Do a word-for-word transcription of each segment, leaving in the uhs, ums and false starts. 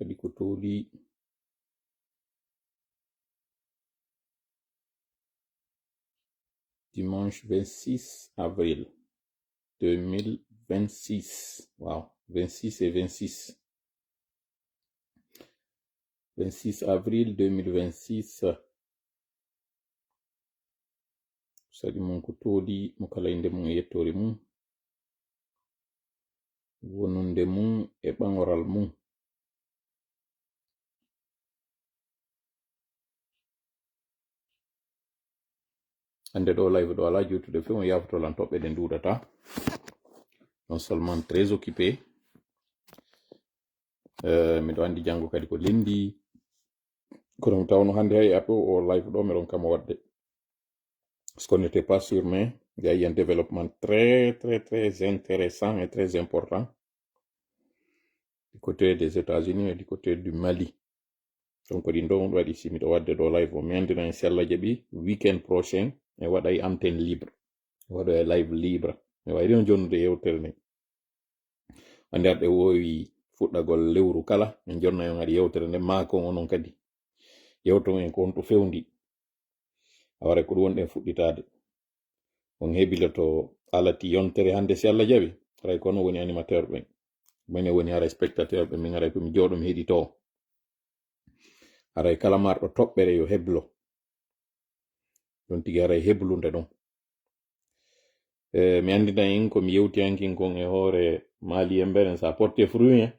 Kadi ko tooli. Dimanche vingt-six avril deux mille vingt-six. Waaw, vingt-six et vingt-six. Vingt-six avril deux mille vingt-six. Saɗi mum ko tooli mo kala innde mum e yettoore mum. Wonunde mum e ɓaŋoral mum. Hannde ɗo live ɗo alaa juutude few, on yaafoto lan toɓɓe ɗe nduuɗata. Non seulement très occupé. Eh, miɗo anndi janngo kadi ko lenndi. Kono mi tawno hannde hay apo o live ɗo mi ronka mo waɗde. Parce qu'on n'était pas sûr, mais il y a eu un développement très, très, très intéressant et très important du côté des États-Unis et du côté du Mali. Donc, ɗin ɗo on waɗi si miɗo waɗde ɗo live o. Mi anndina en si Allah jaɓi, weekend prochain, en waɗay antenne libre. En waɗoya live libre. Mi wayri on jonnude yewtere nde. Anndi arɗe woowi fuɗɗagol lewru kala, en jonna on ari yewtere nde, maa kon onon kadi. Yewton en ko on to fewndi. Awara ko ɗum wonɗen fuɗɗitaade. On hebiloto alati yontere hannde si Allah jaɓi. Haray ko onon woni animateur ɓen. Minen woni haray spectateur ɓen, min haray ko mi jooɗo mi heɗito. Haray kala marɗo toɓɓere yo heblo. Ɗum tigi haray heblunde ɗum. E, mi anndina en ko mi yewti hankin kon e hoore Mali en mberen, ça a porté fruit, hein.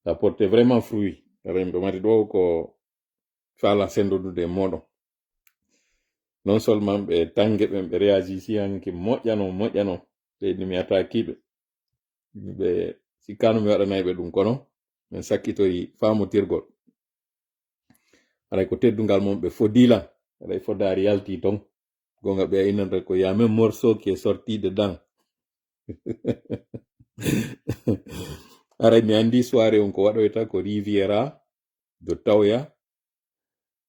Ça a porté vraiment fruit. Haray miɗo mari ɗo ko faala sendodude e moɗon. Non seulement ɓe tange ɓen ɓe réagit si hanki moƴƴano, moƴƴano. Ɓe ni mi attaque ɓe. Ɓe sikkano mi waɗanay ɓe ɗum kono min sakkitori faamotirgol. Haray ko teddungal mum ɓe fodii lan. Haray fodaari yalti ton. Gonga ɓe innata ko y a même morceau qui est sorti dedans. Haray mi anndi soirée on ko waɗoyta ko Riviera do Tawya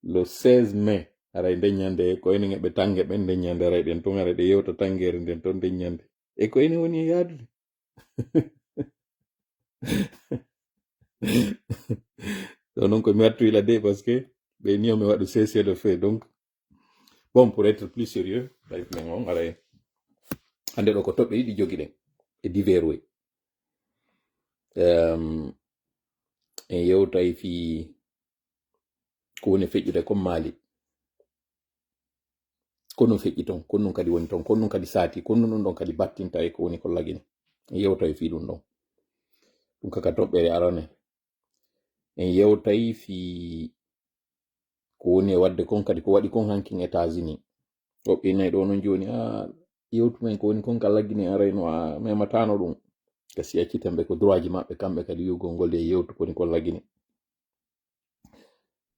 le seize mai. Haray nden ñande ko enen e ɓe tange ɓen nden ñande haray ɗen ton haray ɗe yewta tangere nden ton nden ñande. E ko enen woni e yaadude. Donc, non ko mi wattu ila de parce que ɓe ni on mi waɗu cessez le feu. Donc, bon, pour être plus sérieux, live men on, haray hannde ɗo ko toɓɓe ɗiɗi jogiɗen e divers way. Em, en yewtay fii ko woni feƴƴude kon Mali. Ko ɗum feƴƴi ton, ko ɗum kadi woni ton, ko ɗum kadi saati, ko ɗum ɗon kadi battinta e ko woni ko lagine. En yewtay fii ɗum ɗon. Ɗum kaka toɓɓere arane. En yewtay fii ko woni e waɗde kon kadi ko waɗi kon hankin États-Unis. Woɓɓe inay ɗo non jooni, a, yewtu men ko woni kon ka laggine arayno a mematano ɗum. Kasi acciten ɓe ko droit ji maɓɓe kamɓe kadi wi'ugol ngol e yewtu ko woni kon laggine.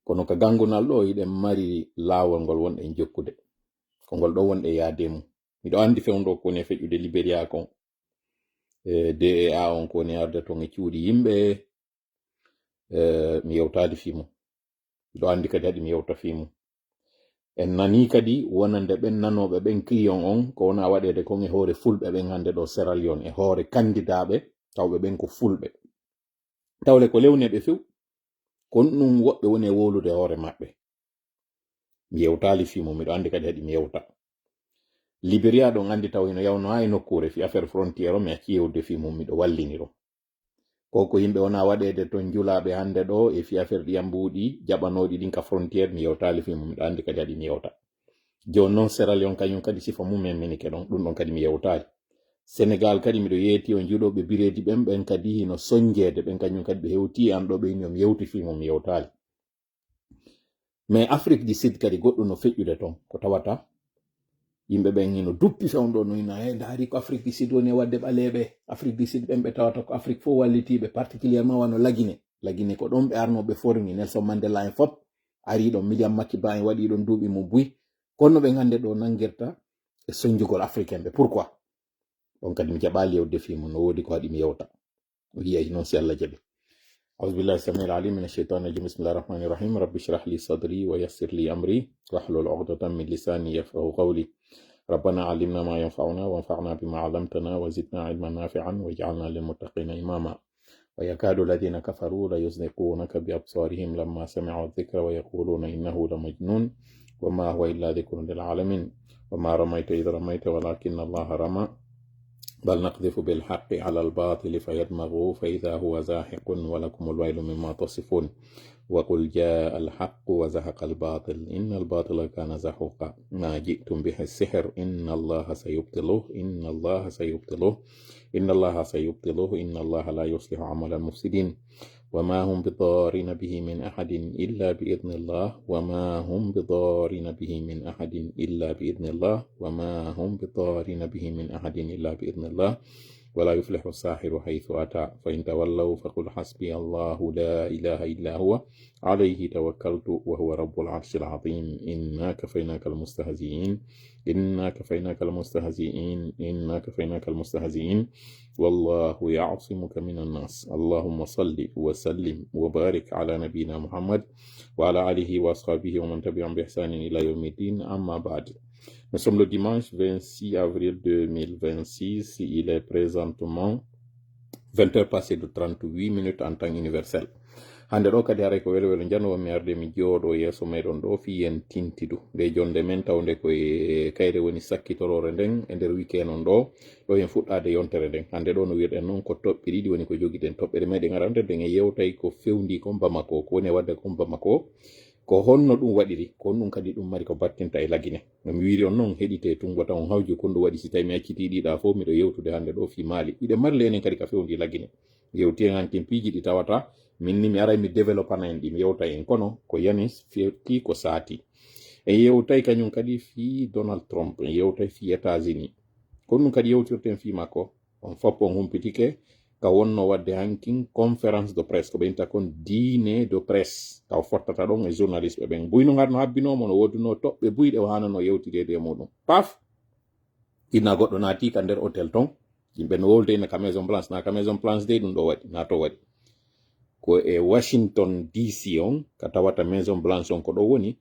Kono ka gangunal ɗo hiɗen mari laawol ngol wonɗen jokkude. Ko ngol ɗo wonɗen yaade mum. Miɗo anndi fewndo ko woni e feƴƴude Liberia kon. E D E A on ko woni arde ton e cuuɗi yimɓe. E, mi yewtaali fii mum. Miɗo anndi kadi haɗi mi yewta fii mum. En nanii kadi wonande ɓen nanooɓe ɓen client on ko wona waɗeede kon e hoore fulɓe ɓen hannde ɗo Sierra Leone, e hoore kandidaaɓe tawɓe ɓen ko fulɓe. Tawle ko lewneeɓe few, kon ɗum woɓɓe woni e wowlude hoore maɓɓe. Mi yewtaali fii mum, miɗo anndi kadi haɗi mi yewta. Liberia ɗon anndi taw hino yawno haa e nokkuure fii affaire frontière o, mi acci yewde fii mum, miɗo walliniro. Ko ko yimɓe wona waɗeede ton julaaɓe hannde ɗo e fii affaire ɗiyam mbuuɗi jaɓanooɗi ɗin ka frontière, mi yewtaali fii mum, miɗo anndi kadi haɗi mi yewta. Jooni non Sierra Leone kañum kadi sifa mum en minike ɗon, ɗum ɗon kadi mi yewtaali. Sénégal kadi miɗo yeeti on juɗooɓe bireedi ɓen, ɓen kadi hino soñjeede, ɓen kañum kadi ɓe hewti e an ɗo ɓe inni on yewti fii mum mi yewtaali. Mais Afrique du Sud kadi goɗɗum no feƴƴude ton, ko tawata yimɓe ɓen hino duppi fewndo no ina, "He, ndaari ko Afrique du Sud woni e waɗde ɓaleeɓe, Afrique du Sud ɓen ɓe tawata ko Afrique fof wallitiiɓe, particulièrement wano Lagine. Lagine ko ɗon ɓe arno ɓe formi Nelson Mandela en fop, ari ɗon Miliam Makiba en waɗi ɗon duuɓi mum buy. Kono ɓen hannde ɗo nanngirta e soñjugol Africain ɓe. Pourquoi?" Ɗon kadi mi jaɓaali yewde fii mum, no woodi ko haɗi mi yewta. O yiyay noon si Allah jaɓi. أعوذ بالله السميع العليم من الشيطان الرجيم. بسم الله الرحمن الرحيم. رب اشرح لي صدري ويسر لي أمري واحلل عقدة من لساني يفقهوا قولي. ربنا علمنا ما ينفعنا وانفعنا بما علمتنا وزدنا علما نافعا واجعلنا للمتقين إماما. ويكاد الذين كفروا ليزلقونك بأبصارهم لما سمعوا الذكر ويقولون إنه لمجنون وما هو إلا ذكر للعالمين وما رميت إذ رميت ولكن الله رمى بل نقذف بالحق على الباطل فيدمغه فإذا هو زاحق ولكم الويل مما تصفون وقل جاء الحق وزهق الباطل إن الباطل كان زهوقا ما جئتم به السحر إن الله سيبطله إن الله سيبطله إن الله سيبطله إن الله لا يصلح عمل المفسدين وما هم بضارين به من أحد إلا بإذن الله وما هم بضارين به من أحد إلا بإذن الله وما هم بضارين به من أحد إلا بإذن الله ولا يفلح الساحر حيث أتى فإن تولوا فقل حسبي الله لا إله إلا هو عليه توكلت وهو رب العرش العظيم إنا كفيناك المستهزئين إنا كفيناك المستهزئين إنا كفيناك المستهزئين والله يعصمك من الناس اللهم صل وسلم وبارك على نبينا محمد وعلى آله وأصحابه ومن تبعهم بإحسان إلى يوم الدين أما بعد Nous sommes le dimanche vingt-six avril deux mille vingt-six. Il est présentement vingt heures passées de trente-huit minutes en temps universel. Hannde ɗo kadi haray ko welo welo njanoowo mi arde mi jooɗo yeeso meɗon ɗo fii yen tintidu nde jonde men tawnde ko e kayre woni sakkitoroore nden e nder weekend on ɗo ɗo yen fuɗɗaade yontere nden. Hannde ɗo no wi'irɗen noon ko toɓɓe ɗiɗi woni ko jogiɗen toɓɓere meɗen arande nden e yewtay ko fewndi kon Bamako ko woni e wadde kon Bamako. Ko honno ɗum waɗiri? Ko honɗum kadi ɗum mari ko battinta e Lagine? No mi wiiri on noon, heɗitee tun wota on hawju ko ndu waɗi si tawi mi accitii ɗiɗa fof miɗo yewtude hannde ɗo fii Maali. Iɗe marli enen kadi ka fewndi Lagine. Yewti en hankin piiji ɗi tawata min ni mi aray mi développana en ɗi mi yewta en kono ko yani firti ko saati. En yewtay kañum kadi fii Donald Trump, en yewtay fii États-Unis. Ko ɗum kadi yewtirten fii makko. On fof on humpitike ka wonno waɗde hankin conférence de presse ko ɓe inta kon dîner de presse ka o fottata ɗon e journaliste ɓen buy no ngar no habbinoomo no woodunoo toɓɓe buyɗe o haananoo yewtideede e muɗum paf. Inna goɗɗo naati ka nder hôtel ton yimɓe no wowlde ina ka Maison Blanche na ka Maison Blanche dey ɗum ɗo waɗi na to waɗi ko e Washington D C on ka tawata Maison Blanche on ko ɗo woni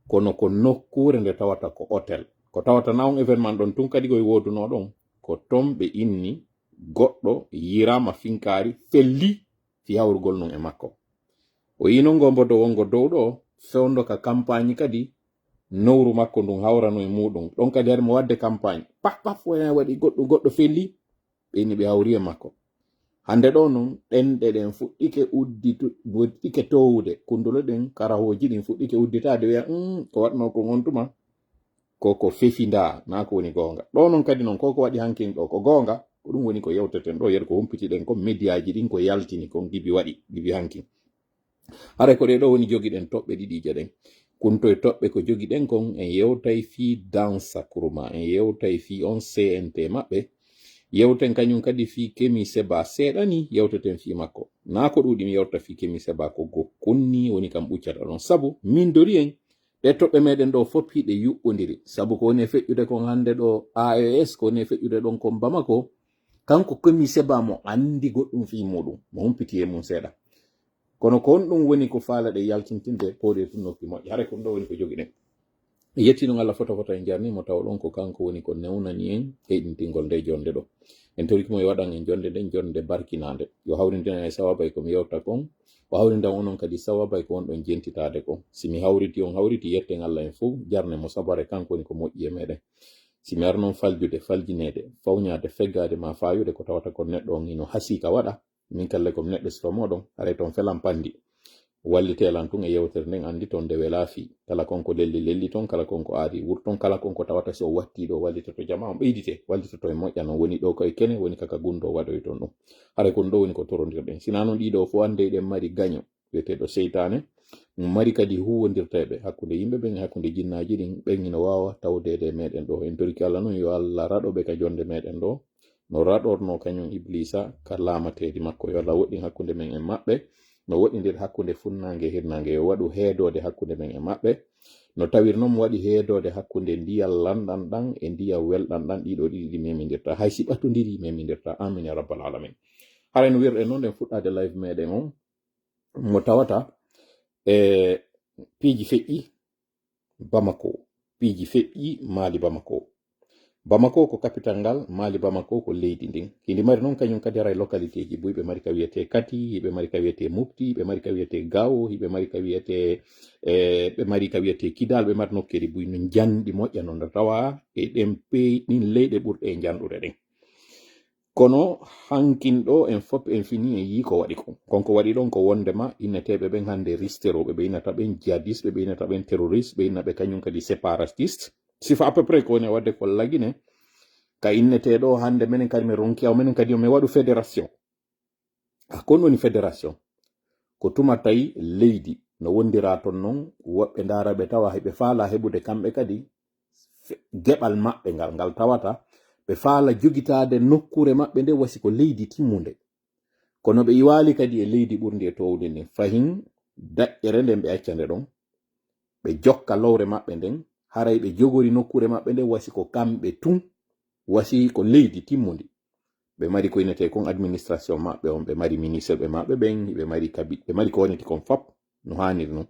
kono ko nokkuure nde tawata ko hôtel ko tawata na on événement ɗon tun kadi koye woodunoo ɗon ko ton ɓe inni goɗɗo yiraama finkaari felli fii hawrugol nun e makko. O yiino ngo mbodo wongo dow ɗo fewndo ka kampaañi kadi nowru makko ndun hawrano e muuɗum ɗon kadi hari mo waɗde kampaañi paf paf wona waɗi goɗɗum goɗɗo felli ɓe inni ɓe hawri e makko. Hannde ɗo nun ɗenɗe ɗen fuɗɗike udditu fuɗɗike towude kundule ɗen karahooji ɗin fuɗɗike udditaade wiya um ko waɗnoo kon on tuma ko ko fefindaa naa ko woni goonga ɗo noon kadi noon ko ko waɗi hankin ɗo ko goonga ko ɗum woni ko yewteten ɗo yeru ko humpitiɗen kon mediyaaji ɗin ko yaltini kon gibi waɗi gibi hankin. Haray ko ɗee ɗo woni jogiɗen toɓɓe ɗiɗiije ɗen kunto e toɓɓe ko jogiɗen kon en yewtay fii dansa kurma en yewtay fii on C N T maɓɓe. Yewten kañum kadi fii kemi seba seeɗa ni yewteten fii makko naa ko ɗuuɗi mi yewta fii kemi seba ko gokkun ni woni kam ɓuccata ɗon sabu min dori en. Ɗe toɓɓe meɗen ɗo fof hiɗe yuɓɓondiri sabu ko woni e feƴƴude kon hannde ɗo A E S ko woni e feƴƴude ɗon kon Bamako. Kanko komi seba mo anndi goɗɗum fii muɗum mo humpiti e mum seeɗa. Kono ko honɗum woni ko faalaɗe yaltintinde pooɗe tun noppi moƴƴa hare kon ɗo woni ko jogiɗen. Yetti ɗum Allah fota fota en jarni mo taw ɗon ko kanko woni ko newnani en heɗintingol nde jonde ɗo. En toriki mo yo waɗan en jonde nden jonde barkinaande yo hawrindina e sawaba e ko mi yewta kon o hawrindan onon kadi sawaba e ko wonɗon jentitaade kon si mi hawriti on hawriti yetten Allah en fof jarne mo sabare kanko woni ko moƴƴi e meɗen. Si mi arnon faljude faljineede fawñaade feggaade ma faayude ko tawata kon neɗɗo on hino hasii ka waɗa min kalle ko mi neɗɗo sito moɗon haray ton felan pandi. Wallite lan tun e yewtere nden anndi ton nde welaa fii kala kon ko lelli lelli ton kala kon ko aadi wurton kala kon ko tawata si o watti ɗo wallitoto jama on ɓeydite wallitoto e moƴƴa non woni ɗo koye kene woni kaka gunndo waɗoy ton ɗum. Haray kon ɗo woni ko torondirɗen sina non ɗiɗo fof annde eɗen mari gaño wiyeteeɗo seytaane. Mari kadi huwondirta e ɓe hakkunde yimɓe ɓen e hakkunde jinnaaji ɗin ɓen hino waawa tawdeede e meɗen ɗo en toriki Allah non yo Allah raɗo ɓe ka jonde meɗen ɗo. No raɗornoo kañum Ibliisa ka laamateeri makko. Yo Allah woɗɗin hakkunde men e maɓɓe. No woɗɗindir hakkunde funnaange e hirnaange. Yo waɗu heedoode hakkunde men e maɓɓe. No tawir noon mo waɗi heedoode hakkunde ndiyam lanɗam ɗam e ndiyam welɗam ɗam ɗiɗo ɗiɗi ɗi memindirta. Hay si ɓatondirii memindirta. Amin ya rabbal alamin. Haray no wirɗen noon ɗen fuɗɗaade live meɗen on mo tawata e piiji feƴƴi Bamako, piiji feƴƴi Maali Bamako. Bamako ko capital ngal, Mali Bamako ko leydi ndin. Hindi mari noon kañum kadi haray localité ji buy, ɓe mari ka wiyetee Kati, hiɓe mari ka wiyetee Mopti, hiɓe mari ka wiyetee Gao, hiɓe mari ka wiyetee, e, ɓe mari ka wiyetee Kidal, ɓe mari nokkeeli buy no njanɗi moƴƴa noon, nde tawa e ɗen pey, ɗin leyɗe ɓurɗe e njanɗude ɗen. Kono hankin ɗo en fop en fini en yii ko waɗi kon. Kon ko waɗi ɗon ko wondema inneteeɓe ɓen hannde risterooɓe, ɓe innata ɓen jihadiste, ɓe innata ɓen terroriste, ɓe inna ɓe kañum kadi séparatiste. Sifa à peu près ko woni e waɗde ko lagine, ka innetee ɗo hannde menen kadi mi ronki aw, menen kadi yo mi waɗu fédération. A kon woni fédération. Ko tuma tawi leydi no wondira ton non, woɓɓe ndaara ɓe tawa hiɓe faala heɓude kamɓe kadi fe-, geɓal maɓɓe ngal, ngal tawata ɓe faala jogitaade nokkuure maɓɓe nde wasi ko leydi timmunde. Kono ɓe iwaali kadi e leydi ɓurndi e toowde ndin. Fahin daƴƴere nden ɓe acca nde ɗon. Ɓe jokka lowre maɓɓe nden. Haray ɓe jogori nokkuure maɓɓe nden wasi ko kamɓe tun. Wasi ko leydi timmundi. Ɓe mari ko inetee kon administration maɓɓe on, ɓe mari ministre ɓe maɓɓe ɓen, ɓe mari kabi-, ɓe mari ko woniti kon fop no haaniri non.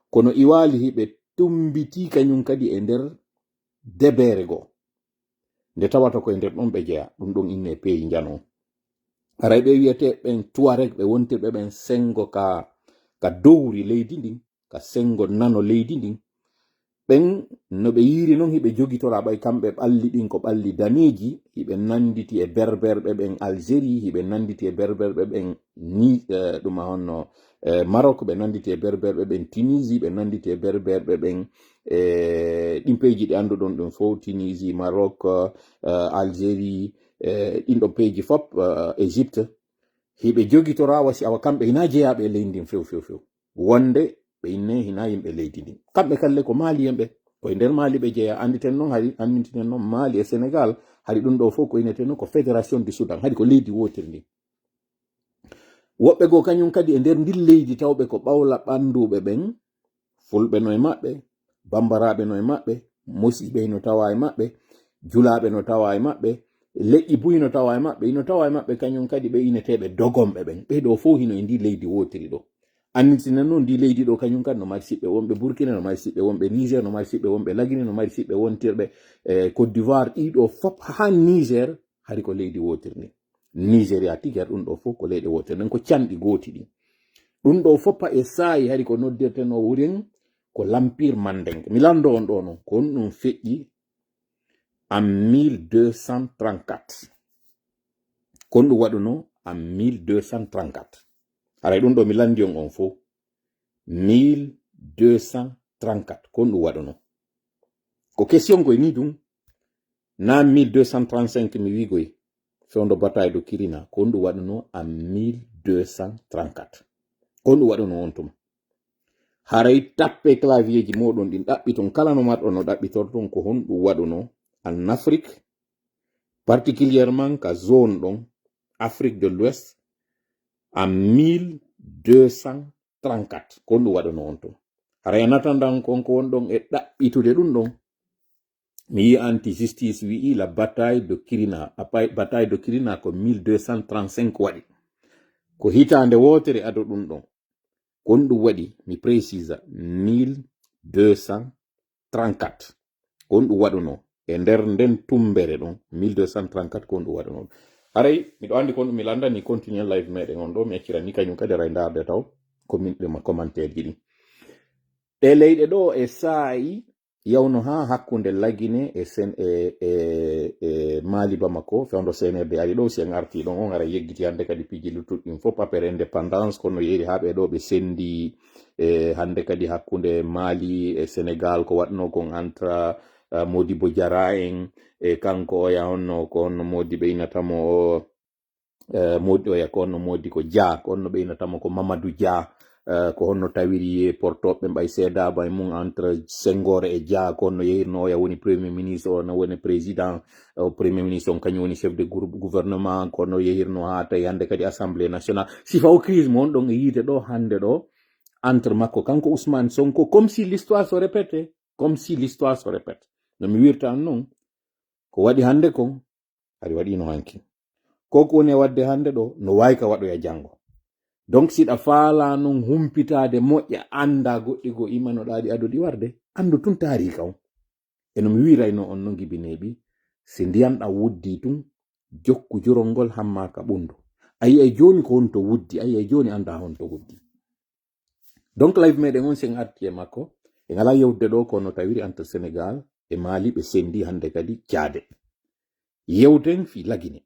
Kono iwaali hiɓe tumbiti kañum kadi e nder debeere goo. Nde tawata ko e nder ɗon ɓe jeya, ɗum ɗon inne peeji njano. Haray ɓe wiyete ɓen Tuareg, ɓe wontirɓe ɓen sengo ka, ka dowri leydi ndin, ka sengo nano leydi ndin. Ɓen no ɓe yiiri non hiɓe jogitora ɓay kamɓe ɓalli ɗin ko ɓalli daneeji, hiɓe nanditi e berberɓe ɓen Algérie, hiɓe nanditi e berberɓe ɓen ni, eh, ɗum a honno, eh, Maroc, ɓe nanditi e berberɓe ɓen Tunisie, ɓe nanditi e berberɓe ɓen, eh, ɗin peeji ɗi annduɗon ɗum fof, Tunisie, Maroc, eh, Algérie, eh, ɗin ɗon peeji fop, eh, Égypte. Hiɓe jogitora wasi awa kamɓe hina jeyaaɓe e leydi ndin few, few, few. Wonde ɓe inne hina yimɓe leydi ndin. Kamɓe kalle ko Mali yimɓe. Ko e nder Mali ɓe jeyaa. Annditen non hari, annditinen non Mali e Sénégal, hari ɗum ɗo fof ko ineten non ko Fédération du Soudan. Hari ko leydi wootiri ndin. Woɓɓe goo kañum kadi e nder ndin leydi tawɓe ko ɓawla ɓannduɓe ɓen, Fulɓe no e maɓɓe, Bambaraaɓe no e maɓɓe, Mosiiɓe hino tawa e maɓɓe, Julaaɓe no tawa e maɓɓe, leƴƴi buy no tawa e maɓɓe, hino tawa e maɓɓe kañum kadi ɓe ineteeɓe Dogonɓe ɓen. Ɓee ɗoo fof hino e ndi leydi wootiri ɗoo. Annitina noon ndi leydi ɗoo kañum kadi no mari siɓɓe wonɓe Burkina, no mari siɓɓe wonɓe Niger, no mari siɓɓe wonɓe Lagine, no mari siɓɓe wontirɓe, eh, Côte d'Ivoire, ɗii ɗoo fof haa Niger, hari ko leydi wootiri ndi. Nigeria tigi hari ɗum ɗoo fof ko leyɗe wootere nden, ko canɗi gooti ɗin. Ɗum ɗoo fof pa e saayi hari ko noddirtenoo wurin ko l'Empire Mandingue. Mi lanndoo on ɗoo non, ko honɗum feƴƴi en mille deux cent trente-quatre. Ko honɗum waɗunoo en mille deux cent trente-quatre? Haray ɗum ɗoo mi lanndii on on fof. Mille deux cent trente-quatre, ko honɗum waɗunoo? Ko question koy ni ɗum. Na mille deux cent trente-cinq mi wiigoy, fewndo bataille de Kirina, ko honɗum waɗunoo en mille deux cent trente-quatre? Ko honɗum waɗunoo on tuma? Haray tappe clavierji mooɗon ɗin, ɗaɓɓiton kala no marɗon no ɗaɓɓitorton ko honɗum waɗunoo en Afrique, particulièrement ka zone ɗon, Afrique de l'Ouest, en mille deux cent trente-quatre. Ko honɗum waɗunoo on tuma? Haray en attendant kon ko wonɗon e ɗaɓɓitude ɗum ɗon. Mi yii anti justice wi'i la bataille de Kirina. A pay-, bataille de Kirina ko mille deux cent trente-cinq waɗi. Ko hitaande wootere ado ɗum ɗon. Ko honɗum waɗi, mi précisa, mille deux cent trente-quatre. Ko honɗum waɗunoo e nder nden tumbere ɗon, mille deux cent trente-quatre, ko honɗum waɗunoo? Haray, miɗo anndi ko honɗum mi lanndani, continuer live meɗen on ɗoo, mi accira ni kañum kadi haray ndaarde taw ko min ɗum commentaire ji ɗin. Ɗe leyɗe ɗoo e saa'i yawno haa hakkunde Lagine e Sen-, e, e, e Mali Bamako, fewndo C N R D ari ɗoo, si en artii ɗon on, haray yeggiti hannde kadi piiji luttuɗi ɗin fof, après indépendance, kono yeeri haa ɓee ɗoo ɓe senndi, e, hannde kadi hakkunde Mali e Sénégal, ko waɗnoo kon entre, eh, Modibo Diarra en, e kanko oya honno, ko honno Modi ɓe inata mo o, eh, Modi oya ko honno Modi ko Dia, ko honno ɓe inata mo ko Mamadou Dia, eh, ko honno tawiri portoɓe ɓay seedaaba e mum entre Senghor e Dia, ko honno yehirno oya woni premier ministre, o na woni président, o premier ministre on kañum woni chef de groupe gouvernement, ko honno yehirno haa tawi hannde kadi assemblée nationale. Sifa o crise mo on ɗon e yiide ɗoo hannde ɗoo entre makko kanko Ousmane Sonko, comme si l'histoire se répète, comme si l'histoire se répète. No mi wirta on non, ko waɗi hannde kon, hari waɗiino hanki. Ko ko woni e waɗde hannde ɗoo, no waawi ka waɗoya janngo. Donc, si ɗa faalaa non humpitaade moƴƴa, anndaa goɗɗi goo imanoɗaa ɗi ado ɗi warde, anndu tun taariika on. E no mi wiiraynoo on non, Gibineeɓi, Si ndiyan ɗan wuddi tun, jokku jurol ngol hamma ka ɓundu. A yi'ay jooni ko honto wuddi, a yi'ay jooni anndaa honto wuddi. Donc live meɗen on sen arti e makko, en alaa yewtude ɗo kono tawiri entre Sénégal e Mali ɓe sendi hannde kadi jaade. Yewten fii Lagine,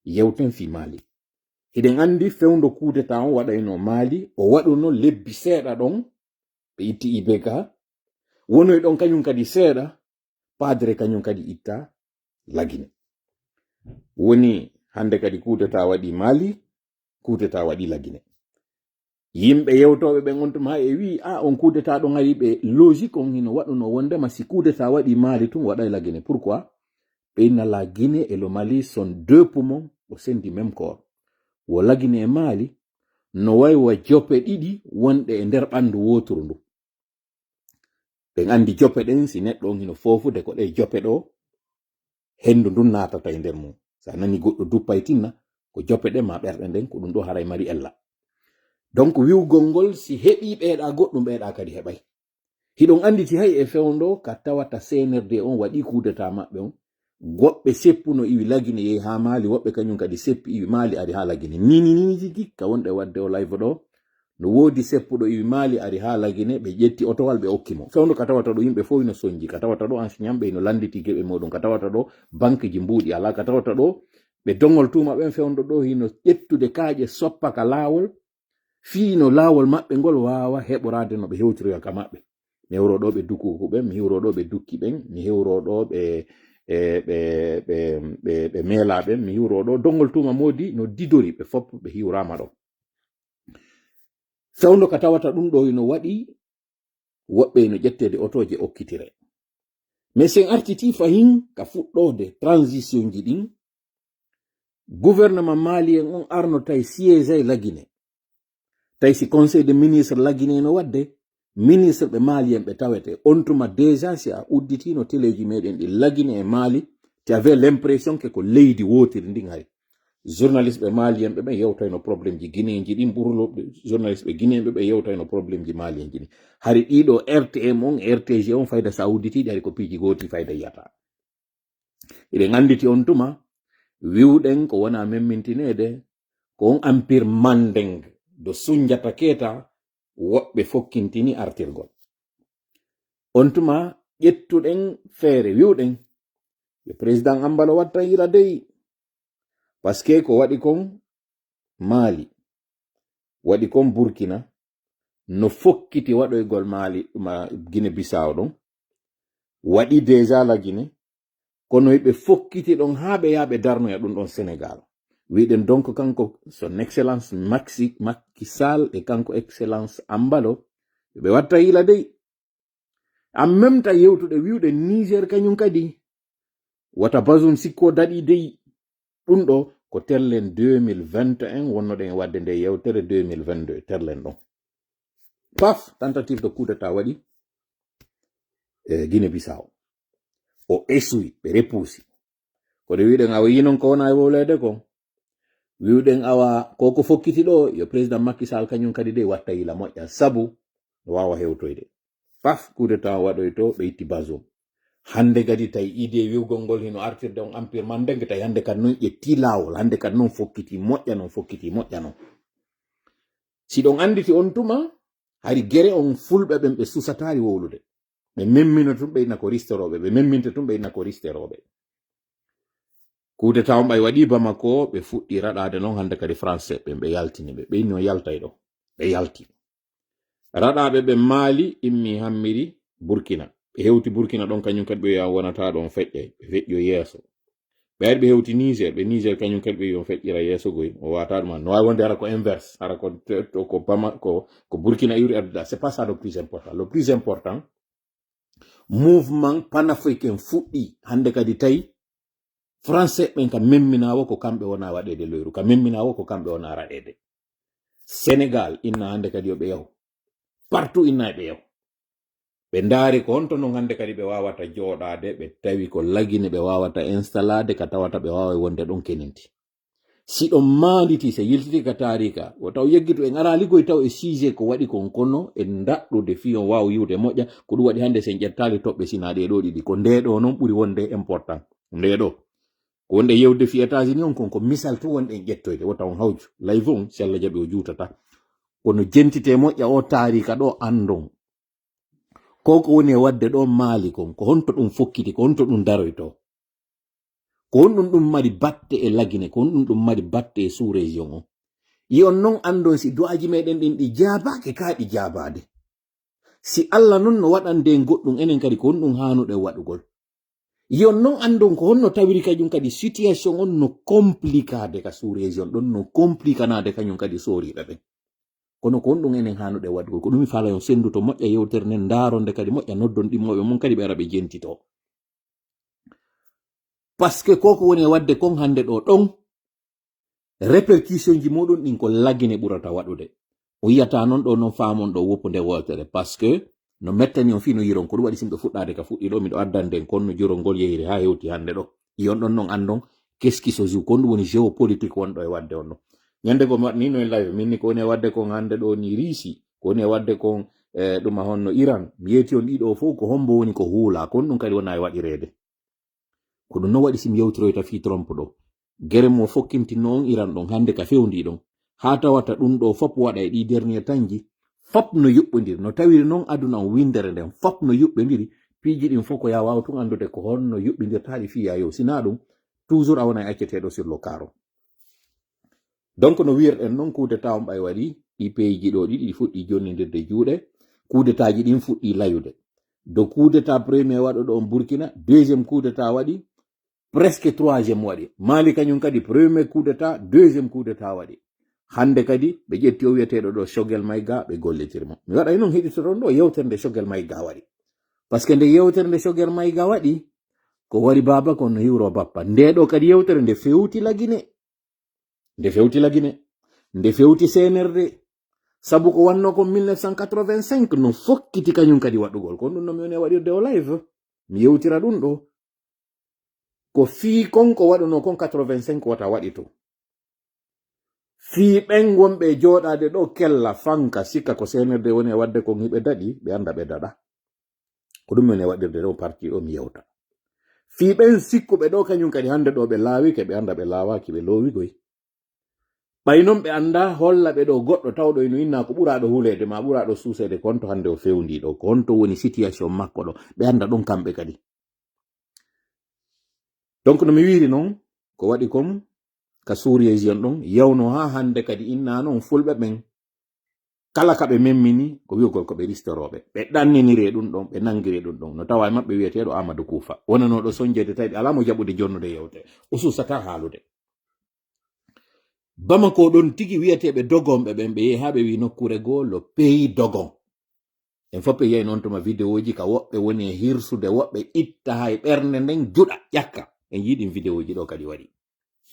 yewten fii Mali. Hiɗen anndi fewndo coup d'état on waɗayno Mali, o waɗuno lebbi seeɗa ɗon, ɓe itti I B K, wonoy ɗon kañum kadi seeɗa, Padre kañum kadi itta Lagine. Woni hannde kadi coup d'état waɗi Mali, coup d'état waɗi Lagine. Yimɓe yewtooɓe ɓen on tuma e wi'i, a on coup d'état ɗon ari ɓe logique on hino waɗuno wondema si coup d'état waɗi Mali tun waɗay Lagine. Pourquoi? Ɓe inna Lagine et le Mali sont deux poumons, o sendi même corps. Wo Lagine e Mali, no way wa jope ɗiɗi wonɗe e nder ɓandu wooturu ndu. Ɓen anndi jope ɗen, si neɗɗo on hino foofude ko ɗe jope ɗo, hendu ndun naatata e nder mum. Sa nani goɗɗo duppay tinna, ko jope ɗen ma ɓerɗe nden, ko ɗum ɗo haray mari ella. Donc wi'ugol ngol, si heɓi ɓeeɗa goɗɗum, ɓeeɗa kadi heɓay. Hiɗon annditi hay e fewndo ka tawata C N R D on waɗi coup d'état maɓɓe on, woɓɓe seppuno iwi Lagine yehi haa Mali, woɓɓe kañum kadi seppi iwi Mali ari haa Lagine. Nini nini tigi ka wonɗe waɗde o live ɗo, no woodi seppuɗo iwi Mali ari haa Lagine, ɓe ƴetti otowal ɓe okki mo. Fewndo ka tawata ɗo yimɓe fof ino sonji, ka tawata ɗo enseignant ɓe ino lannditi geɓe muɗum, ka tawata ɗo banque ji mbuuɗi alaa, ka tawata ɗo ɓe dongol tuuma ɓen fewndo ɗo hino ƴettude kaaƴe soppa ka laawol, fii no laawol maɓɓe ngol waawa heɓoraade no ɓe hewtiroya ka maɓɓe. Mi hewro ɗo ɓe dukuku ɓen, mi hewro ɗo ɓe dukki ɓen, mi hewro ɗo ɓe, e, ɓe, ɓe, ɓe, ɓe meela ɓen, mi hewro ɗo dongol tuuma moodi no didori ɓe fof ɓe hewraama ɗo. Fewndo ka tawata ɗum ɗo ino waɗi, woɓɓe ino ƴetteede otooje okkitire. Mais sen artiti fahin ka fuɗɗoode transition ji ɗin, gouvernement malien on arno tawi siège ay Lagine. Tawi si conseil de ministre Lagine no waɗde, ministre ɓe malien ɓe tawete. On tuma déjà si a udditino teleji meɗen ɗi Lagine e Mali, tu avais l'impression que ko leydi wootiri ndin hari. Journaliste ɓe malien ɓe ɓen yewtayno problème ji Guinée ji ɗin ɓurlo, journaliste ɓe Guinée ɓe ɓe yewtayno problème ji malien ji ɗin. Hari ɗiɗo R T M on, R T G on fayda sa udditiɗi hari ko piiji gooti fayda yiyata. Hiɗen annditi on tuma, wi'uɗen ko wona memmintineede, ko on empire Mandeng do Sunjata Keita woɓɓe fokkintini artirgol. On tuma ƴettuɗen feere, wi'uɗen, yo président Ambalo watta yila dey, parce que ko waɗi kon Mali, waɗi kon Burkina, no fokkiti waɗoygol Mali, ma, Guinée Bissau ɗon, waɗi déjà la Guinée, kono ɓe fokkiti ɗon haa ɓe yaha ɓe darnoya ɗum ɗon Sénégal. Wiɗen donc kanko son excellence Maxi, Macky Sall e kanko excellence Ambalo, ɓe watta yila dey. En même temps yewtuɗe wi'uɗe Niger kañum kadi, wata Bazoum sikko daɗi dey. Ɗum ɗo ko terlen deux mille vingt et un wonnoɗen e waɗde nde yewtere deux mille vingt-deux, terlen ɗon. Paf, tentative de coup d'état waɗi e Guinée Bissau. O esui, ɓe repusi. Ko ɗe wiɗen awa yinon ko wona e wowlede ko. Wi'uɗen awa ko ko fokkiti ɗo, yo président Macky Sall kañum kadi de watta yila moƴƴa sabu no waawa hewtoyde. Paf, coup d'état waɗoyto, ɓe itti Bazoum. Hannde kadi tawi idée wi'ugol ngol hino artirde on empire Mandeng, tawi hannde kadi noon ƴetti laawol, hannde kadi noon fokkiti moƴƴa noon, fokkiti moƴƴa noon. Si ɗon annditi on tuma, hari gere on fulɓe ɓen ɓe susataari wowlude. Ɓe memmino tun ɓe inna ko risterooɓe, ɓe memminta tun ɓe inna ko risterooɓe. Coup d'état on ɓay waɗi Bamako, ɓe fuɗɗi raɗaade noon hannde kadi français ɓen ɓe yaltini ɓe, ɓe inni on yaltay ɗo, ɓe yalti. Raɗaaɓe ɓe Mali immi hammiri Burkina. Ɓe hewti Burkina ɗon kañum kadi ɓe wi'a wonata ɗon feƴƴay. Ɓe feƴƴo yeeso. Ɓe ari ɓe hewti Niger, ɓe Niger kañum kadi ɓe wi'a on feƴƴira yeeso goy. O wata ɗum an. No waawi wonde hara ko inverse, hara ko, to, ko Bama-, ko, ko Burkina iwri adduda. C'est pas ça le plus important. Le plus important, mouvement panafricain fuɗɗi hannde kadi tawi français ɓen ka memminawo ko kamɓe wona waɗede leyru, ka memminawo ko kamɓe wona raɗede. Sénégal inna hannde kadi yo ɓe yahu. Partout inna e ɓe yahu. Ɓe ndaari ko honto non hannde kadi ɓe waawata jooɗaade, ɓe tawi ko lagine ɓe waawata installaade ka tawata ɓe waaway wonde ɗon keninti. Si ɗon maanditi, si yiltiti ka taarika, o taw yeggitu en ara liggey taw e sujet ko waɗi kon kono e ndaɗɗude fii on waaw yiwde moƴƴa, ko ɗum waɗi hannde sen ƴettaali toɓɓe sinaa ɗee ɗoo ɗiɗi. Ko ndee ɗoo non ɓuri wonde important. Nde ɗo ko wonɗen yewde fii États-Unis on, kon ko misal tun wonɗen ƴettoyde. Wota on hawju live on, si Allah jaɓi o juutata. Kono jentite moƴƴa o taarika ɗo, anndon ko ko woni e waɗde ɗo Maali kon, ko honto ɗum fokkiti, ko honto ɗum daroyto. Ko honɗum ɗum mari batte e Lagine, ko honɗum ɗum mari batte e sous-région on. Yo on non anndon si du'aaji meɗen ɗin ɗi jaabaake, ka ɗi jaabaade. Si Allah non no waɗande en goɗɗum, enen kadi ko honɗum haanuɗen waɗugol. Yo on non anndon ko honno tawiri kañum kadi situation on no compliquaade ka sous-région ɗon, no compliquanaade kañum kadi sooriiɓe ɓen. Kono ko honɗum enen haanuɗen waɗugol? Ko ɗum mi faalaa yo on senndu to moƴƴa yewtere nden, ndaaronde kadi moƴƴa, noddon ɗimmooɓe mon kadi ɓe ara ɓe jentitoo. Parce que ko ko woni e waɗde kon hannde ɗo ɗon, répercussion ji muɗum ɗin ko Lagine ɓurata waɗude. O yiyata non ɗo non faamon ɗo woppude wootere, parce que no mettani on fii no yiron. Ko ɗum waɗi si miɗo fuɗɗaade ka fuɗɗi ɗo, miɗo addande en kon no jurol ngol yehiri haa hewti hannde ɗo. Yo on ɗon non anndon qu'est-ce qui se joue, ko honɗum woni géopolitique wonɗo e waɗde on ɗo. Ñande goo mi waɗani no e live, min ni ko woni e waɗde kon hannde ɗo ni Riisi, ko woni e waɗde kon, eh, ɗum a honno Iran, mi yeeti on ɗiɗo fof, ko hombo woni ko huulaa, ko honɗum kadi wona e waɗireede. Ko ɗum non waɗi si mi yewtiroyta fii Trump ɗo. Gere mo fokkintinno on Iran ɗon hannde ka fewndii ɗon. Haa tawata ɗum ɗo fop waɗa e ɗii dernier tanji, fop no yuɓɓondiri. No tawiri non aduna on winndere nden, fop no yuɓɓondiri. Piiji ɗin fof ko yaa waaw tun anndude ko honno yuɓɓindirtaaɗi fii yaa yow. Sinaa ɗum, toujours a wona e acceteeɗo sur le carreau. Donc no wiirɗen non, coup d'état on ɓay waɗi, ɗi pays ji ɗo ɗiɗi ɗi fuɗɗi jonnindirde juuɗe. Coup d'état ji ɗin fuɗɗi layude. Do coup d'état premier waɗo ɗo on Burkina, deuxième coup d'état waɗi, presque troisième waɗi. Mali kañum kadi premier coup d'état, deuxième coup d'état waɗi. Hannde kadi ɓe ƴetti o wiyeteeɗo ɗo Choguel Maïga, ɓe gollitiri mo. Mi waɗay non heɗitoton ɗo yewtere nde Choguel Maïga waɗi. Parce que nde yewtere nde Choguel Maïga waɗi, ko wari baaba kon no hiwro bappa. Nde ɗo kadi yewtere nde fewti Lagine. Nde fewti Lagine. Nde fewti C N R D. Sabu ko wanno kon mille neuf cent quatre-vingt-cinq no fokkiti kañum kadi waɗugol. Kon ɗum no mi woni e waɗirde o live. Mi yewtira ɗum ɗo. Ko fii kon ko waɗuno kon quatre-vingt-cinq wota waɗi to. Fii ɓen wonɓe e jooɗaade ɗo kella fanka sikka ko C N R D woni e waɗde kon hiɓe daɗi, ɓe annda ɓe daɗa. Ko ɗum mi woni e waɗirde ɗo parti ɗo mi yewta. Fii ɓen sikkuɓe ɗo kañum kadi hannde ɗo ɓe laawike, ɓe annda ɓe laawaaki, ɓe loowi koy. Ɓay non ɓe annda holla ɓe ɗo goɗɗo tawɗo ino inna ko ɓuraaɗo huleede ma ɓuraaɗo suuseede kon to hannde o fewndii ɗo, ko honto woni situation makko ɗo, ɓe annda ɗum kamɓe kadi. Donc no mi wiiri non, ko waɗi kon ka sous-région ɗon, yawno haa hannde kadi inna non fulɓe ɓen, kala ka ɓe memmini, ko wi'ugol ko ɓe ristorooɓe. Ɓe ɗanniniri e ɗum ɗon, ɓe nangiri e ɗum ɗon. No tawa e maɓɓe wi'eteeɗo Amadou Kuufa. Wonanooɗo sonjeede tawi ɓe alaa mo jaɓude jonnude yewte. O suusataa haalude. Bamako ɗon tigi wi'eteeɓe Dogonɓe ɓen, ɓe yehi haa ɓe wi'i nokkuure goo, le pays Dogon. En fof ɓe yi'ay non tuma vidéoji ka woɓɓe woni e hirsude, woɓɓe itta hay ɓernde nden juɗa, ƴakka. En yi'i ɗin vidéoji ɗo kadi waɗi.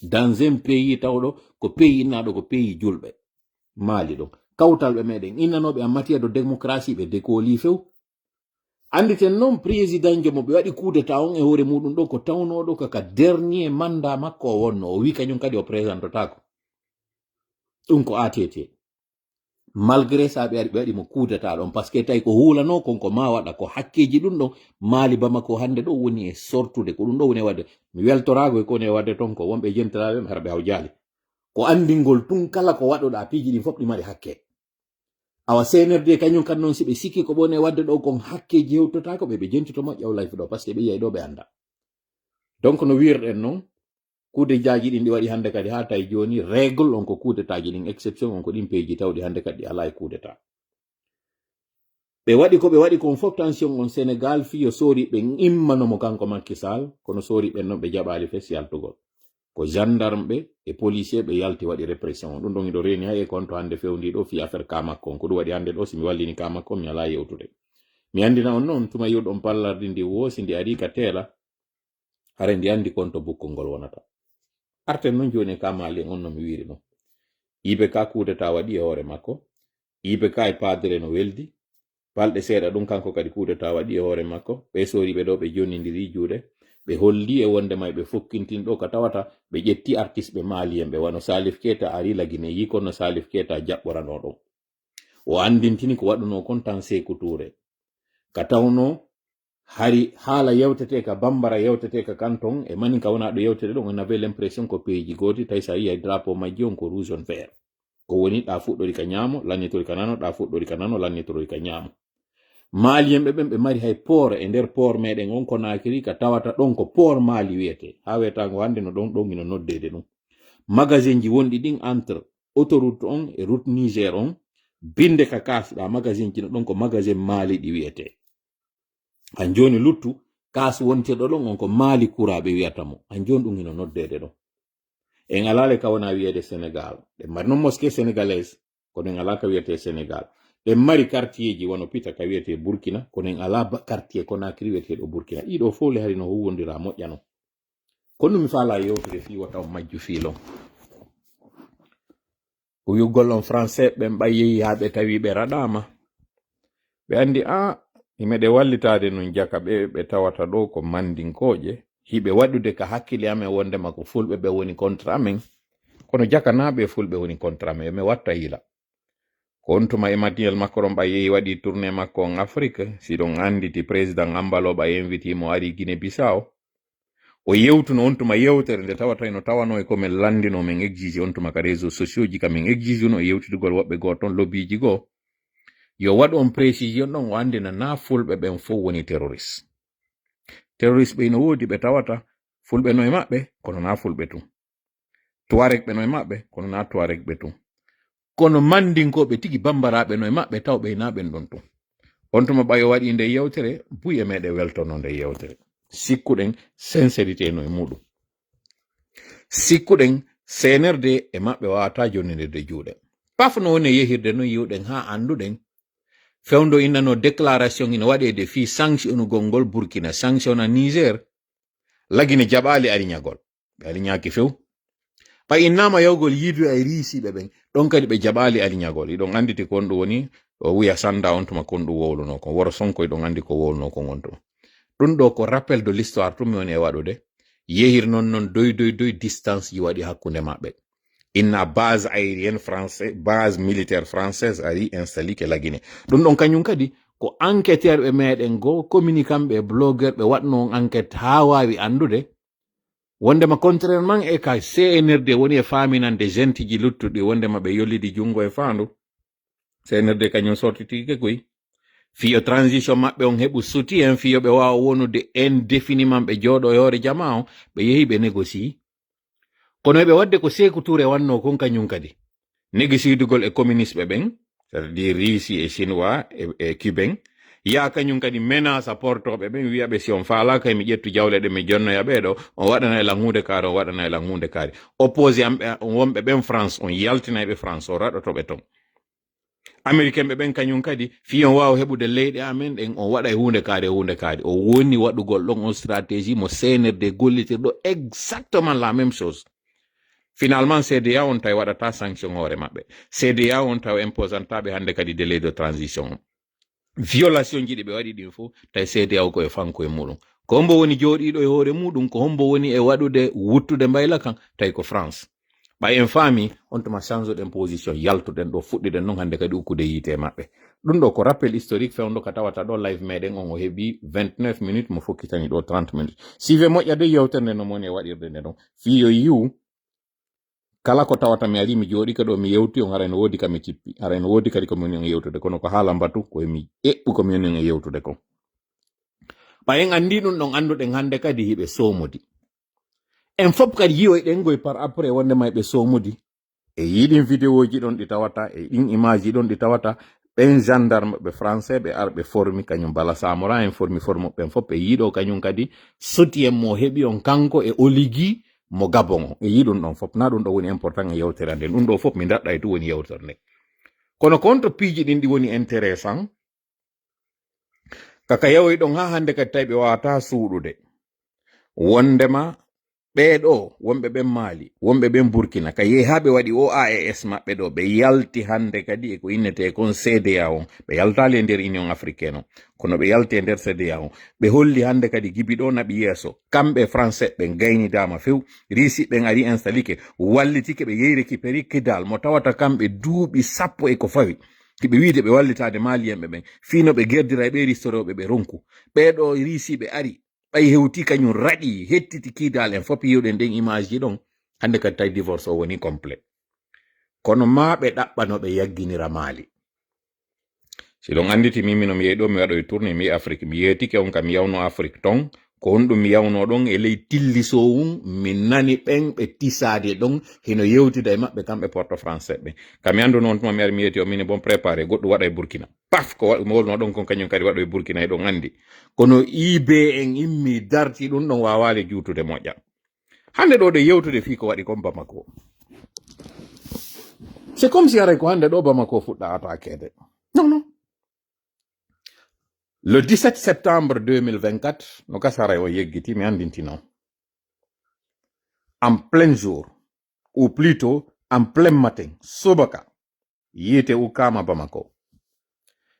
Dans un pays tawɗo ko pays innaaɗo ko pays julɓe. Maali ɗon. Kawtal ɓe meɗen innanooɓe en matière de démocratie ɓe dékooli few. Annditen non président jo mo ɓe waɗi coup d'état on e hoore muɗum ɗo ko tawnooɗo ka, ka dernier mandat makko o wonno. O wi'i kañum kadi o présentotaako. Ɗum ko A T T. Malgré ça, ɓe ari, ɓe waɗi mo coup d'état ɗon, parce que tawi ko huulanoo kon ko ma waɗa, ko hakkeeji ɗum ɗon, Maali Bamako hannde ɗo woni e sortude, ko ɗum ɗo woni e waɗde. Mi weltoraako e ko woni e waɗde ton ko wonɓe jentiraaɓe, hara ɓe hawjaali. Ko anndingol tun kala ko waɗuɗaa, piiji ɗin fof ɗi mari hakke. Awa C N R D kañum kan non, si ɓe sikki ko ɓe woni e waɗde ɗo kon hakkeeji hewtotaako ɓe, ɓe jentito moƴƴa o live ɗo, parce que ɓe yiyay ɗo ɓe annda. Donc no wiirɗen non, coup d'état ji ɗin ɗi waɗi hannde kadi haa tawi jooni, règle on ko coup d'état ji ɗin, exception on ko ɗin peeji tawɗi hannde kadi ɗi alaa e coup d'état. Ɓe waɗi ko ɓe waɗi kon fof, tension on Sénégal, fii yo sooriiɓe ɓen immano mo kanko Macky Sall, kono sooriiɓe ɓen non ɓe jaɓaali fes yaltugol. Ko gendarme ɓe e policier ɓe yalti waɗi répression on. Ɗum ɗon hiɗo reeni hay e konto hannde fewndii ɗo fii affaire ka makko on. Ko ɗum waɗi hannde ɗo, si mi wallini ka makko on, mi alaa yewtude. Mi anndina on non, tuma yi'uɗon pallardi ndi woosi, ndi arii ka teela, haray ndi anndi konto bukkol ngol wonata. Arten non jooni e ka Maali on no mi wiiri non. I P K coup d'état waɗi e hoore makko. I P K e Padre no weldi. Balɗe seeɗa ɗum kanko kadi coup d'état waɗi e hoore makko. Ɓe sooriiɓe ɗo ɓe jonnindiri juuɗe. Ɓe holli e wonde may ɓe fokkintin ɗo ka tawata ɓe ƴetti artiste ɓe Mali en ɓe wano Salif Keita ari Lagine yi kono Salif Keita jaɓɓorano ɗon. O anndintini ko waɗuno kon tan Seeku Tuure. Ka tawno Hari haala yewteteeka, bambara yewteteeka kan ton, e maninka wona ɗo yewtede ɗon, on avait l'impression ko peeji gooti, tawi sa yiyay drapeau majji on ko rouge on vert. Ko woni ɗa fuɗɗori ka ñaamo, lannitori ka nano, ɗa fuɗɗori ka nano, lannitori ka ñaamo. Maliyen ɓe ɓen ɓe mari hay port e nder port meɗen on Conakry ka tawata ɗon ko port Mali wiyete. Ha wetango hande no ɗon, ɗon ino noddede ɗum. Magasin ji wonɗi ɗin entre autoroute on e route Niger on, binde ka kaas ɗa magasin ji no ɗon ko magasin Mali ɗi wiyete. An joni luttu, kaas wontirɗo ɗon on ko Mali kura ɓe wiyata mo. An joni ɗum ino noddede ɗon. En alaa le ka wona wiyeede Sénégal. Ɗen mari noon mosquée sénégalaise, kono en alaa ka wiyetee Sénégal. Ɗen mari quartier ji wano Pita ka wiyetee Burkina, kono en alaa ba-, quartier Conakry wiyeteeɗo Burkina. Ɗiɗo fof le hari no huwwondira moƴƴa noon. Kono mi faalaa yewtude fii wota on majju fii lon. Ko wi'ugol on Français ɓen ɓay yehi haa ɓe tawi ɓe raɗaama. Ɓe anndi, a, himeɗe wallitaade nun jaka ɓe, ɓe tawata ɗo ko Mandinkooje. Hiɓe waɗude ka hakkille amen wondema ko Fulɓe ɓe woni contre amen. Kono jakanaaɓe e Fulɓe woni contre amen. Yo mi watta yila. Ko on tuma Emmanuel Macron ɓay yehi waɗi tournée makko on Afrique. Si ɗon annditi président Ambalo ɓay inviti mo ari Guinée Bissau. O yewtuno on tuma yewtere nde tawata ino tawano e ko min lanndino, min exige on tuma ka réseaux sociaux ji ka min exige no e yewtidugol woɓɓe goo ton lobbyji goo. Yo waɗu on précision ɗon, o anndina na Fulɓe ɓen fof woni terroriste. Terroriste ɓe ino woodi ɓe tawata Fulɓe no e maɓɓe, kono na Fulɓe tun. Tuareg ɓe no e maɓɓe, kono na Tuareg ɓe tun. Kono Mandinkooɓe tigi Bambaraaɓe no e maɓɓe, taw ɓe na ɓen ɗon tun. On tuma ɓay o waɗi nde yewtere, buy e meɗen weltono nde yewtere. Sikkuɗen sincérité no e muɗum. Sikkuɗen C N R D e maɓɓe wawata jonninde juuɗe. Paf no woni e yehirde non yiwɗen haa annduɗen. Fewndo innano déclaration ina waɗeede fii sanctionugol ngol Burkina, sanctiona Niger. Lagine jaɓaali aliñagol. Ɓe aliñaaki few. Ɓay innaama yawgol yiidu e Riisiiɓe ɓen, ɗon kadi ɓe jaɓaali aliñagol. Iɗon annditi kon ɗum woni, o wiya Sanda on tuma kon ɗum wowluno kon. Woro Sonko iɗon anndi ko wowluno kon on tuma. Ɗum ɗo ko rappel de l'histoire tun mi woni e waɗude. Yehir non non doy doy doy distance ji waɗi hakkunde maɓɓe. Inna base aérienne français, base militaire française ari installé ke Lagine. Ɗum ɗon kañum kadi ko enquêteur ɓe meɗen goo, communicant ɓe, blogueur ɓe waɗno on enquête haa waawi anndude. Wondema contrairement e ka C N R D woni e faaminande gente ji luttuɗi, wondema ɓe yollidi junngo e faandu. C N R D kañum sortitike koy. Fiyo transition maɓɓe on heɓu soutien, fiyo ɓe waawa wonude indéfiniment ɓe jooɗo e hoore jamaa on, ɓe yehi ɓe négocier. Kono eɓe waɗde ko Seeku Tuure wanno kon kañum kadi. Négocier dugol e communiste ɓe ɓen, c'est-à-dire Russie e Chinois e, e Cubain. Yaa kañum kadi menace a portooɓe ɓen, wiya ɓe si on faalaaka, mi ƴettu jawle ɗe, mi jonnoya ɓee ɗo, on waɗanay lan huunde kaari, on waɗanay lan huunde kaari. Opposé am ɓe, on wonɓe ɓen France, on yaltinay ɓe France, on raɗoto ɓe ton. Américain ɓe ɓen kañum kadi, fii on waawa heɓude leyɗe amen ɗen, on waɗay huunde kaari e huunde kaari. O woni waɗugol ɗon on stratégie mo C N R D gollitirɗo exactement la même chose. Finalement, C D A O on tawi waɗata sanction hoore maɓɓe. C D A O on tawi imposanta ɓe hannde kadi délai de transition on. Violation ji ɗi ɓe waɗi ɗin fof, tawi C D A O ko e fanko e muɗum. Ko hombo woni jooɗiiɗo e hoore muɗum, ko hombo woni e waɗude wuttude mbayla kan, tawi ko France. Ɓay en faami, on tuma change ɗen position, yaltuɗen ɗo, fuɗɗiɗen non hannde kadi ukkude yiite e maɓɓe. Ɗum ɗo ko rappel historique fewndo ka tawata ɗo live meɗen on o heɓi vingt-neuf minutes, mo fokkitani ɗo trente minutes. Sive moƴƴa de yewtere nde no moni e waɗirde nde ɗon. Fii yo yiwu, kala ko tawata mi ari mi jooɗike ɗo mi yewti on, haray no woodi ka mi tippi, haray no woodi kadi ko mi woni on yewtude, kono ko haala mbatu ko mi eɓɓu ko mi woni on e yewtude kon. Ɓay en anndi ɗum ɗon, annduɗen hannde kadi hiɓe soomodi. En fop kadi yiyoyɗen goy par après wonde may ɓe soomodi. E yiɗin vidéo ji ɗon ɗi tawata, e ɗin image ji ɗon ɗi tawata, ɓen gendarme ɓe français ɓe ar ɓe formi kañum Bala Samora en formi forme ɓen fop ɓe yiɗo kañum kadi soutien mo heɓi on kanko e Oligui mo Gabon on. E yiɗum ɗon fop, na ɗum ɗo woni important e yewtere nden. Ɗum ɗo fop mi daɗɗay tu woni yewtere nde. Kono kon to piiji ɗin ɗi woni intéressant, kaka yawoy ɗon haa hannde kadi tawi ɓe wawata suuɗude. Wondema ɓee ɗo wonɓe ɓen Mali, wonɓe ɓen Burkina, ka yehi haa ɓe waɗi O A E S maɓɓe ɗo, ɓe yalti hannde kadi e ko innetee kon C D A O on. Ɓe yaltaali e nder Union Africaine on, kono ɓe yalti e nder C D A O on. Ɓe holli hannde kadi Gibi ɗo naɓi yeeso. Kamɓe Français ɓen gaynidaama few. Risi ɓen ari installike, wallitike ɓe yehi récupérer Kidal mo tawata kamɓe duuɓi sappo e ko fawi. Hiɓe wiide ɓe wallitaade Malienɓe ɓen, fii no ɓe gerdira e ɓee ristorooɓe ɓe ronku. Ɓee ɗoo Riisiiɓe ari, ɓay hewti kañum raɗi, hettiti Kidal en fop yiwɗen ɗen image ji ɗon. Hannde kadi tawi divorce o woni complet. Kono maa ɓe ɗaɓɓa no ɓe yagginira Mali. Si ɗon annditi, min mino mi yehi ɗo, mi waɗoyi tournée, mi yehi Afrique, mi yeetike on ka mi yawno Afrique ton, ko honɗum mi yawnoo ɗon e ley tillisowun, mi nani ɓen ɓe tisaade ɗon, hino yewtida e maɓɓe kamɓe Porto Français ɓen. Ka mi annduno on tuma mi ari mi yeeti on, mini bon préparé, goɗɗum waɗa e Burkina. Paf, ko waɗ-, mi wolno ɗon kon kañum kadi waɗo e Burkina, e ɗon anndi. Kono I B en immi darti ɗum ɗon waawaali juutude moƴƴa. Hannde ɗo ɗe yewtude fii ko waɗi kon Bamako. C'est comme si haray ko hannde ɗo Bamako fuɗɗa attaqueede. Non, non. Le dix-sept septembre deux mille vingt-quatre, no ka saray o yeggiti, mi anndintino. En plein jour, ou plutôt en plein matin, subaka, yiite ukkaama Bamako.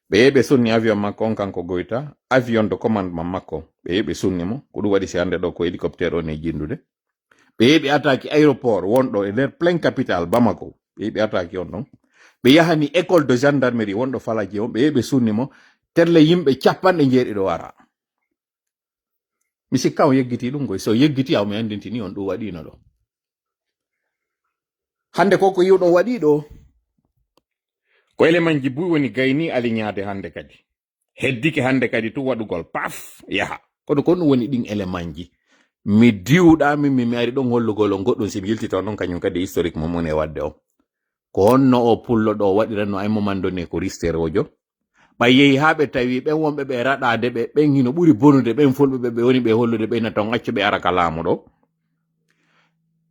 Ɓe yehi ɓe sunni avion makko on, kanko Goyta, avion de commandement makko. Ɓe yehi ɓe sunni mo, ko ɗum waɗi si hannde ɗo ko hélicoptère on e jinndude. Ɓe yehi ɓe attaque aéroport wonɗo e nder plein capitale Bamako. Ɓe yehi ɓe attaque on ɗon. Ɓe yahani école de gendarmerie wonɗo Faladji on. Ɓe yehi ɓe sunni mo. Terle yimɓe capanɗe njeeɗiɗo wara. Mi sikka on yeggiti ɗum koy. So yeggiti, aw mi anndintini on ɗum waɗiino ɗo. Hannde ko ko yiwɗon waɗi ɗo. Ko élément ji buy woni gayni aliñaade hannde kadi. Heddike hannde kadi tun waɗugol paf, yaha. Kono ko ɗum woni ɗin élément ji. Mi diwɗaa, min mi, mi ari ɗon hollugol on goɗɗum, si mi yiltito non kañum kadi historique mo mone waɗde on. Ko honno o pullo ɗo waɗiranno ay mo mandone ko risteroojo? Ɓay yehi haa ɓe tawi ɓen wonɓe ɓe raɗaade ɓe, ɓen hino ɓuri bonude ɓen fulɓe ɓe, ɓe woni ɓe hollude ɓe na ton accu ɓe ara ka laamu ɗo.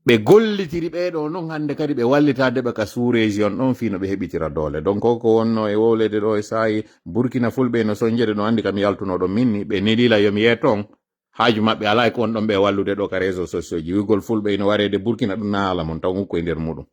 Ɓe gollitiri ɓee ɗoo non hannde kadi ɓe wallitaade ɓe ka sous-région ɗon fii no ɓe heɓitira doole. Donc ko wonno e wowleede ɗo e saa'i Burkina fulɓe no sonjede ɗo anndi kam yaltuno ɗo minni ɓe nelila yo mi yee ton. Haaju maɓɓe alaa e ko won ɗon ɓe wallude ɗo ka réseaux sociaux ji. Wi'ugol fulɓe ino wareede Burkina ɗum na haala mon taw ukko e nder muɗum.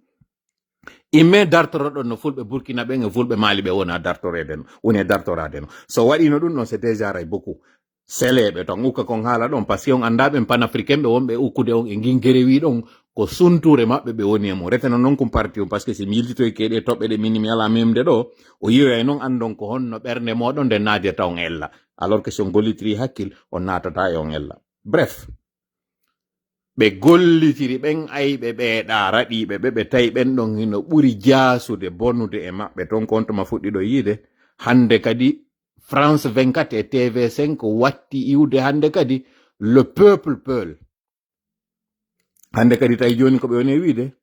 Imme dartoro ɗon no fulɓe Burkina ɓen e fulɓe Mali ɓe wona dartoreede no, woni e dartoraade no. So waɗiino ɗum ɗon, c'est déjà ray beaucoup. Seleeɓe ton ukka kon haala ɗon, parce que on anndaa ɓen panafricain ɓe wonɓe ukkude on e ngin gerewi ɗon, ko suntuure maɓɓe ɓe woni e mum. Reteno non kum parti on, parce que si mi yiltitoy keɗe toɓɓe ɗe min mi alaa memde ɗo, o yiwoyay non anndon ko honno ɓernde mooɗon nde naadirta on ella. Alors que si on gollitiri hakkil, on naatata e on ella. Bref, ɓe gollitiri ɓen ayɓe ɓe ɗa raɗiiɓe ɓe, ɓe tawi ɓen ɗon hino ɓuri jaasude bonude e maɓɓe ton, ko on tuma fuɗɗiɗo yiide. Hannde kadi France vingt-quatre e T V cinq watti iwde hannde kadi le peuple peul. Hannde kadi tawi jooni ko ɓe woni e wiide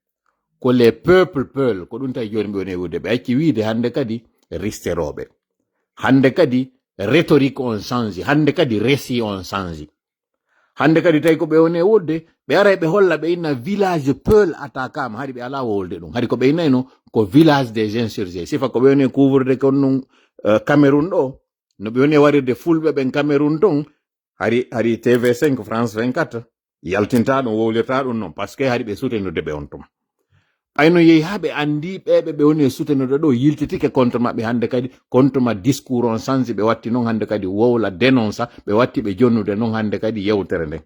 ko les peuples peul, ko ɗum tawi jooni ɓe woni e wiide. Ɓe acci wiide hannde kadi risterooɓe. Hannde kadi rhétorique on change. Hannde kadi récit on change. Hannde kadi tawi ko ɓe woni e wodde, ɓe aray ɓe holla ɓe inna village peul attaquaama. Hari ɓe alaa wowlde ɗum. Hari ko ɓe innayno ko village des insurgés. Sifa ko ɓe woni e couvrude kon ɗum, eh, Cameroun ɗo. No ɓe woni e warirde fulɓe ɓen Cameroun ton. Hari, hari T V cinq, France vingt-quatre yaltinta ɗum, wowlirta ɗum non, parce que hari ɓe soutenude ɓe on tuma. Ɓay no yehi haa ɓe anndi ɓeeɓe ɓe woni e soutenude ɗo yiltitike contre maɓɓe hannde kadi, contre ma discours on sansi ɓe watti non hannde kadi wowla dénonça, ɓe watti ɓe jonnude non hannde kadi yewtere nden.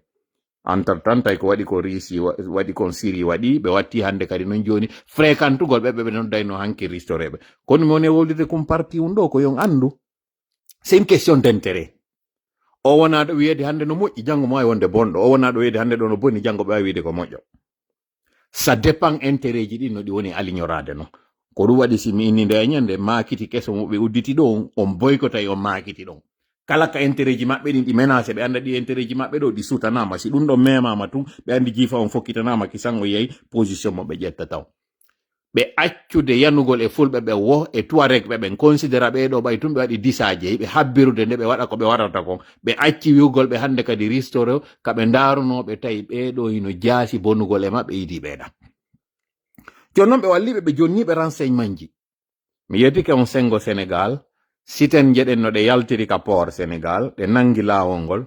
Entre temps, tawi ko waɗi ko Russie wa-, waɗi kon Syrie waɗi, ɓe watti hannde kadi non jooni fréquentugol ɓe, ɓe, ɓe noddayno hanki ristoreɓe. Kono mi woni e wowlirde kum parti un ɗo ko yon anndu. C'est une question d'intérêt. O wonaa ɗo wiyeede hannde no moƴƴi, janngo mo waawi wonde bonɗo. O wonaa ɗo wiyeede hannde ɗo no boni, janngo ɓe waawi wiide ko moƴƴo. Ça dépend intérêt ji ɗin no ɗi woni alignoraade non. Ko ɗum waɗi si mi inni nde e ñande maakiti keso mo ɓe udditi ɗo on, on boykotay on maakiti ɗon. Kala ka intérêt ji maɓɓe ɗin ɗi menacé, ɓe annda ɗi intérêt ji maɓɓe ɗo ɗi sutanaama. Si ɗum ɗon memaama tun, ɓe anndi jiifa on fokkitanaama kisan o yehi position mo ɓe ƴettata on. Ɓe accude yanugol e fulɓe ɓe wo e Tuareg ɓe ɓen considéra ɓee ɗo ɓay tun ɓe waɗi disaaje, ɓe habbirude nde ɓe waɗa ko ɓe waɗata kon. Ɓe acci wi'ugol ɓe hannde kadi ristoro ka ɓe ndaarunoo ɓe tawi ɓee ɗo hino jaasi bonugol e maɓɓe yiɗi ɓe ɗa. Jooni non ɓe walliiɓe ɓe jonniiɓe renseignement ji. Mi yeetike on sengo Sénégal, siten jeɗen no ɗe yaltiri ka port Sénégal, ɗe nangi laawol ngol.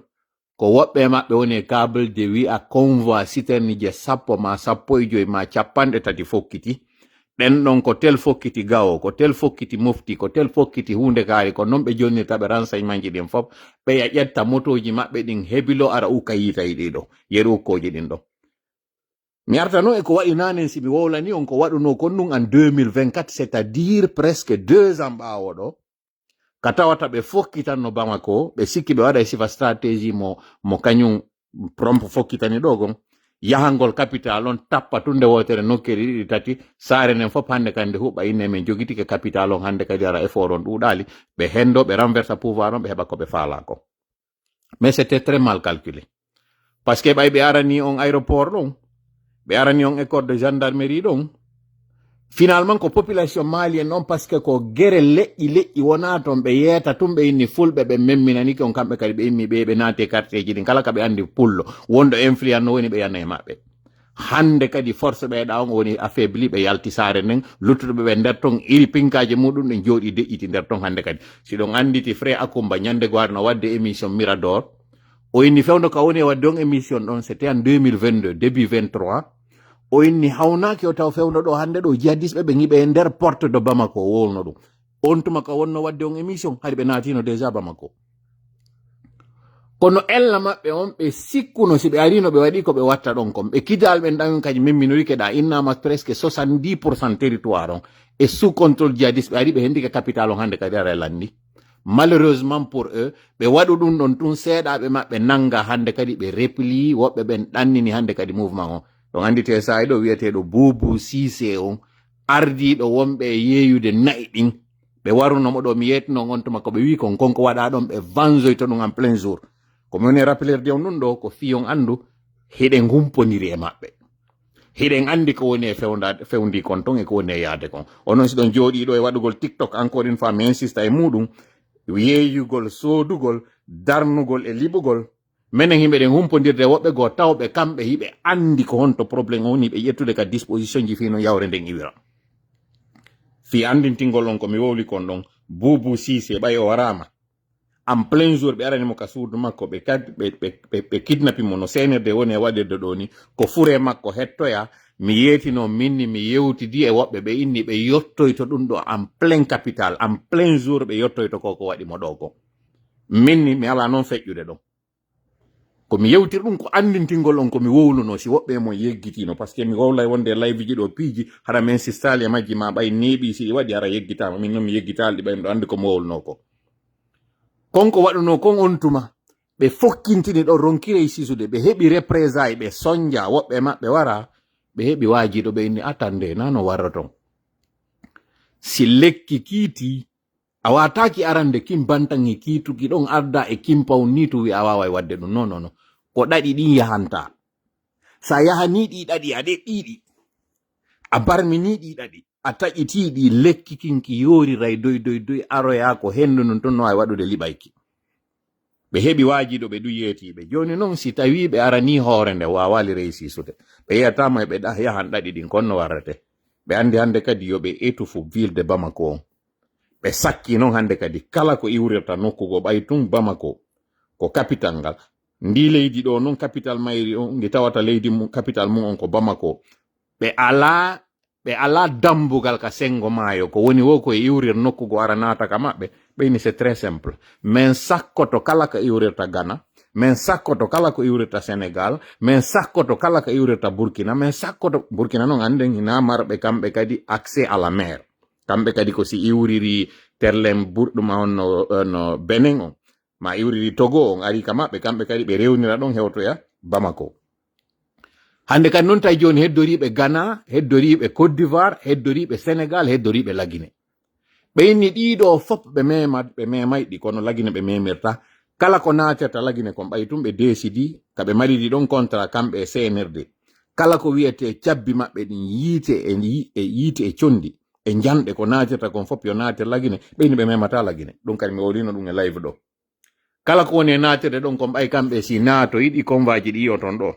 Ko woɓɓe e maɓɓe woni e câble de wi a convoi siten je sappo ma sappo e joy ma capanɗe tati fokkiti. Ɗen ɗon ko tel fokkiti gawo, ko tel fokkiti mofti, ko tel fokkiti huunde kaari, ko non ɓe jonnirta ɓe renseignement ji ɗin fof. Ɓeya ƴetta motooji maɓɓe ɗin hebilo ara ukka yiita e ɗiɗo, yeru ukkooji ɗin ɗo. Mi arta noon e ko waɗi naanen, si mi wowlani on ko waɗunoo kon ɗum en deux mille vingt-quatre, c'est-à-dire presque deux ans ɓaawo ɗo, ka tawata ɓe fokkitanno Bamako, ɓe sikki ɓe waɗa e sifa stratégie mo, mo kañum Trump fokkitani ɗo gon, yahangol capital on tappa tun nde wootere nokkeeli ɗiɗi tati, saare nden fof hannde kadi nde huɓɓa inne men jogitike capital on hannde kadi ara effort on ɗuuɗaali, ɓe hendo, ɓe renversa pouvoir on, ɓe heɓa ko ɓe faalaa ko. Mais c'était très mal calculé. Parce que ɓay ɓe arani on aéroport ɗon, ɓe arani on école de gendarmerie ɗon, finalement ko population malienne on, parce que ko gere leƴƴi leƴƴi wona ton, ɓe yeeta tun, ɓe inni fulɓe ɓe memminanike on, kamɓe kadi ɓe immi ɓe, ɓe naati e quartier ji ɗin, kala ka ɓe andi pullo, wonɗo influent no woni, ɓe yana e maɓɓe. Hannde kadi force ɓeyɗa on woni affaibli, ɓe yalti saare nden, luttuɓe ɓe nder ton, iri pinkaaji muɗum ɗen jooɗi deƴƴiti nder ton hannde kadi. Si ɗon anditi Frère Akumba ñande gwaari no wadde émission Mirador, o inni fewndo ka woni e wadde on émission ɗon, c'était en deux mille vingt-deux, début vingt-trois. O inni hawnaaki o taw fewndo ɗo hannde ɗo jihadiste ɓe ɓe ngiɓe e nder porte de Bamako, o wowlno ɗum. On tuma ka wonno wadde on émission, hari ɓe naatino déjà Bamako. Kono ella maɓɓe on, ɓe sikkuno si ɓe arino ɓe waɗi ko ɓe watta ɗon kon. Ɓe kidal ɓen ɗan kadi memminorike ɗa, innama presque soixante-dix pour cent territoire on e sous contrôle jihadiste, ɓe ari ɓe hendike capital on hannde kadi ara e lanndi. Malheureusement pour eux, ɓe waɗu ɗum ɗon tun, seeɗaɓe maɓɓe nanga hannde kadi ɓe repli, woɓɓe ɓen ɗannini hannde kadi mouvement on. Ɗon anndi te saa'i ɗo wi'eteeɗo Boubou Cissé on, ardiiɗo wonɓe e yeeyude na'i ɗin. Ɓe waruno mo ɗo, mi yeetino on tuma ko ɓe wi'i kon, kon ko waɗa ɗon, ɓe vanzoyto ɗum en plein jour. Ko mi woni e rappelirde on ɗum ɗo, ko fii on anndu, hiɗen humpondiri e maɓɓe. Hiɗen anndi ko woni e fewnda-, fewndi kon ton e ko woni e yaade kon. Onon si ɗon jooɗii ɗo e waɗugol TikTok, encore une fois, mi insista e muɗum, yeeyugol, soodugol, darnugol e liɓugol. Menen himɓe ɗen humpondirde woɓɓe goo tawɓe kamɓe hiɓe anndi ko honto problème on woni, ɓe ƴettude ka disposition ji fii no yawre nden iwira. Fii anndintingol on ko mi wowli kon ɗon, Boubou Cissé ɓay o waraama. En plein jour, ɓe arani mo ka suudu makko, ɓe kad-, ɓe, ɓe, ɓe, ɓe kidnapping mo no seenirde woni e waɗirde ɗo ni. Ko fure makko hettoya, mi yeetino minni, mi yewtidi e woɓɓe, ɓe inni ɓe yottoyto ɗum ɗo en plein capital, en plein jour, ɓe yottoyto ko, ko waɗi mo ɗo ko. Minni, mi alaa noon feƴƴude ɗon. Ko mi yewtiri ɗum ko anndintingol on ko mi wowluno, si woɓɓe e mon yeggitino, parce que mi wowlay wonde e live ji ɗo piiji, hara mi insistaali e majji ma ɓay neeɓi si ɗi waɗi hara yeggitaama, min noon mi yeggitaali ɗi ɓay miɗo anndi ko mi wowluno ko. Kon ko waɗuno kon on tuma, ɓe fokkintini ɗo ronkirey sisude, ɓe heɓi représailles, ɓe sonja, woɓɓe maɓɓe wara, ɓe heɓi waajiɗo ɓe inni attande, na no warroton. Si lekki kiiti, a waataaki arande kin bantangi kiituki ɗon arda e kin pawn ni tun wi'a a waaway waɗde ɗum. Non, non, non. Ko ɗaɗi ɗin yahanta. Sa yahanii ɗi ɗaɗi, a ɗeɓɓii ɗi. A barminii ɗi ɗaɗi. A taƴitii ɗi, lekki kin ki yooriray doy, doy, doy, aroyaa ko hendu ndun tun no waawi waɗude liɓayki. Ɓe heɓi waajiɗo ɓe du yeetiiɓe. Jooni non si tawii ɓe aranii hoore nde waawaali reysiisude. Ɓe yiyataama e ɓe ɗa-, yahan ɗaɗi ɗin, kon no warrete. Ɓe anndi hannde kadi yo ɓe étouffe ville de Bamako on. Ɓe sakki non hannde kadi kala ko iwrirta nokku goo ɓay tun Bamako ko capital ngal. Ndi leydi ɗo non capital mayri on, ndi tawata leydi mum, capital mum on ko Bamako. Ɓe alaa, ɓe alaa dambugal ka senngo maayo. Ko woni wo ko e iwrir nokku goo ara naata ka maɓɓe. Ɓe ni c'est très simple. Min sakkoto kala ko iwrirta Ghana. Min sakkoto kala ko iwrirta Sénégal. Min sakkoto kala ko iwrirta Burkina. Min sakkoto Burkina non annden hinaa marɓe kamɓe kadi accès à la mer. Kamɓe kadi ko si iwriri terlen burɗum on no, no Benin on, ma iwriri Togo on ari ka maɓɓe, kamɓe kadi ɓe rewnira ɗon hewtoya Bamako. Hannde kadi non tawi jooni heddoriiɓe Ghana, heddoriiɓe Côte d'Ivoire, heddoriiɓe Sénégal, heddoriiɓe Lagine. Ɓe inni ɗiɗo fof ɓe mema-, ɓe memay ɗi, kono Lagine ɓe memirta. Kala ko naatirta Lagine kon ɓay tun ɓe deesidi, ka ɓe maridi ɗon contrat kamɓe e C N R D. Kala ko wiyetee cabbi maɓɓe ɗin yiite e yi-, e yiite e condi, e njanɗe ko naatirta kon fof yo naatir Lagine, ɓe inni ɓe memata Lagine. Ɗum kadi mi wowlino ɗum e live ɗo. Kala ko woni e naatirde ɗon kon ɓay kamɓe si naatoyi ɗi konvaaji ɗi yi'oton ɗo.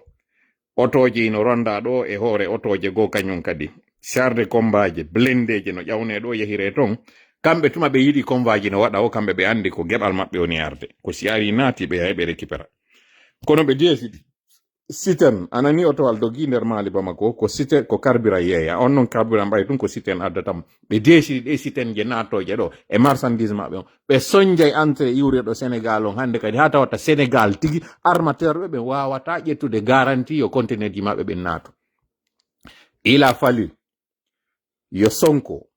Otooje ino ronda ɗo e hoore otooje goo kañum kadi. Char de combat je, blindeeje no ƴawne ɗo yahire ton. Kamɓe tuma ɓe yiɗi konvaaji no waɗa o, kamɓe ɓe anndi ko geɓal maɓɓe woni arde. Ko si ari naati ɓe yahay ɓe récupéra. Kono ɓe deesidi. Siten, a nani otowal dogi nder Mali Bamako, ko siten, ko carburant yeeya. On non carburant ɓay tun ko siten addata mo. Ɓe deesidi ɗe siten je naatooje ɗo e marchandise maɓɓe on. Ɓe sonjay entrée iwrirɗo Sénégal on hannde kadi haa tawata Sénégal tigi armateur ɓe ɓe waawata ƴettude garantie yo conteneur ji maɓɓe ɓen naatu. Il a fallu yo Sonko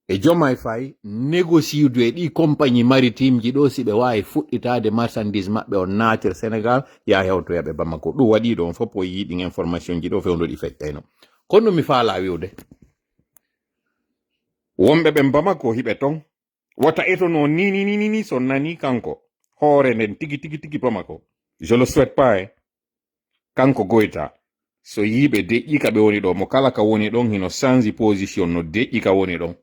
e Diomaye Faye négocier e ɗi compagnie maritime ji ɗo, si ɓe waawi fuɗɗitaade marchandise maɓɓe on naatir Sénégal, yaa hewtoya ɓe Bamako. Ɗum waɗi ɗo on fof o yii ɗin information ji ɗo fewndo ɗi feƴƴayno. Kono mi faala wiwde, wonɓe ɓen Bamako hiɓe ton, wota etono ni, ni, ni, ni, ni, so nani kanko hoore nden tigi, tigi, tigi Bamako. Je le souhaite pas, eh. Kanko Goyta, so yiiɓe deƴƴi ka ɓe woni ɗo, mo kala ka woni ɗon, hino change position no deƴƴi ka woni ɗon.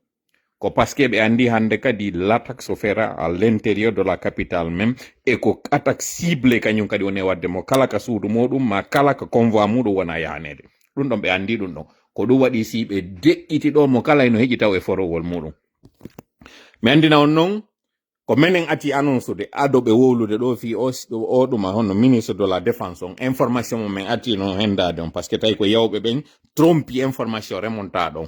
Ko parce que ɓe andi hande kadi l'attaque se fera à l'intérieur de la capitale même, e ko attaque ciblée kañum kadi woni e wadde mo kala ka suudu muɗum, ma kala ka convoi muɗum wona yahanede. Ɗum ɗon ɓe andi ɗum ɗon. Ko ɗum waɗi si ɓe deƴƴiti ɗo, mo kala eno heƴi taw e forowol muɗum. Mi andina on non, ko menen ati annonce de ado ɓe wowlude ɗo fii o, o ɗuma hono ministre de la défense on. Information mo men ati no hendade on, parce que tawi ko yawɓe ɓen trompi information remonta ɗon.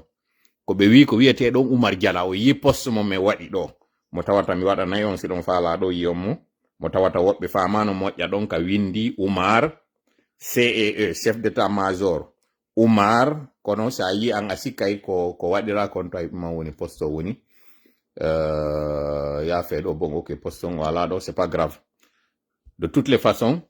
Ko ɓe wi ko wiyete ɗon Oumar Diallo, o yi poste mo men waɗi ɗo. Mo tawata mi waɗanay on si ɗon faala ɗo yi on mo. Mo tawata woɓɓe faamano moƴƴa ɗon ka windi Oumar C E E, chef d'état-major. Oumar, kono si a yi an a sikkay ko, ko waɗira kon tawi ɗum woni poste o woni. Euh, ya fait ɗo, bon, ok, poste on wala ɗo, c'est pas grave. De toutes les façons,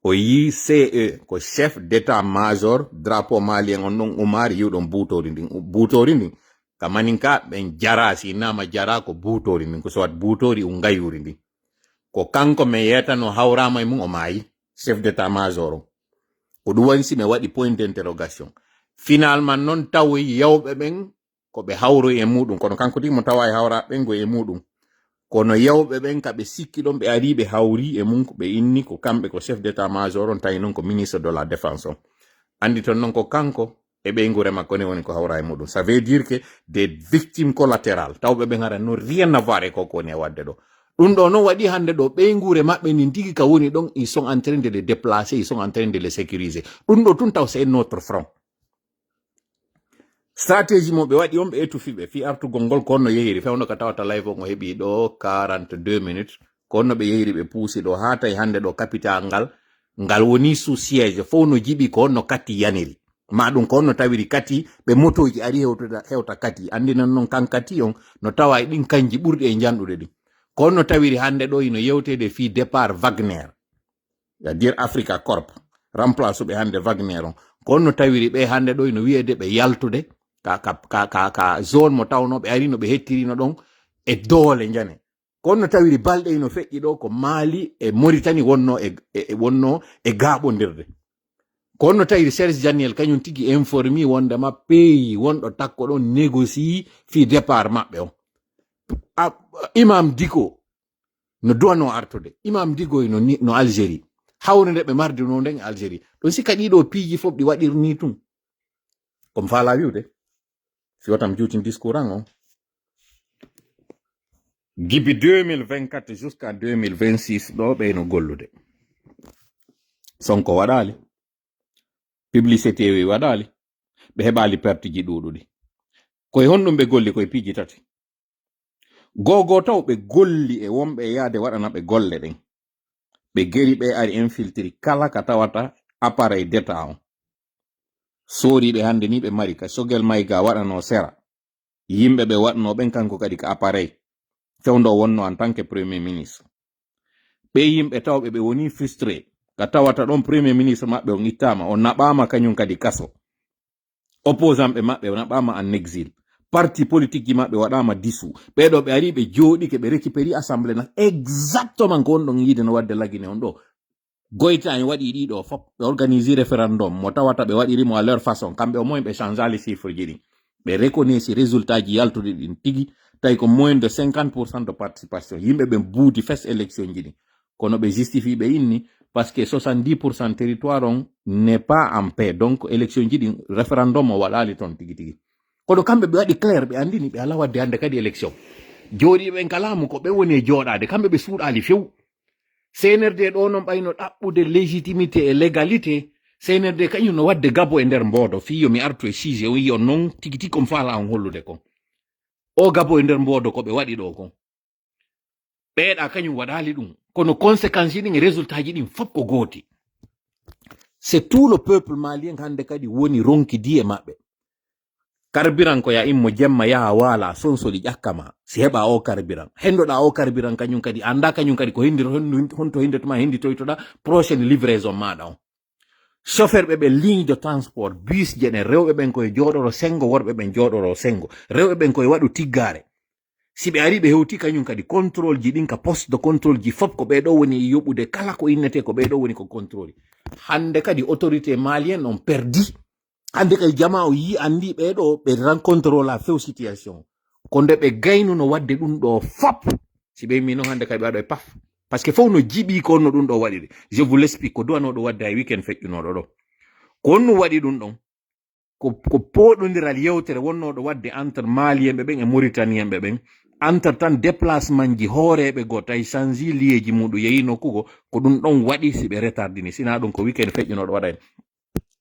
o yi C E, ko chef d'état-major, drapeau malien on ɗon Oumar, yiwɗon buutori ndin. Buutori ndin, ka maninka ɓen jara, si innama jara ko buutori ndin, ko soit buutori un ngayuri ndin. Ko kanko mi yetano hawrama e mum o maayi, chef d'état-major on. Ko ɗum woni si mi waɗi point d'interrogation. Finalement non tawi yawɓe ɓen ko ɓe hawroyi e muɗum, kono kanko tigi mo tawa e hawraɓe ɓen go e muɗum. Kono yawɓe ɓen ka ɓe sikki ɗon ɓe ari ɓe hawri e mum, ko ɓe inni ko kamɓe ko chef d'état-major on, tawi non ko ministre de la défense on. Andi ton non ko kanko e ɓeynguure makko ne woni ko hawra e muɗum. Ça veut dire que des victimes collatérales, tawɓe ɓen hara no rien à voir e ko ko woni e wadde ɗo. Ɗum ɗo non waɗi hande ɗo ɓeynguure maɓɓe nin tigi ka woni ɗon, ils sont en train de les déplacer, ils sont en train de les sécuriser. Ɗum ɗo tun taw c'est notre front. Stratégie mo ɓe waɗi on, ɓe étoufi ɓe fii artugol ngol, ko honno yehiri, fewndo ka tawata live on o heɓi ɗo quarante-deux minutes. Ko honno ɓe yehiri, ɓe puusi ɗo haa tawi hande ɗo capital ngal, ngal woni sous siège, fow no jiɓi ko honno kati yaniri. Ma ɗum ko honno tawiri kati, ɓe motooji ari hewtude, hewta kati. Andinan non kan kati on, no tawa e ɗin kanji ɓurɗi e janɗude ɗin. Ko honno tawiri hande ɗo ino yewtede fii départ Wagner. C'est-à-dire Africa Corp, remplace ɓe hande Wagner on. Ko honno tawiri ɓe hande ɗo ino wiyede ɓe yaltude ka, ka, ka, ka, ka zone mo tawno ɓe arino, ɓe hettirino ɗon e doole njane. Ko honno tawiri balɗe ino feƴƴi ɗo ko Mali e Mauritanie wonno e, e, e wonno e gaaɓondirde. Ko honno tawiri Serge Daniel kañum tigi informi wondema pays wonɗo takko ɗon négocie fii départ maɓɓe on. A, Imam Dicko no duwano artude. Imam Dicko no, ni, no Algérie. Hawre nde ɓe marduno nden e Algérie. Ɗum sikka ɗiɗo piiji fof ɗi waɗirni tun. Ko mi faala wiwde. Si wata mi juutin discours an on. Gibi deux mille vingt-quatre jusqu'à deux mille vingt-six ɗo ɓeyno gollude. Sonko waɗaali. Publicité wi waɗaali. Ɓe heɓaali perte ji ɗuuɗuɗi. Koye honɗum ɓe golli? Koye piiji tati. Gogo taw ɓe golli e wonɓe e yaade waɗana ɓe golle ɗen. Ɓe geri ɓe ari infiltri kala ka tawata appareil d'État on. Sooriiɓe hande ni ɓe mari ka Choguel Maïga waɗano sera. Yimɓe ɓe waɗno ɓen kanko kadi ka appareil. Fewndo wonno en tant que premier ministre. Ɓe yimɓe tawɓe ɓe woni frustré. Ka tawata ɗon premier ministre maɓɓe on ittama, o naɓama kañum kadi kaso. Opposant ɓe maɓɓe naɓama en exil. Parti politique ji maɓɓe waɗama dissous. Ɓeɗo ɓe ari ɓe jooɗike ɓe récupéri assemblée na exactement ko on ɗon yiide no wadde lagine on ɗo. Goyta en waɗi ɗiɗo fop, ɓe organisi référendum mo tawata ɓe waɗiri mo à leur façon. Kamɓe o moyen ɓe changeali chiffre ji ɗin. Ɓe reconnaissi résultat ji yaltuɗi ɗin tigi, tawi ko moins de cinquante pour cent de participation. Yimɓe ɓen buuti fes élection ji ɗin. Kono ɓe justifi ɓe inni, parce que soixante-dix pour cent territoire on n'est pas en paix. Donc élection ji ɗin, référendum o waɗali ton tigi tigi. Kono kamɓe ɓe waɗi clair, ɓe andini ɓe ala wadde hande kadi élection. Jooɗiiɓe ɓen ka laamu ko ɓe woni e jooɗaade, kamɓe ɓe suuɗaali few. C N R D ɗo non ɓayno ɗaɓɓude légitimité e légalité, C N R D kañum no wadde gabo e nder mboodo, fii yo mi artu e sujet o, yi on non tigi tigi ko mi faala on hollude kon. O gabo e nder mboodo ko ɓe waɗi ɗo kon. Ɓeeɗa kañum waɗaali ɗum, kono conséquence ji ɗin e résultat ji ɗin fof ko gooti. C'est tout le peuple malien hannde kadi woni ronki diye maɓɓe. Carburant ko ya immo jemma yaha waala sonsoli ƴakka ma si heɓa o carburant. Hendoɗa o carburant kañum kadi anda kañum kadi ko hindi honto hindetuma hindi toytoɗa prochaine livraison maɗa on. Chauffeur ɓe ɓe ligne de transport bus je ɗen rewɓe ɓen koye jooɗoro sengo worɓe ɓen jooɗoro sengo rewɓe ɓen koye waɗu tiggare. Si ɓe ari ɓe hewti kañum kadi contrôle ji ɗin ka poste de contrôle ji fof ko ɓe ɗo woni e yoɓude kala ko innete ko ɓe ɗo woni ko contrôle. Hannde kadi autorité malien on perdi. Hannde kadi jama o yi andi ɓe ɗo ɓe rencontre la few situation. Ko nde ɓe gaynuno wadde ɗum ɗo fop. Si ɓe mi noon hannde kadi ɓe waɗo e paf. Parce que fof no jiɓi ko no ɗum ɗo waɗiri. Je vous l'explique ko duwanoɗo wadde hay weekend feƴƴunoɗo ɗo. Ko honno waɗi ɗum ɗon? Ko, ko pooɗondiral yewtere wonnooɗo waɗde entre Malienɓe ɓen e Mauritanienɓe ɓen, entre tan déplacement ji hooreeɓe goo tawi change liyeeji muɗum yehi nokku goo, ko ɗum ɗon waɗi si ɓe retardini. Sinaa ɗum ko weekend feƴƴunooɗo waɗa en.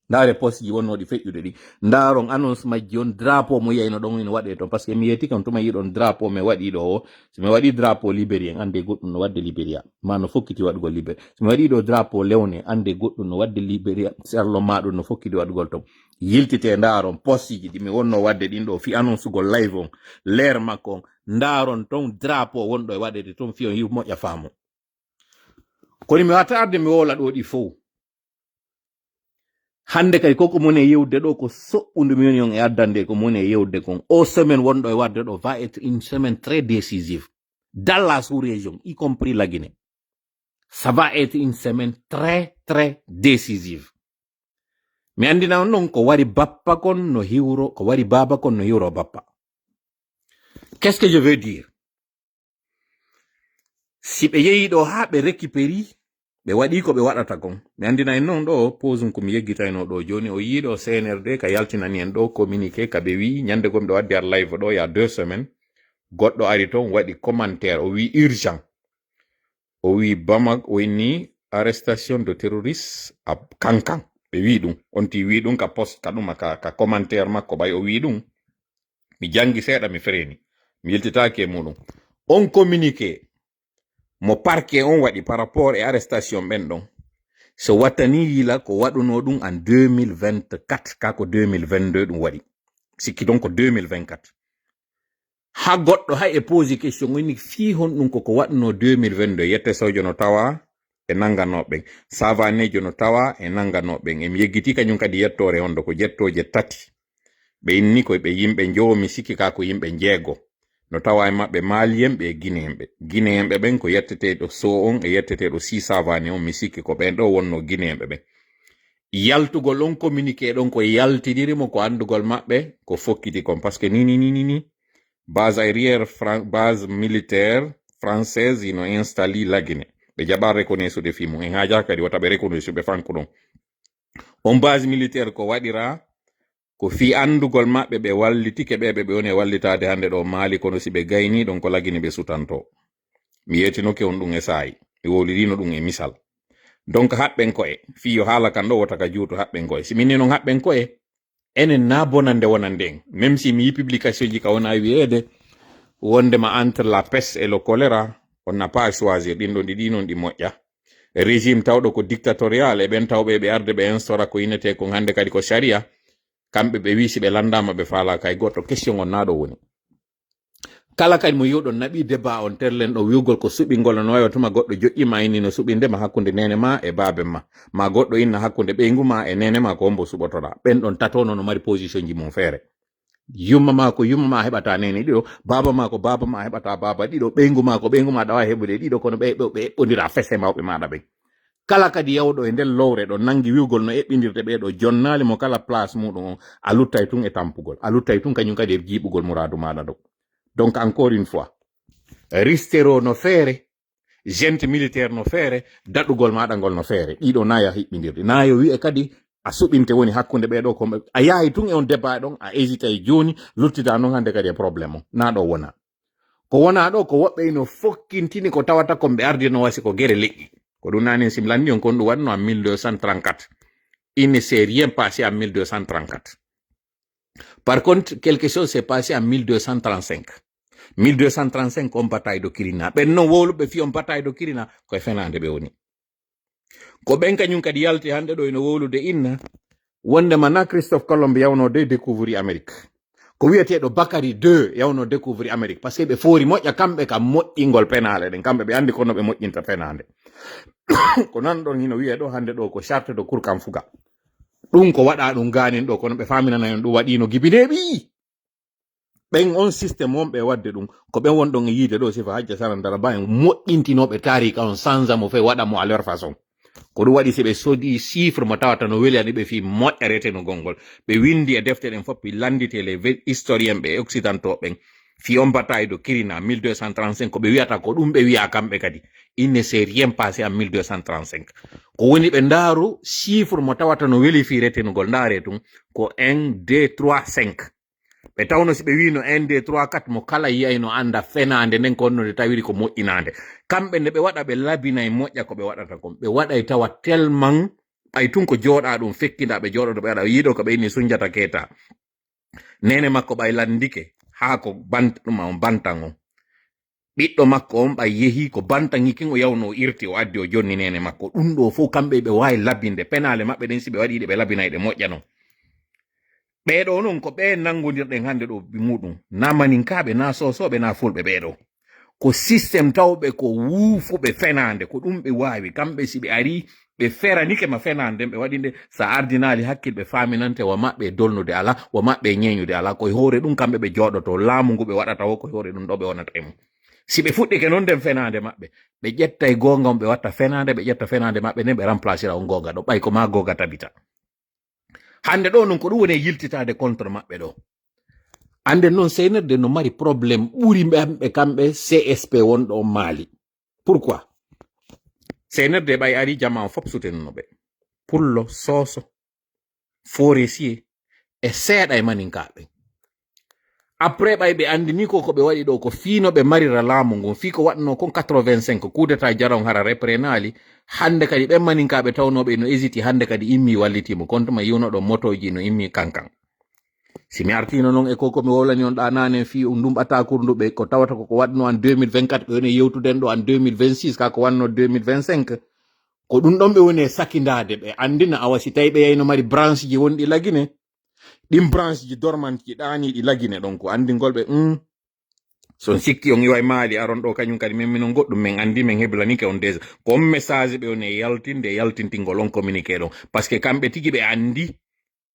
Ndaare poste ji wonnooɗi feƴƴude ɗi. Ndaaron annonce majji on, drapeau mo yeyno ɗon ina waɗee toon. Parce que mi yeeti kam tuma yiɗon drapeau mi waɗi ɗo o. Si mi waɗi drapeau Libérien, annde goɗɗum no waɗde Libéria. Ma no fokkiti waɗugol Libéria. Si mi waɗi ɗo drapeau Léone, annde goɗɗum no waɗde Libéria. Sarlo ma ɗum no fokkiti waɗugol toon. Yiltite ndaaron poste ji ɗi mi wonno waɗde ɗin ɗo fi annonce gol live on, leer makko on. Ndaaron toon drapeau wonɗo e waɗede toon fi on yiw moƴƴa faamu. Kono mi wata arde mi wowla ɗo ɗi fow. Hannde kadi koko moni e yewde ɗo ko soɓɓundu mi woni on e addande ko moni e yewde kon. O semaine wonɗo e warde ɗo va être une semaine très décisive. Dans la sous-région, y compris la Guinée. Ça va être une semaine très, très décisive. Mi anndina on noon ko wari bappa kon no hiwro, ko wari baaba kon no hiwro bappa. Qu'est-ce que je veux dire? Si ɓe yehi ɗo haa ɓe récupéri, ɓe waɗi ko ɓe waɗata kon. Mi anndina en noon ɗo, pause ko mi yeggitayno ɗo jooni, o yii ɗo C N R D ka yaltinani en ɗo communiqué ka ɓe wii, ñande goo miɗo waddi ar live ɗo, il y a deux semaines, goɗɗo ari toon waɗi commentaire, o wii urgent. O wii Bamako, o inni arrestation de terroriste à Kankan. Ɓe wii ɗum, on ti wii ɗum ka post, ka ɗuma, ka, ka commentaire makko, ɓay o wii ɗum. Mi janngi seeɗa, mi fereni. Mi yiltitaaki e muɗum. On communiqué mo parquet on waɗi par rapport e arrestation ɓen ɗon. So wattani yila ko waɗuno ɗum en deux mille vingt-quatre, ka ko deux mille vingt-deux ɗum waɗi. Sikki ɗon ko deux mille vingt-quatre. Ha goɗɗo hay e poser question, o inni fii honɗum koko waɗuno deux mille vingt-deux, yette Sojo no tawa e nannganooɓe ɓen, Savanejo no tawa e nannganooɓe ɓen. E mi yeggitii kañum kadi yettoore honɗo ko jettooje tati. Ɓe inni ko ɓe yimɓe njowo, mi sikki ka ko yimɓe njeego. No tawa e maɓɓe Malienɓe e Guinéenɓe. Guinéenɓe ɓen ko yetteteeɗo Soo on e yetteteeɗo Sii Savane on, mi sikki ko ɓen ɗo wonno Guinéenɓe ɓen. Yaltugol on communiqué ɗon ko yaltiniri mo ko anndugol maɓɓe ko fokkiti kon. Parce que ni, ni, ni, ni, ni, base aérienne, Fran-, base militaire française ino installé La Guinée. Ɓe jaɓa reconnaissude fii mum. En haajaa kadi wota ɓe reconnaissu ɓe fanko ɗon. On base militaire ko waɗira ko fii anndugol maɓɓe, ɓe wallitike ɓe, ɓe, ɓe woni e wallitaade hannde ɗo Maali, kono si ɓe gaynii ɗon ko La Guinée ɓe sutanto. Mi yeetinoke on ɗum e saa'i. Mi wowlidino ɗum e misal. Donc haɓɓen ko'e. Fii yo haala kan ɗo wota ka juutu haɓɓen ko'e. Si min ni non haɓɓen ko'e, enen na bonande wonande en. Même si mi yi publication ji ka wona wi'eede, wondema entre la peste et le choléra, on n'a pas à choisir. Ɗin ɗon ɗi, ɗi non ɗi moƴƴa. Régime tawɗo ko dictatorial, e ɓen tawɓe ɓe arde ɓe instaura ko innete kon hannde kadi ko sharia, kamɓe ɓe wii si ɓe landaama ɓe faalaaka e goɗɗo. Question on na ɗo woni. Kala kadi mo yi'uɗon naɓi débat on terlen ɗo wi'ugol ko suɓingol no wayi tuma goɗɗo joƴƴima inni no suɓinde ma hakkunde nene ma e baaben ma. Ma goɗɗo inna hakkunde ɓeyngu ma e nene ma ko hombo suɓotoɗa. Ɓen ɗon tato no no mari position ji mum feere. Yumma ma ko yumma ma heɓata nene ɗiɗo, baaba ma ko baaba ma heɓata baaba ɗiɗo, ɓeyngu ma ko ɓeyngu ma ɗawa heɓude ɗiɗo, kono ɓe, ɓe, ɓe eɓɓodira fese mawɓe maɗa ɓen. Kala kadi yawɗo e nden lowre ɗo nangi wi'ugol no eɓɓindirde ɓe ɗo jonnaali mo kala place muɗum on, a luttay tun e tampugol, a luttay tun kañum kadi e jiiɓugol muraadu maɗa ɗo. Donc encore une fois, ristero no feere, gente militaire no feere, daɗugol maɗa ngol no feere. Ɗiɗo naya hiɓɓindirde. Nayo wi'e kadi a suɓinte woni hakkunde ɓe ɗo ko a yahay tun e on débat ɗon, a hésitay jooni, luttita non hannde kadi e problème on. Na ɗo wona. Ko wona ɗo ko woɓɓe ino fokkintini ko tawata kon ɓe ardino wasi ko gere leƴƴi. Ko ɗum nani si mi lanndi on kon ɗum waɗno en mille deux cent trente-quatre. Il ne s'est rien passé en mille deux cent trente-quatre. Par contre, quelque chose s'est passé en mille deux cent trente-cinq. Mille deux cent trente-cinq, on bataille de Kirina. Ɓen non wowluɓe fii on bataille de Kirina, koye fenaande ɓe woni. Ko ɓen kañum kadi yalti hannde ɗo ino wowlude inna, wondema na Christophe Colomb yawno de découvrir Amérique. Ko wiyeteeɗo Bakary deux yawno découvrir Amérique. Parce que ɓe foori moƴƴa kamɓe kam moƴƴingol penaale ɗen. Kamɓe ɓe anndi kono ɓe moƴƴinta fenaande. Ko nan ɗon hino wiyee ɗo hannde ɗo ko charte de Kurukanfuga. Ɗum ko waɗa ɗum gaanin ɗo, kono ɓe faaminana en ɗum waɗiino Gibineeɓi. Ɓen on système wonɓe waɗde ɗum, ko ɓen won ɗon e yiide ɗo, sifa Hajja Saran Dara Ba en moƴƴintinooɓe taarika on, sansa mo fay, waɗa mo à leur façon. Ko ɗum waɗi si ɓe sodi chiffre mo tawata no welani ɓe fii moƴƴa retenugol ngol. Ɓe winndi e defte ɗen fof, ɓe lannditi e les ve-, historien ɓe occidentaux ɓen. Fii on bataille de Kirina, mille deux cent trente-cinq, ko ɓe wiyata ko ɗum ɓe wiya kamɓe kadi. Il ne s'est rien passé en mille deux cent trente-cinq. Ko woni ɓe ndaaru chiffre mo tawata no weli fii retenugol, ndaare tun, ko un, deux, trois, cinq. Ɓe tawno si ɓe wiino un, deux, trois, quatre, mo kala yiyay no annda fenaande nden, ko honno nde tawiri ko moƴƴinaande. Kamɓe nde ɓe waɗa, ɓe labinay moƴƴa ko ɓe waɗata kon. Ɓe waɗay tawa tellement, ɓay tun ko jooɗa ɗum fekkinda, ɓe jooɗoto ɓe waɗa. Yiɗo ko ɓe inni Sunjata Keita. Neene makko ɓay lanndike, haa ko bant-, ɗum on bantan on. Ɓiɗɗo makko on ɓay yehi ko bantan hikin, o yawno o irti, o addi o jonni neene makko. Ɗum ɗo fof kamɓe ɓe waawi labinde. Penaale maɓɓe ɗen si ɓe waɗi ɗe, ɓe labinay ɗe moƴƴa non. Ɓee ɗoo non ko ɓe nanngondirɗen hannde ɗo muɗum. Na maninkaaɓe, na soosooɓe, na fulɓe ɓee ɗoo. Ko système tawɓe ko wuufuɓe fenaande, ko ɗum ɓe waawi. Kamɓe si ɓe arii, ɓe feranike ma fenaande nden, ɓe waɗi nde, sa ardinaali hakkil, ɓe faaminante wa maɓɓe e dolnude alaa, wa maɓɓe e ñeeñude alaa. Ko e hoore ɗum kamɓe ɓe jooɗoto. Laamu ngu ɓe waɗata o, ko e hoore ɗum ɗo ɓe wonata e mum. Si ɓe fuɗɗike non nden fenaande maɓɓe, ɓe ƴetta e goonga on, ɓe watta fenaande, ɓe ƴetta fenaande maɓɓe nden, ɓe remplacera on goonga ɗo, ɓay ko ma goonga tabita. Hannde ɗo non ko ɗum woni e yiltitaade contre maɓɓe ɗo. Annden non, C N R D no mari problème ɓuri ɓe, ɓe kamɓe C S P wonɗo on Mali. Pourquoi? C N R D ɓay ari, jamaa on fof sutenuno ɓe. Pullo, Soso, Forestier, e seeɗa e maninkaaɓe. Après, ɓay ɓe anndini ko, ko ɓe waɗi ɗo, ko fii no ɓe marira laamu ngun, fii ko waɗno kon quatre-vingt-cinq, coup d'état Jara on hara reprenaali. Hannde kadi ɓen maninkaaɓe tawnooɓe ino hésiti, hannde kadi immi wallitiimo, kon tuma yiwnoɗo motooji no immi kankan. Si mi artiino non e ko, ko mi wowlani on ɗa naane fii on ndumɓa takurdu ɓe, ko tawata ko, ko waɗno en deux mille vingt-quatre, ɓe woni yewtuden ɗo en deux mille vingt-six, ka ko wanno deux mille vingt-cinq. Ko ɗum ɗon ɓe woni e sakindaade, ɓe anndina awa si tawi ɓe yayno mari branche ji wonɗi Lagine, ɗin branche ji dormante ji ɗaaniiɗi Lagine ɗon, ko anndingol ɓe, um, so on sikki on iwa e Mali aron ɗo, kañum kadi min minon goɗɗum, min anndi, min heblanike on déjà. Ko on message ɓe woni e yaltinde, e yaltintingol on communiqué ɗon. Parce que kamɓe tigi ɓe anndi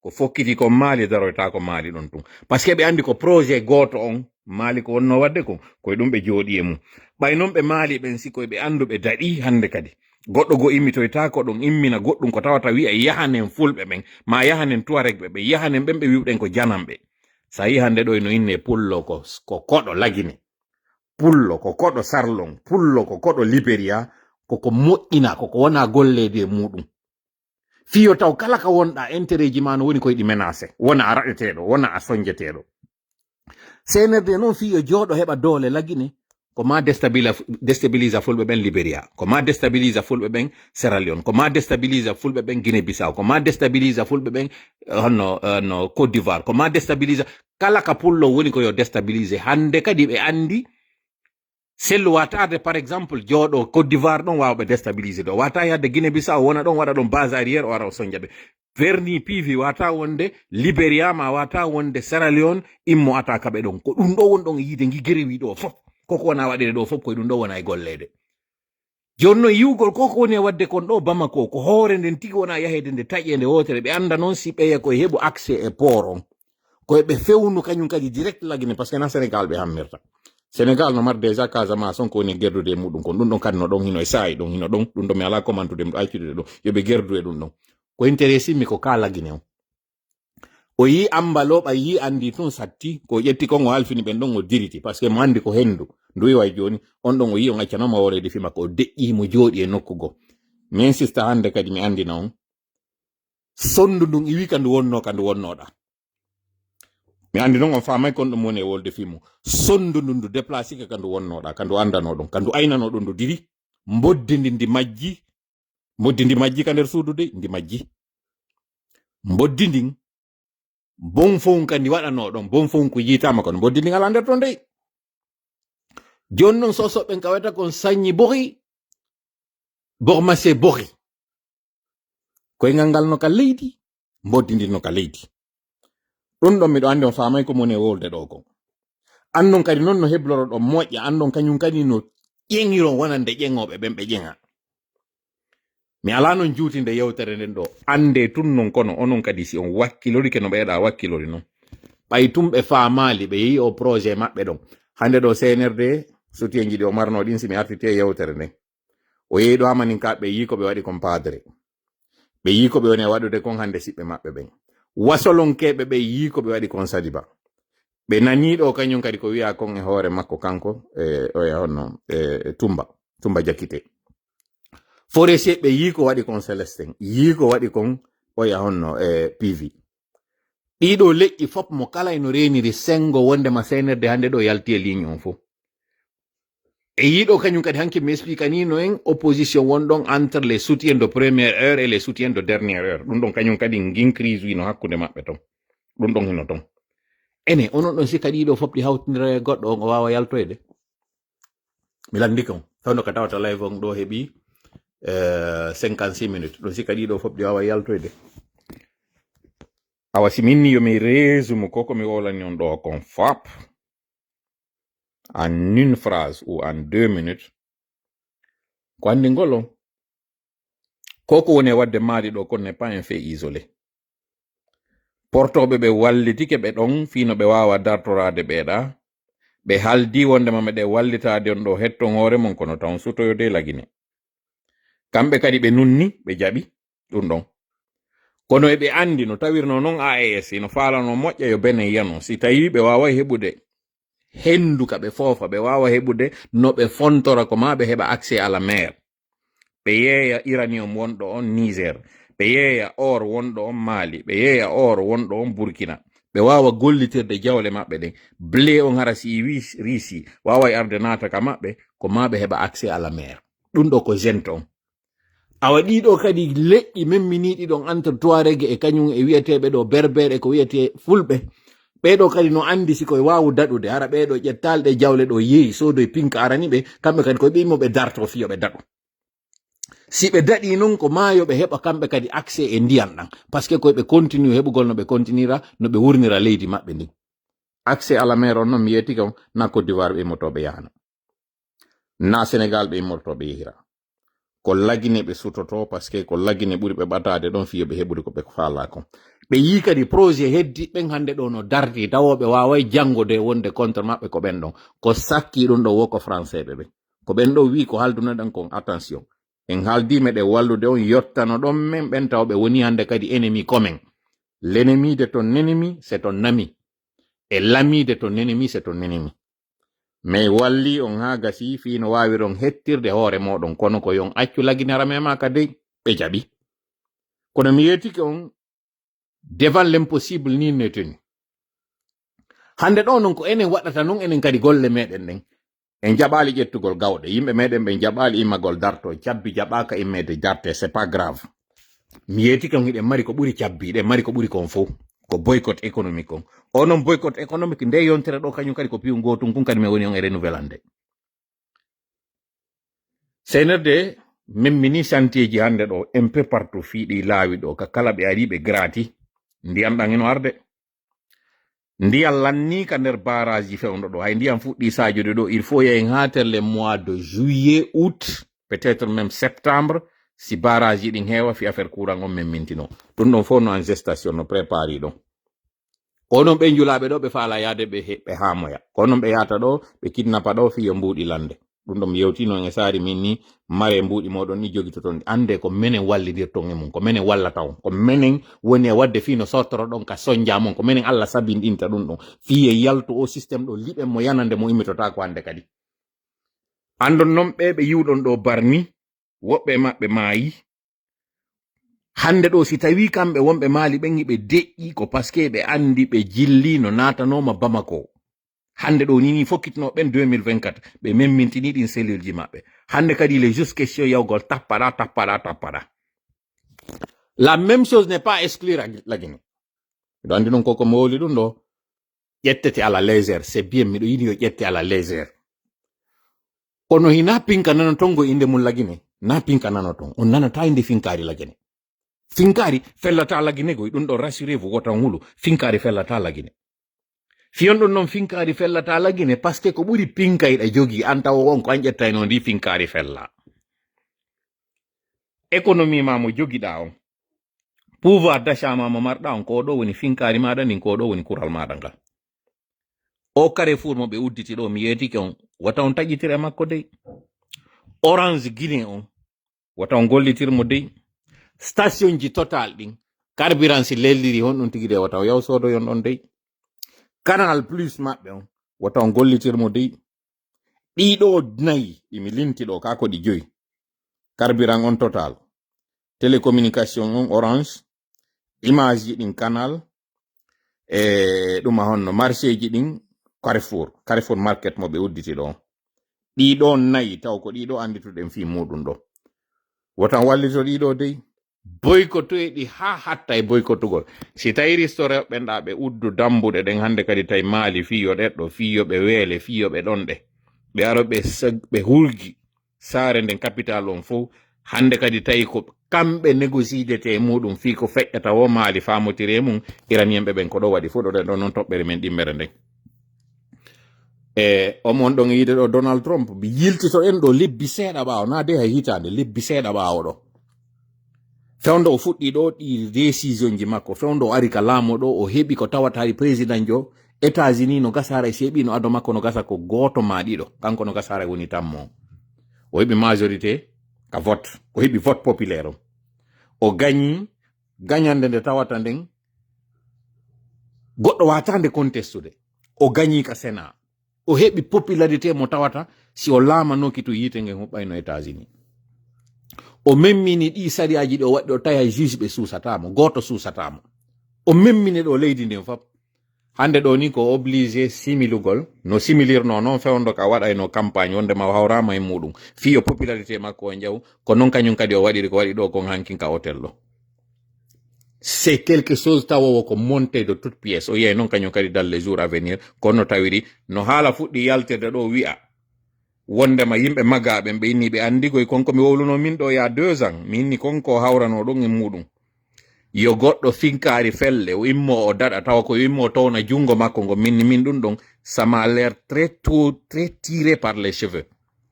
ko fokkiti kon Mali daroyta ko Mali ɗon tun. Parce que ɓe anndi ko projet gooto on Mali ko wonno waɗde kon, ko e ɗum ɓe jooɗi e mum. Ɓay non ɓe Mali ɓen, si ko e ɓe anndu ɓe daɗi hannde kadi. Goɗɗo goo immitoyta ko ɗon immina goɗɗum ko tawata wi'a yahanen fulɓe ɓen, ma yahanen Tuareg ɓe, ɓe yahanen ɓen ɓe wi'uɗen ko jananɓe. Sa yi hannde ɗo ino inne Pullo ko, ko koɗo Lagine. Pullo ko koɗo Sarlon, Pullo ko koɗo Liberia, ko ko moƴƴina, ko ko wona golleede e muɗum. Fiyo taw kala ka wonɗa, intérêt ji ma no woni koye ɗi menacé, wona a raɗeteeɗo, wona a sonjeteeɗo. C N R D noon fiyo jooɗo heɓa doole Lagine, ko ma destabila-, déstabilisa fulɓe ɓen Liberia, ko ma déstabilisa fulɓe ɓen Sierra Leone, ko ma déstabilisa fulɓe ɓen Guinée Bissau, ko ma déstabilisa fulɓe ɓen, eh, honno, honno Côte d'Ivoire, ko ma déstabilisa kala ka Pullo woni ko yo déstabilisé. Hannde kadi ɓe anndi Sellu wata arde, par exemple, jooɗo Côte d'Ivoire ɗon, waawa ɓe déstabilisé ɗo. Wata yahde Guinée Bissau, wona ɗon, waɗa ɗon base arrière, o ara o sonja ɓe. Verni Pivi wata wonde Liberia, ma wata wonde Sierra Leone, immo attaque ɓe ɗon. Ko ɗum ɗo won ɗon e yiide ngi gerewi ɗo fof. Koko wona waɗede ɗo fof, koye ɗum ɗo wona e golleede. Jooni noon, yiwgol ko ko woni e waɗde kon ɗo Bamako, ko hoore nden tigi wona yaheede nde taƴe nde wootere. Ɓe annda noon si ɓeye koye heɓu accès e port on. Koye ɓe fewnu kañum kadi direct Lagine, parce que na Sénégal ɓe hammirta. Sénégal no mari déjà Casamance on ko woni e gerdude e muɗum kon. Ɗum ɗon kadi no ɗon hino e saa'i ɗon hino ɗon. Ɗum ɗon mi alaa ko mantude, mi ɗo accude ɗum. Yo ɓe gerdu e ɗum ɗon. Ko intéressé mi ko ka Lagine on. O yii Ambalo, ɓay yii anndi tun satti, ko ƴetti kon o halfini ɓen ɗon o diriti, parce que mo anndi ko henndu. Ndu wiwa jooni, on ɗon o yii on accanooma hooreede fii makko, o deƴƴi mo jooɗi e nokku goo. Mi insista hannde kadi mi anndina on. Sonndu ndun iwi ka ndu wonno, ka ndu wonnoɗa. Mi anndi non on faamay kon ɗum woni e wolde fii mum. Sonndu ndun ndu déplacé ka, ka ndu wonnoɗa, ka ndu anndano ɗon, ka ndu aynano ɗon ndu diri. Mboddi ndi ndi majji, mboddi ndi majji ka nder suudu dey, ndi majji. Mboddi ndin, bon fow ka ndi waɗano ɗon, bon fow ko yiitaama kono mboddi ndin alaa nder ton dey. Jooni non soso ɓen ka weta kon sañi bohi, boh mase bohi. Koyngal ngal no ka leydi, mboddindin no ka leydi. Ɗum ɗon miɗo anndi on faamay ko mone wolde ɗo kon. Anndon kadi noon no hebloro ɗon moƴƴa, anndon kañum kadi no ƴeŋiron wonande ƴeŋooɓe ɓen ɓe ƴeŋa. Mi alaa noon juutinde yewtere nden ɗo. Annde tun noon kono onon kadi si on wakkilorike no ɓeeɗa wakkilori noon. Ɓay tun ɓe faamaali, ɓe yehi o projet maɓɓe ɗon. Hannde ɗo C N R D, soutien ji ɗi o marno ɗin si mi artiti e yewtere nden. O yehi ɗo Amaninka ɓe yii ko ɓe waɗi kon padre. Ɓe yii ko ɓe woni e waɗude kon hannde siɓɓe maɓɓe ɓen. Wasolonkeeɓe ɓe yii ko ɓe waɗi kon Sadiba. Ɓe nanii ɗo kañum kadi ko wi'a kon e hoore makko kanko, e, oya honno, e, e Tumba, Tumba Jakite. Forestier ɓe yii ko waɗi kon Célestin, yii ko waɗi kon oya honno, e, P V. Ɗiɗo leƴƴi fop mo kala eno reeniri sengo wondema C N R D hannde ɗo yalti e ligne on fof. E yiɗo kañum kadi hanki mi expliquanino en opposition won ɗon entre les soutiens de première heure et les soutiens de dernière heure. Ɗum ɗon kañum kadi ngin crise wino hakkunde maɓɓe ton. Ɗum ɗon hino ton. Ene, onon ɗon sikka ɗiɗo fop ɗi hawtindira e goɗɗo on o waawa yaltoyde? Mi lanndike on. Tawno ka tawata live on ɗo heɓi, eh, cinquante-six minutes. Ɗum sikka ɗiɗo fop ɗi waawa yaltoyde. Awa si minni yo mi résume ko ko mi wowlani on ɗo kon fop en une phrase ou en deux minutes. Ko anndi ngol on. Ko ko woni e waɗde Mali ɗo kon n'est pas un fait isolé. Portooɓe ɓe wallitike ɓe ɗon fii no ɓe waawa dartoraade ɓeeɗa. Ɓe haldi wondema meɗe wallitaade on ɗo hetton hoore mon kono taw on sutoyode Lagine. Kamɓe kadi ɓe nunni, ɓe jaɓi ɗum ɗon. Kono eɓe anndi no tawirno non A E S, ino faalano moƴƴa yo Benin yano. Si tawi ɓe waaway heɓude henndu ka ɓe foofa, ɓe waawa heɓude no ɓe fontora ko maa ɓe heɓa accès à la mer. Ɓe yeeya uranium wonɗo on Niger, ɓe yeeya or wonɗo on Mali, ɓe yeeya or wonɗo on Burkina. Ɓe waawa gollitirde jawle maɓɓe ɗen. Blé on hara si wii Risi waaway arde naata ka maɓɓe, ko maa ɓe heɓa accès à la mer. Ɗum ɗo ko gente on. Awa ɗiɗo kadi leƴƴi memminiiɗi ɗon entre Tuareg e kañum e wiyeteeɓe ɗo Berbere e ko wiyetee Fulɓe. Ɓeeɗo kadi no anndi si koye waawu daɗude, hara ɓeeɗo ƴettaali ɗe jawle ɗo yeeyi, soodoy pinka arani ɓe, kamɓe kadi koye ɓe immo ɓe darto fiyo ɓe daɗu. Si ɓe daɗii non ko maa yo ɓe heɓa kamɓe kadi accès e ndiyan ɗan. Parce que koye ɓe continue heɓugol no ɓe continuira, no ɓe wurnira leydi maɓɓe ndin. Accès à la mer on non mi yeetike on, na Côte d'Ivoire ɓe immotoo ɓe yahano. Na Sénégal ɓe immortoo ɓe yehira. Ko Lagine ɓe sutotoo, parce que ko Lagine ɓuri ɓe ɓataade ɗon fiyo ɓe heɓude ko ɓe faalaa kon. Ɓe yii kadi projet heddi ɓen hannde ɗo no darti, tawo ɓe waaway janngude wonde contre maɓɓe ko ɓen ɗon. Ko sakki ɗum ɗo wo ko français ɓe ɓen. Ko ɓen ɗo wii ko haalduno ɗen kon, attention. En haaldi meɗen wallude on, yottano ɗon men ɓen taw ɓe woni hannde kadi ennemi commun. L'ennemi de ton ennemi, c'est ton ami. Et l'ami de ton ennemi, c'est ton ennemi. Mais walli on haa gasi fii no waawiron hettirde hoore mooɗon, kono ko yon accu Lagine ara mema ka dey, ɓe jaɓi. Kono mi yeetike on, devant l'impossible, nul n'est tenu. Hannde ɗo non ko enen waɗata non, enen kadi golle meɗen ɗen. En jaɓaali ƴettugol gawɗe. Yimɓe meɗen ɓen jaɓaali immagol darto. Cabbi jaɓaaka immeede darte. C'est pas grave. Mi yeetike on hiɗen mari ko ɓuri cabbi, hiɗen mari ko ɓuri kon fow. Ko boycott économique on. O non boycott économique, nde yontere ɗo kañum kadi ko piyu gootun kun kadi mi woni on e renouvelande. C N R D memmini santieji hannde ɗo, un peu partout fii ɗi laawi ɗo, ka kala ɓe ari ɓe gratis. Ndiyan ɗan ino arde. Ndiyan lanni ka nder barrage ji fewndo ɗo. Hay ndiyan fuɗɗi saajude ɗo, il faut yahen haa terle mois de juillet, août, peut-être même septembre, si barrage ji ɗin heewa fii affaire courant on memmintino. Ɗum ɗon fof no en gestation, no préparé ɗon. Ko non ɓe njulaaɓe ɗo, ɓe faala yaade, ɓe he-, ɓe haamoya. Ko non ɓe yaata ɗo, ɓe kidnappa ɗo, fii yo mbuuɗi lande. Ɗum ɗo mi yewtino e saari min ni, mare mbuuɗi moɗon ni jogitoton ɗi. Annde ko menen wallidirton e mum, ko menen wallata on. Ko menen woni e waɗde fii no sottoro ɗon ka sonja mon, ko menen Allah sabinɗinta ɗum ɗon. Fii e yaltu o système ɗo, liɓen mo yanande mo immitota ko hannde kadi. Andon non ɓe ɓe yiwɗon ɗo barmi, woɓɓe e maɓɓe maayi. Hannde ɗo, si tawii kamɓe wonɓe Maali ɓen hiɓe deƴƴi, ko parce que ɓe anndi ɓe jilli no naatanooma Bamako. Hannde ɗo, ni, ni fokkitnoo ɓen deux mille vingt-quatre, ɓe memmintini ɗin cellule ji maɓɓe. Hannde kadi, il est juste question yawgol tappaɗa, tappaɗa, tappaɗa. La même chose n'est pas exclue à Lagine. Miɗo anndi non ko ko mo wowli ɗum ɗo. Ƴettete à la légère, c'est bien, miɗo yiɗi yo ƴette à la légère. Kono hina pinka nanoton go innde mum Lagine, na pinka nanoton. On nanata innde finkaari Lagine. Finkaari fellata lagine goy, ɗum ɗon rassurez-vous, wotan hulu. Finkaari fellata lagine. Fiyon ɗum noon finkaari fellata lagine, parce que ko ɓuri pinkayɗa jogii, an tawa on ko an ƴettayno ndi finkaari fella. Économie ma mo jogiɗa on, pouvoir d'achat ma mo marɗa on, ko ɗo woni finkaari maɗa ndin, ko ɗo woni kural maɗa ngal. O Carrefour mo ɓe udditi ɗo, mi yeetike on, wata on taƴitir e makko dey. Orange Guinée on, wata on gollitir mo dey. Station ji Total ɗin, carburant si lelliri, honɗum tigi de, wata on yaw soodoyon ɗon dey. Canal Plus maɓɓe on, wata on gollitir mo dey. Ɗiɗo nayi, ɗi mi linti ɗo, ka ko ɗi joyi. Carburant on Total, télécommunication on Orange, image ji ɗin Canal, e ɗuma honno marché ji ɗin Carrefour, Carrefour Market mo ɓe udditi ɗo. Ɗiɗo nayi, taw ko ɗiɗo andituɗen fii muɗum ɗo. Wotan wallito ɗiɗo dey. Boycottoye ɗi haa hatta e boycottugol. Si tawi restaurant ɓen ɗa ɓe uddu dambuɗe ɗen hannde kadi tawi Maali fii yo ɗeɗɗo, fii yo ɓe weele, fii yo ɓe ɗonɗe. Ɓe aro ɓe sag-, ɓe hulgi saare nden capital on fof. Hannde kadi tawi ko kamɓe négociidete e muɗum fii ko feƴƴata wo Maali faamotiri e mum, Iranien ɓe ɓen ko ɗo waɗi fof ɗo ɗen ɗon noon toɓɓere men ɗimmere nden. E omon ɗon e yiide ɗo Donald Trump, mi yiltito en ɗo lebbi seeɗa ɓaawo, na de hay hitaande, lebbi seeɗa ɓaawo ɗo. Fewndo o fuɗɗi ɗo ɗi décision ji makko, fewndo o ari ka laamu ɗo, o heɓi ko tawata hari président jo États-Unis no gasa haray si heɓi no ado makko no gasa ko gooto ma ɗiɗo, kanko no gasa haray woni tammo. O heɓi majorité ka vote, o heɓi vote populaire o. O gañi gañande nde tawata nden goɗɗo wata nde contestude. O gañi ka Sénat. O heɓi popularité mo tawata si o laamanoki to yiite ngen huɓɓayno États-Unis. O memmini ɗi sariyaaji ɗi o waɗi, o taya juge ɓe suusata mo, gooto suusata mo. O memmini ɗo leydi ndin fop. Hannde ɗo ni ko obligé similugol, no similirno noon fewndo ka waɗayno campagne wonde ma o hawrama e muɗum. Fii yo popularité makko o njaw, ko noon kañum kadi o waɗiri ko waɗi ɗo kon hankin ka hôtel ɗo. C'est quelque chose tawowo ko monté de toute pièce. O yiyay noon kañum kadi dans les jours à venir, kono no tawiri no haala fuɗɗi yaltirde ɗo wi'a. Wondema yimɓe maga ɓen ɓe inni ɓe andi koy kon ko mi wowluno min ɗo ya deux ans. Mi inni kon ko hawrano ɗon e muɗum. Yo goɗɗo finkaari felle, o immo o daɗa, tawa ko yo immo towna jungo makko ngo minni min ɗum ɗon, ça m'a l'air très tôt, très tiré par les cheveux.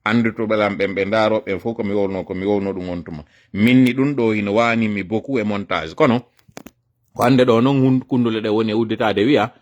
Andutuɓe lan ɓen, ɓe ndaaro ɓen fof ko mi wowno, ko mi wowno ɗum on tuma. Minni ɗum ɗo hino waani mi beaucoup e montage. Kono, ko hannde ɗo noon hun-, kundule ɗe woni e udditaade wi'a,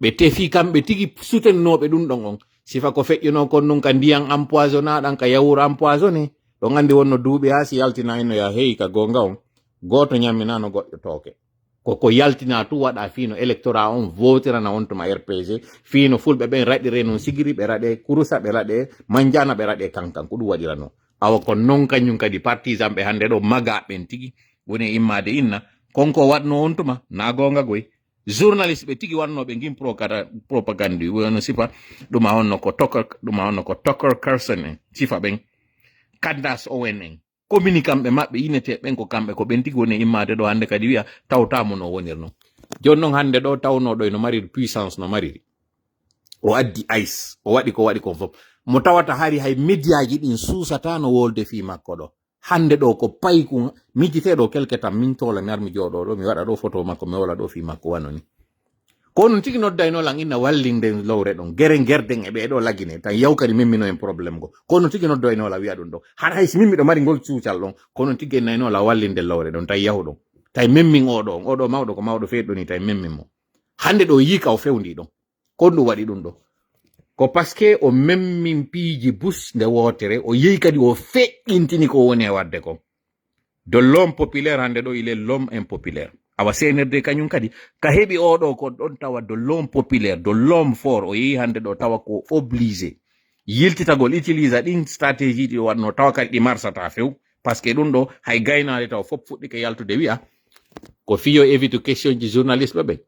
ɓe tefi kamɓe tigi sutenooɓe ɗum ɗon on. Sifa ko feƴƴunoo kon nun ka ndiyan empoisonné ɗan, ka yawuru empoisonné. Ɗon anndi wonno duuɓi haa si yaltina hino ya heyi ka goonga on. Gooto ñamminaano goɗɗo tooke. Ko, ko yaltina tu waɗa fii no électorat on votirana on tuma R P G, fii no fulɓe ɓen raɗire non sigiri, ɓe raɗe kurusa, ɓe raɗe manjana, ɓe raɗe kankan, ko ɗum waɗirano. Awa ko non kañum kadi partisan ɓe hannde ɗo maga ɓen tigi woni e immaade inna, kon ko waɗno on tuma, na goonga goy. Journaliste ɓe tigi wannooɓe ngin prokata-, propagande, wano sifa, ɗuma honno ko Tucker, ɗuma honno ko Tucker Carlson en, sifa ɓen, Candace Owen en. Communicant ɓe maɓɓe, inete ɓen ko kamɓe, ko ɓen tigi woni e immaade ɗo hannde kadi wi'a, tawta mo no wonir non. Jooni non hannde ɗo tawno ɗo eno mariri puissance no mariri. O addi ice, o waɗi ko waɗi kon fof. Mo tawata hari hay médiaji ɗin suusata no wolde fii makko ɗo. Hannde ɗo ko payku, mi yejjitee ɗo quelque temps, min toola, mi ar mi jooɗo ɗo, mi waɗa ɗo photo makko, mi wola ɗo fii makko wano ni. Ko onon tigi noddaynoo lan inna wallinden lowre ɗon. Gere gerden e ɓee ɗo lagine, tan yaw kadi min mino en problème go. Ko onon tigi noddaynoo lan wi'a ɗum ɗo. Hara hay si min miɗo mari ngol cuucal ɗon, ko onon tigi en naynoo lan wallinden lowre ɗon, tan yahu ɗon. Tay memmin oo ɗo, oo ɗo mawɗo ko mawɗo feeɗɗo ni, tay memmin mo. Hannde ɗo yiika o fewndi ɗon. Ko ɗum waɗi ɗum ɗo. Ko parce que o memmin piiji bus nde wootere, o yehi kadi o feƴƴintini ko woni e waɗde kon. De l'homme populaire hannde ɗo, il est l'homme impopulaire. Awa C N R D kañum kadi, ka heɓi oo ɗo ko ɗon tawa de l'homme populaire, de l'homme fort, o yehi hannde ɗo tawa ko obligé. Yiltitagol, utilisa ɗin stratégie ɗi o waɗno tawa kadi ɗi marsata few. Parce que ɗum ɗo, hay gaynaade taw fof fuɗɗike yaltude wi'a, ko fiyo évite question ji journaliste ɓe ɓen.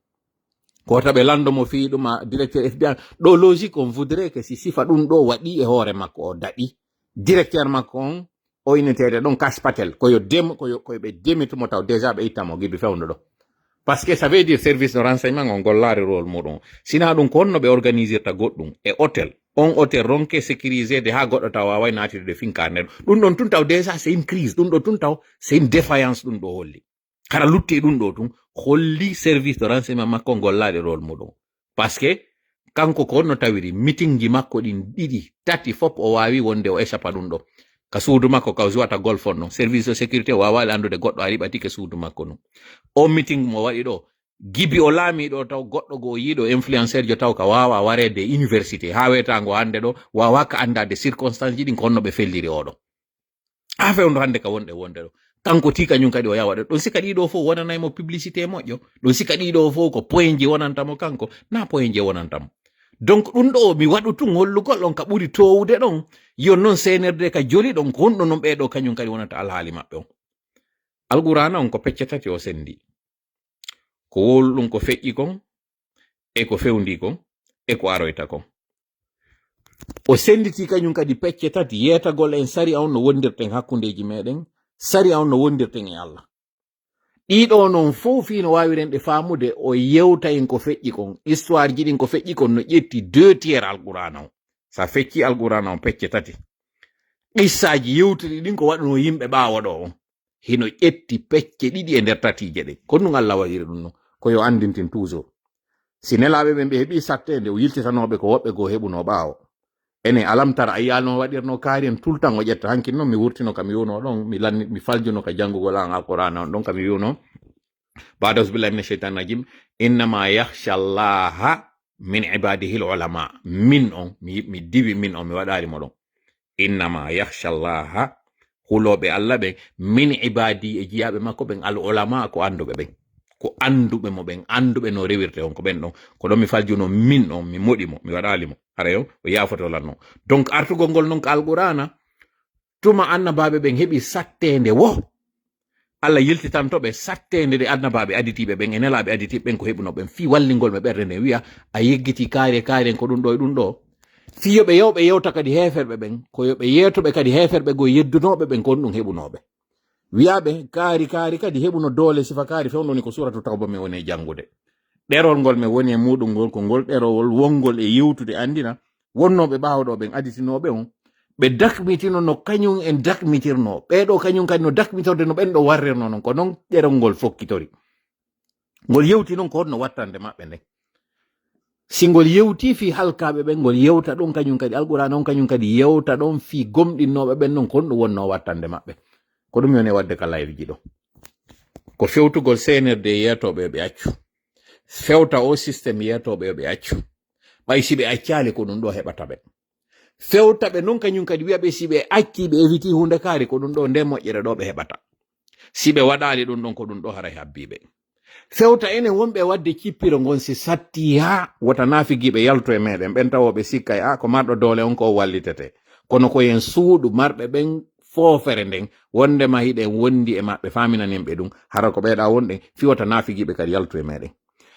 Ko taɓe lando mo fii ɗum a directeur F B I. Ɗo logique on voudrait que si sifa ɗum ɗo waɗi e hoore makko o daɗi. Directeur makko on, o innetede ɗon Kash Patel. Ko yo dem, ko yo, ko yo ɓe demitu mo taw déjà ɓe itta mo gibi fewndo ɗo. Parce que ça veut dire service de renseignement on gollaare rôle muɗum. Sina ɗum ko honno ɓe organisirta goɗɗum e hôtel. On hôtel ronke sécurisé de haa goɗɗo taw waaway naatitude finkaare nden. Ɗum ɗon tun taw déjà c'est une crise. Ɗum ɗo tun taw c'est une défaillance ɗum ɗo holli. Hara lutti e ɗum ɗo tun, holli service de renseignement makko gollaade rôle muɗum. Parce que kanko ko honno tawiri meeting ji makko ɗin ɗiɗi, tati fop o waawi wonde o échappa ɗum ɗo. Ka suudu makko ka o suwata golf on ɗon, service de sécurité o waawaali anndude goɗɗo ari ɓatike suudu makko ɗum. O meeting mo waɗi ɗo, gibi o laami ɗo taw goɗɗo go yiiɗo influenceejo taw ka waawa wareede université haa weetaango hannde ɗo, waawa ka anndaade circonstance ji ɗin ko honno ɓe felliri oɗo. A fewndo hannde ka wonɗe wonde ɗo. Kanko ti kañum kadi o yawa ɗo. Ɗon sika ɗiɗo fof wonanay mo publicité moƴƴo. Ɗon sika ɗiɗo fof ko poinji wonanta mo kanko, na poinji wonanta mo. Donc ɗum ɗo mi waɗu tun hollugol on ka ɓuri towude ɗon. Yo non C N R D ka joli ɗon, ko honɗo non ɓeeɗo kañum kadi wonata alhaali maɓɓe on. Alqur'aana on ko pecce tati o sendi. Ko wowluɗum ko feƴƴi kon, e ko fewndi kon, e ko aroyta kon. O senditi kañum kadi pecce tati, yeetagol en sariya on no wondirten hakkundeeji meɗen, sariya on no wondirten e Allah. Ɗiɗo non fof fii no waawiren ɗe faamude, o yewta en ko feƴƴi kon. Histoire ji ɗin ko feƴƴi kon no ƴetti deux tiers Alqur'aana on. Sa fecci Alqur'aana on pecce tati. Qissaaji yewtuɗi ɗin ko waɗuno yimɓe ɓaawo ɗo on. Hino ƴetti pecce ɗiɗi e nder tatiije ɗen. Ko ɗum Allah waɗiri ɗum non. Ko yo anndintin toujours. Si nelaaɓe ɓen ɓe heɓi satteende, o yiltitanooɓe ko woɓɓe goo heɓunoo ɓaawo. Enen, alam tara, a yiyaano o waɗirno kaari en tout le temps o ƴetta. Hankin non mi wurtino ka mi wi'uno ɗon, mi lanni, mi faljuno ka janngugol an Alqur'aana on ɗon ka mi wi'uno. Baada auzu billahi mina sheytani rajim. Innama yakhsha Allaha min ibadihi l ulama. Min on, mi, mi diwi min on, mi waɗaali mo ɗon. Innama yakhsha Allaha, hulooɓe Allah ɓen, min ibadi, e jiyaaɓe makko ɓen, al ulama, ko annduɓe ɓen. Ko annduɓe mo ɓen, annduɓe no rewirte on, ko ɓen ɗon. Ko ɗon mi faljuno min on, mi moɗi mo, mi waɗaali mo. Haray on, o yaafoto lan non. Donc, artugol ngol non ka Alqur'aana, tuma annabaaɓe ɓen heɓi satteende wo. Allah yiltitanto ɓe satteende nde annabaaɓe aditiiɓe ɓen e nelaaɓe aditiiɓe ɓen ko heɓuno ɓen fii wallingol ɓe ɓernde nden. Wi'a, a yeggiti kaari e kaari en ko ɗum ɗo e ɗum ɗo. Fii yo ɓe yaw ɓe yewta kadi heeferɓe ɓen, ko yo ɓe yeetoɓe kadi heeferɓe goo yeddunooɓe ɓen ko on ɗum heɓunooɓe. Wi'aɓe kaari kaari kadi heɓuno doole sifa kaari fewndo ni ko Suuratu Tawba mi woni e janngude. Ɗerol ngol mi woni e muuɗum ngol ko ngol ɗerowol wonngol e yewtude anndina wonnooɓe ɓaawo ɗo ɓen aditinooɓe on. Ɓe dakmitino no kañum en dakmitirno. Ɓee ɗo kañum kadi no dakmitorde no ɓen ɗo warrirno non. Ko non ɗerol ngol fokkitori. Ngol yewti non ko honno wattande maɓɓe nden. Si ngol yewti fii halkaaɓe ɓen, ngol yewta ɗon kañum kadi. Alqur'aana on kañum kadi yewta ɗon fii gomɗinnooɓe ɓen non ko honɗum wonnoo wattande maɓɓe. Ko ɗum mi woni e waɗde ka live ji ɗo. Ko fewtugol C N R D yeetooɓe yo ɓe accu. Fewta o système yeetooɓe yo ɓe accu. Ɓay si ɓe accaali ko ɗum ɗo heɓata ɓe. Fewta ɓe non kañum kadi wi'a ɓe si ɓe acci ɓe eviti huunde kaari ko ɗum ɗo nde moƴƴere ɗo ɓe heɓata. Si ɓe waɗaali ɗum ɗon ko ɗum ɗo haray habbii ɓe. Fewta enen wonɓe waɗde cippiro ngon si satti haa wota naafigiiɓe yaltu e meɗen ɓen tawo ɓe sikkay a ko marɗo doole on ko o wallitete. Kono ko yen suuɗu marɓe ɓen foofere nden wondema hiɗen wondi e maɓɓe faaminanen ɓe ɗum hara ko ɓeeɗa wonɗen fii wota naafigiiɓe kadi yaltu e meɗen.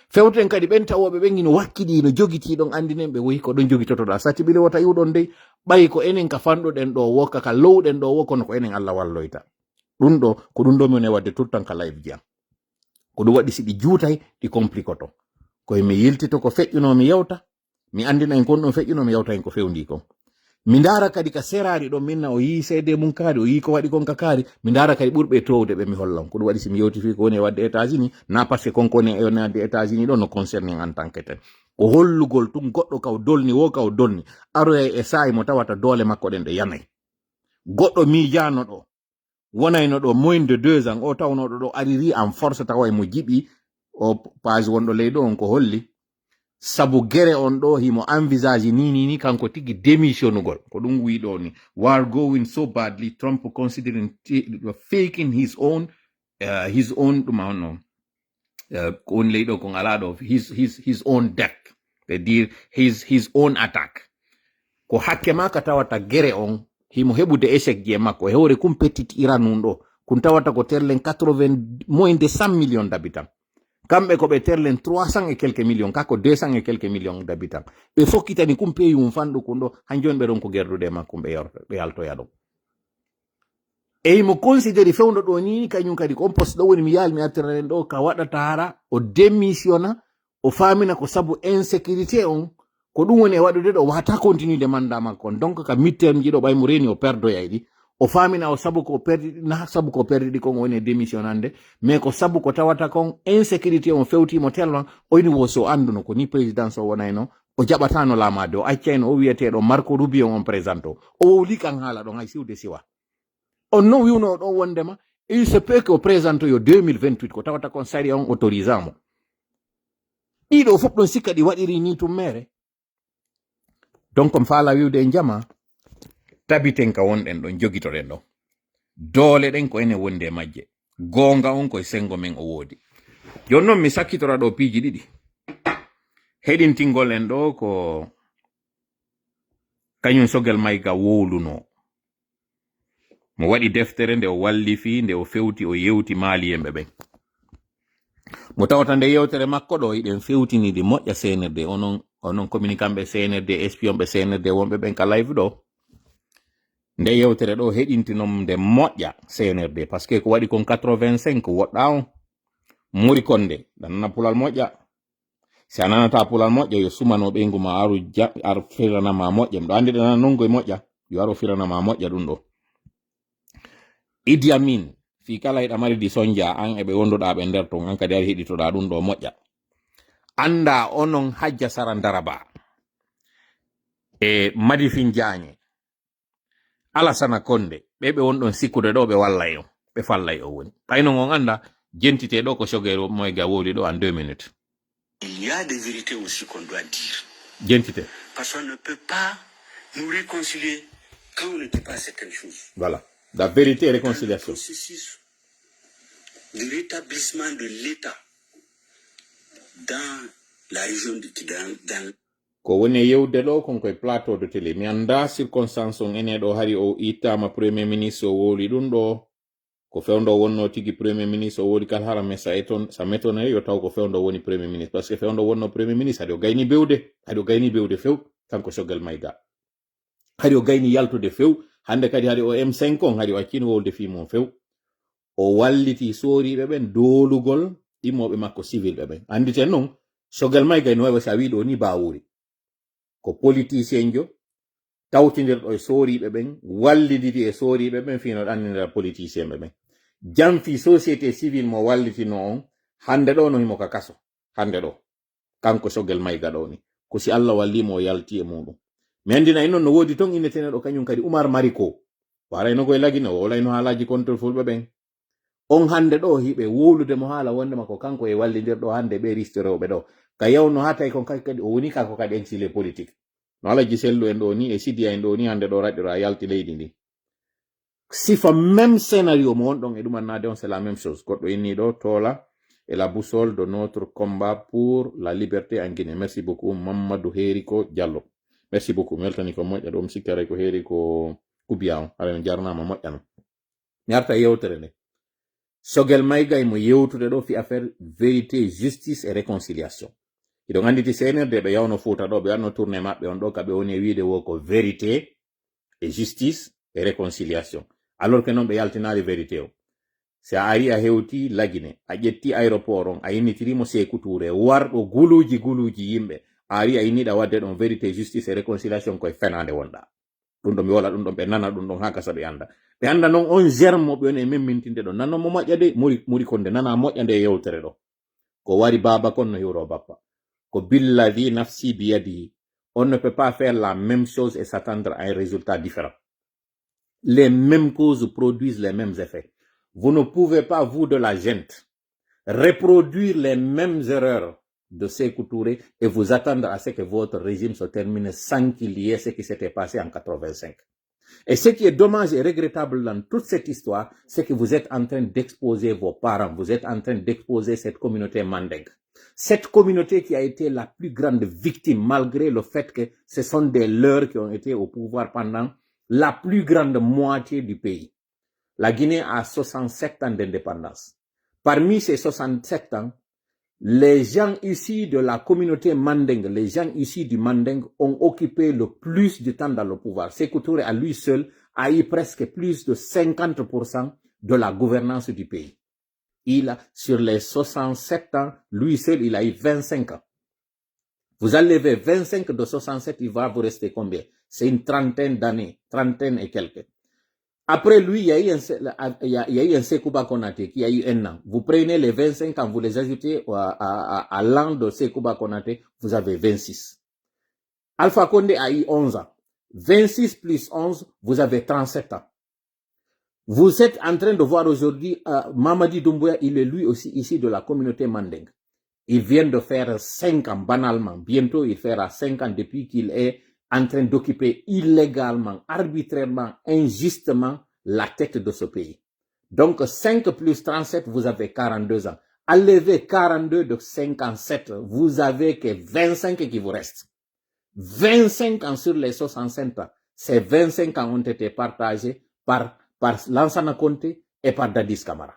Fewten kadi ɓen tawooɓe ɓen hino wakkidii, hino jogitii ɗon, anndinen ɓe woyi ko ɗon jogitotoɗaa. Sati ɓile wota iwɗon dey, ɓay ko enen ka fanɗuɗen ɗo woo, ka, ka lowɗen ɗo woo, kono ko enen Allah walloyta. Ɗum ɗo, ko ɗum ɗo mi woni e waɗde tout le temps ka live ji am. Ko ɗum waɗi si ɗi juutay, ɗi komplikoto. Koye mi yiltito ko feƴƴunoo mi yewta, mi anndina en kon ɗum feƴƴunoo mi yewta en ko fewndii kon. Mi ndaara kadi ka seraari ɗon, min na o yii seede mum kaari, o yii ko waɗi kon ka kaari, mi ndaara kadi ɓurɓe toowde ɓe mi holla on. Ko ɗum waɗi si mi yewti fii ko woni e waɗde États-Unis, na parce que kon ko woni e waɗde États-Unis ɗon no concerne en en tant que tel. Ko hollugol tun goɗɗo ka o dolni, wo ka o dolni, aroyay e saa'i mo tawata doole makko ɗen ɗe yanay. Goɗɗo miijaano ɗo, wonayno ɗo moins de deux ans, o tawnooɗo ɗo ariri en force tawa e mo jiɓi, o page wonɗo ley ɗo on ko holli. Sabu gere on ɗo himo envisage ni, ni, ni kanko tigi démissionnugol. Ko ɗum wi'i ɗo ni. We are going so badly, Trump considering t-, faking his own, uh, his own, ɗum on no. Uh, ko on ley ɗo kon alaa ɗo, his, his, his own death. C'est-à-dire his, his own attack. Ko hakke ma ka tawata gere on, himo heɓude échec ji e makko. E hewre kum petit Iran un ɗo, kun tawata ko terlen quatre-vingts, moins de cent millions d'habitants. Kamɓe ko ɓe terlen trois cents et quelques millions, ka ko deux cents et quelques millions d'habitants. Ɓe fokkitani kum pays un fanɗu kun ɗo, han jooni ɓe ɗon ko gerdude e makko, ɓe yorto, ɓe yaltoya ɗon. E himo considéri fewndo ɗo ni, kañum kadi ko on poste ɗo woni mi yaali mi artira ɗen ɗo, ka waɗata hara, o démissionna, o faamina ko sabu insécurité on, ko ɗum woni e waɗude ɗo, o wata continude mandat makko on. Donc, ka midterm ji ɗo, ɓay mo reeni o perdoyay ɗi, O faamina o sabu ko perdi ɗi, na sabu ko perdi ɗi kon o woni e démission hannde, mais ko sabu ko tawata kon insécurité on fewti mo tellement, o ini wo so annduno ko ni présidence o wonayno, o jaɓatano laamaade, o accayno o wiyeteeɗo Marco Rubio on présente o. O wowli kan haala ɗon hay siwde siwa. On non wiwno o ɗon wondema, il se peut que o présente yo deux mille vingt-huit, ko tawata kon sari on autorisé mo. Ɗiɗo fof ɗon sikka ɗi waɗiri ni tummeere. Donc, mi faala wiwde en jama, tabiten ka wonɗen ɗon, jogitoɗen ɗon. Doole ɗen ko enen wondi e majje. Goonga on ko e sengo men o woodi. Jooni non mi sakkitora ɗo piiji ɗiɗi. Heɗintingol en ɗo ko kañum Sogel Mayga wowluno. Mo waɗi deftere nde o wallifi, nde o fewti, o yewti Maliyenɓe ɓen. Mo tawata nde yewtere makko ɗo, hiɗen fewtini ɗi moƴƴa C N R D, onon, onon communicant ɓe C N R D, espion ɓe C N R D wonɓe ɓen ka live ɗo. Nde yewtere ɗo heɗintinon nde moƴƴa C N R D, parce que ko waɗi kon quatre-vingt-cinq woɗɗa on. Mori Konde, ɗan nana pulal moƴƴa. Si a nanata pulal moƴƴa, yo sumano ɓeyngu ma aru ja-, ar firanama moƴƴa. Miɗo andi ɗe nana nongoy moƴƴa. Yo aro firanama moƴƴa ɗum ɗo. Idi Amin, fii kala hiɗa mari di sonja an e ɓe wonduɗa ɓe nder ton, an kadi ari heɗitoɗa ɗum ɗo moƴƴa. Anda onon Hajja Sara Daraba e Madifin Jaañe, Alasana Konde, ɓe ɓe wonɗon sikkude ɗo ɓe wallay on, ɓe fallay on woni. Ɓay non on anda, jentite ɗo ko Sogel Mayga wowli ɗo en deux minutes. Il y a des vérités aussi qu'on doit dire. Jentite. Parce qu'on ne peut pas nous réconcilier quand on ne dit pas certaines choses. Voilà. La vérité et réconciliation. Dans le processus de rétablissement de l'État dans la région de, dans, dans Ko woni e yewde ɗo kon koye plateau de télé. Mi annda circonstance on ene ɗo hari o ittama premier ministre o wowli ɗum ɗo. Ko fewndo wonno tigi premier ministre o wowli kala hara, mais sa éton-, sa m'étonne yo taw ko fewndo woni premier ministre. Parce que fewndo wonno premier ministre, haɗi o gayni bewde, haɗi o gayni bewde few, kanko Sogel Mayga. Haɗi o gayni yaltude few, hande kadi haɗi o M cinq on, haɗi o accini wowlude fii mum few. O walliti sooriiɓe ɓen doolugol ɗimmooɓe makko civil ɓe ɓen. Anditen non, Sogel Mayga no wayi wa si a wii ɗo ni Bawuri. Ko politicien jo, tawtindirɗo e sooriiɓe ɓen, walliditi e sooriiɓe ɓen fii no ɗannindira politicien ɓe ɓen. Jam fii société civile mo wallitino on, hande ɗo no himo ka kaso, hande ɗo. Kanko Sogel Mayga ɗo ni. Ko si Allah walli mo o yalti e muɗum. Mi andina en non no woodi ton inneteneɗo kañum kadi Umar Mariko. Warayno koye Lagine, o wolayno haalaaji contre fulɓe ɓen. On hande ɗo hiɓe wowlude mo haala wondema ko kanko e wallindirɗo hande ɓe ristorewɓe ɗo. Ka yawno ha tawi kon kadi, kadi o woni kanko kadi exilé politique. No Alaji Sellu en ɗo ni e Sidiya en ɗo ni hande ɗo raɗɗiro a yalti leydi ndi. Sifa même scénario mo wonɗon e ɗum annade on, c'est la même chose. Goɗɗo inni ɗo, Tola et la boussole de notre combat pour la liberté en Guinée. Merci beaucoup, Mamadou Heriko Diallo. Merci beaucoup. Mi weltani ko moƴƴa ɗum, sikkaray ko Heriko Kubiya on. Aɗa mi jarnama moƴƴa non. Mi arta e yewtere nde. Sogel Mayga mo yewtude ɗo fi affaire vérité, justice et réconciliation. Hiɗon anditi C N R D ɓe yawno Fuuta ɗo, ɓe wanno tournée maɓɓe on ɗo, ka ɓe woni e wiide wo ko vérité et justice et réconciliation. Alors que non ɓe yaltinaali vérité o. Si a ari a hewti Lagine, a ƴetti aéroport on, a innitiri mo Seeku Tuure, warɗo guluuji guluuji yimɓe, a ari a inniɗa wadde ɗon vérité, justice et réconciliation koye fenaande wonɗa. Ɗum ɗo mi wola ɗum ɗon, ɓe nana ɗum ɗon haa gasa ɓe annda. Ɓe annda noon on germe mo ɓe woni e memmintinde ɗo. Nano mo moƴƴa de, Mori, Mori Konde, nana moƴƴa nde yewtere ɗo. Ko wari baaba kon no hiwro bappa. Ko billadi nafsi biyadihi. On ne peut pas faire la même chose et s'attendre à un résultat différent. Les mêmes causes produisent les mêmes effets. Vous ne pouvez pas, vous de la gente, reproduire les mêmes erreurs de Sekou Touré et vous attendre à ce que votre régime se termine sans qu'il y ait ce qui s'était passé en quatre-vingt-cinq. Et ce qui est dommage et regrettable dans toute cette histoire, c'est que vous êtes en train d'exposer vos parents, vous êtes en train d'exposer cette communauté mandingue. Cette communauté qui a été la plus grande victime, malgré le fait que ce sont des leurs qui ont été au pouvoir pendant la plus grande moitié du pays. La Guinée a soixante-sept ans d'indépendance. Parmi ces soixante-sept ans, les gens issus de la communauté mandingue, les gens issus du Mandingue ont occupé le plus de temps dans le pouvoir. Sekou Touré, à lui seul, a eu presque plus de cinquante pour cent de la gouvernance du pays. Il a, sur les soixante-sept ans, lui seul, il a eu vingt-cinq ans. Vous enlevez vingt-cinq de soixante-sept, il va vous rester combien ? C'est une trentaine d'années, trentaine et quelques. Après lui, il y a eu un, il y a, il y a eu un Sekouba Konaté qui a eu un an. Vous prenez les vingt-cinq ans, vous les ajoutez à, à, à, à l'an de Sekouba Konaté, vous avez vingt-six. Alpha Condé a eu onze ans. Vingt-six plus onze, vous avez trente-sept ans. Vous êtes en train de voir aujourd'hui, euh, Mamadi Doumbouya, il est lui aussi issu de la communauté Mandeng. Il vient de faire cinq ans, banalement. Bientôt, il fera cinq ans depuis qu'il est en train d'occuper illégalement, arbitrairement, injustement la tête de ce pays. Donc, cinq plus trente-sept, vous avez quarante-deux ans. Enlevez quarante-deux de cinquante-sept, vous avez que vingt-cinq qui vous restent. Vingt-cinq ans sur les soixante-sept ans, ces vingt-cinq ans ont été partagés par, par Lansana Conté et par Dadis Camara.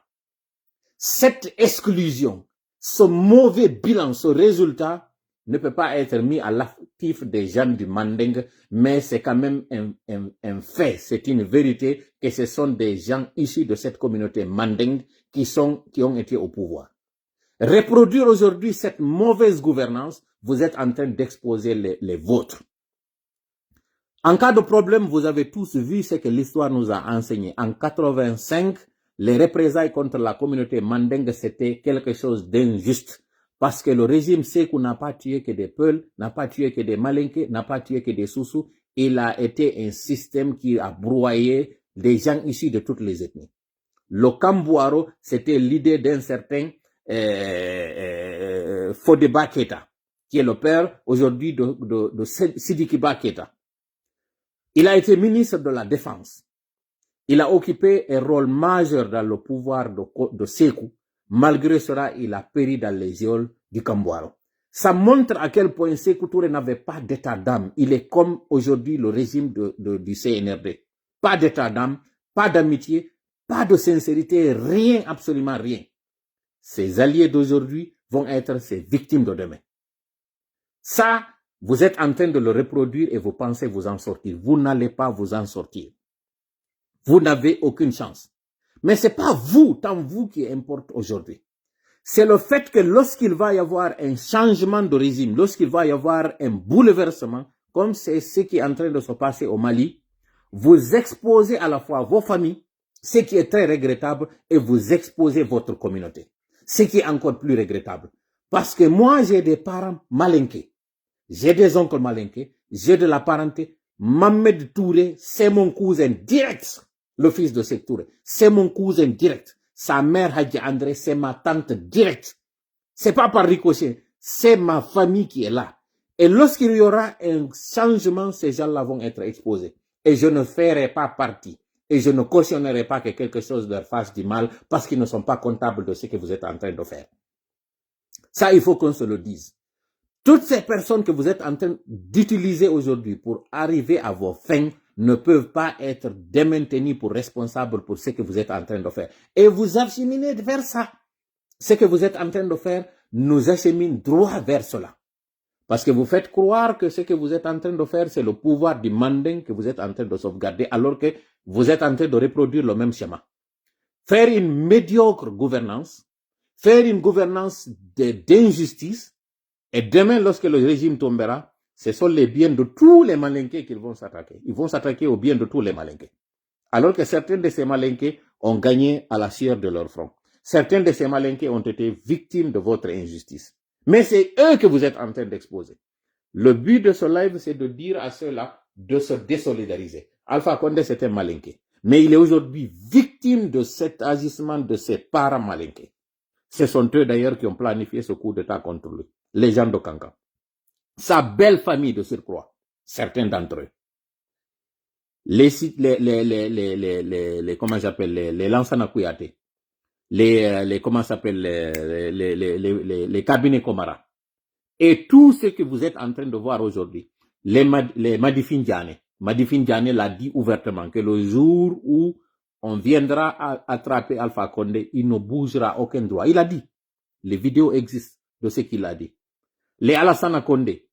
Cette exclusion, ce mauvais bilan, ce résultat ne peut pas être mis à l'actif des gens du Mandeng, mais c'est quand même un, un, un fait, c'est une vérité que ce sont des gens issus de cette communauté Mandeng qui sont, qui ont été au pouvoir. Reproduire aujourd'hui cette mauvaise gouvernance, vous êtes en train d'exposer les, les vôtres. En cas de problème, vous avez tous vu ce que l'histoire nous a enseigné. En quatre-vingt-cinq, les représailles contre la communauté Mandeng, c'était quelque chose d'injuste. Parce que le régime Sekou n'a pas tué que des Peuls, n'a pas tué que des Malinké, n'a pas tué que des Soussou. Il a été un système qui a broyé des gens issus de toutes les ethnies. Le Kambouaro, c'était l'idée d'un certain euh, euh, Fodeba Keita, qui est le père aujourd'hui de, de, de Sidiki Ba Keita. Il a été ministre de la Défense. Il a occupé un rôle majeur dans le pouvoir de, de Sekou. Malgré cela, il a péri dans les geôles du Kambouaro. Ça montre à quel point Sekou Touré n'avait pas d'état d'âme. Il est comme aujourd'hui le régime de, de, du C N R D. Pas d'état d'âme, pas d'amitié, pas de sincérité, rien, absolument rien. Ces alliés d'aujourd'hui vont être ces victimes de demain. Ça, vous êtes en train de le reproduire et vous pensez vous en sortir. Vous n'allez pas vous en sortir. Vous n'avez aucune chance. Mais c'est pas vous, tant vous qui importe aujourd'hui. C'est le fait que lorsqu'il va y avoir un changement de régime, lorsqu'il va y avoir un bouleversement, comme c'est ce qui est en train de se passer au Mali, vous exposez à la fois vos familles, ce qui est très regrettable, et vous exposez votre communauté, ce qui est encore plus regrettable. Parce que moi, j'ai des parents malinqués, j'ai des oncles malinqués, j'ai de la parenté. Mohamed Touré, c'est mon cousin direct, le fils de Sekou Touré. C'est mon cousin direct. Sa mère, Hadji André, c'est ma tante directe. C'est pas par ricochet, c'est ma famille qui est là. Et lorsqu'il y aura un changement, ces gens-là vont être exposés. Et je ne ferai pas partie. Et je ne cautionnerai pas que quelque chose leur fasse du mal parce qu'ils ne sont pas comptables de ce que vous êtes en train de faire. Ça, il faut qu'on se le dise. Toutes ces personnes que vous êtes en train d'utiliser aujourd'hui pour arriver à vos fins ne peuvent pas être démaintenues pour responsables pour ce que vous êtes en train de faire. Et vous acheminez vers ça. Ce que vous êtes en train de faire nous achemine droit vers cela. Parce que vous faites croire que ce que vous êtes en train de faire, c'est le pouvoir du Mandeng que vous êtes en train de sauvegarder, alors que vous êtes en train de reproduire le même schéma. Faire une médiocre gouvernance, faire une gouvernance de, d'injustice, et demain, lorsque le régime tombera, ce sont les biens de tous les Malinqués qu'ils vont s'attaquer. Ils vont s'attaquer aux biens de tous les Malinqués. Alors que certains de ces Malinqués ont gagné à la sueur de leur front. Certains de ces Malinqués ont été victimes de votre injustice. Mais c'est eux que vous êtes en train d'exposer. Le but de ce live, c'est de dire à ceux-là de se désolidariser. Alpha Condé, c'est un Malinké. Mais il est aujourd'hui victime de cet agissement de ses parents malinqués. Ce sont eux d'ailleurs qui ont planifié ce coup d'État contre lui. Les gens de Kankan. Sa belle famille de surcroît, certains d'entre eux. Les, les, les, les, les, les, les, les, comment j'appelle, les, les Lansana Kouyaté, les, euh, les, comment s'appelle, les, les, les, les, les, les cabinets Komara. Et tout ce que vous êtes en train de voir aujourd'hui, les, Mad- les Madifin Diané, Madifin Diané l'a dit ouvertement que le jour où on viendra à- attraper Alpha Condé, il ne bougera aucun droit. Il a dit, les vidéos existent de ce qu'il a dit. Les Alassana Condé,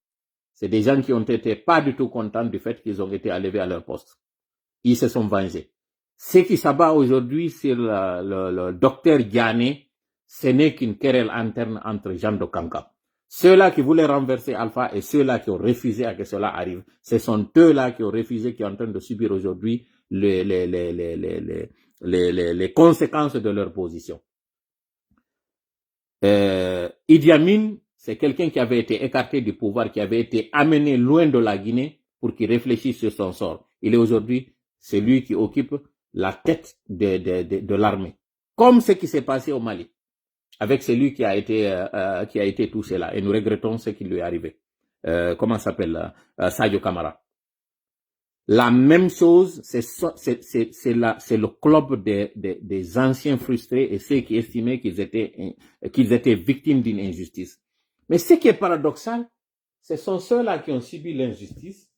c'est des gens qui ont été pas du tout contents du fait qu'ils ont été enlevés à leur poste. Ils se sont vengés. Ce qui s'abat aujourd'hui sur le, le- le docteur Diané, ce n'est qu'une querelle interne entre gens de Kankan. Ceux-là qui voulaient renverser Alpha et ceux-là qui ont refusé à que cela arrive, ce sont eux-là qui ont refusé, qui sont en train de subir aujourd'hui les, les, les, les, les, les, les, les conséquences de leur position. Euh, Idi Amin, c'est quelqu'un qui avait été écarté du pouvoir, qui avait été amené loin de la Guinée pour qu'il réfléchisse sur son sort. Il est aujourd'hui celui qui occupe la tête de, de, de, de l'armée. Comme ce qui s'est passé au Mali, avec celui qui a été, euh, euh, qui a été tout cela. Et nous regrettons ce qui lui est arrivé. Euh, comment s'appelle, euh, euh, Sadio Camara. La même chose, c'est so- c'est- c'est- c'est la- c'est le club des, des- des anciens frustrés et ceux qui estimaient qu'ils étaient, qu'ils étaient victimes d'une injustice. Mais ce qui est paradoxal, ce sont ceux-là qui ont subi l'injustice,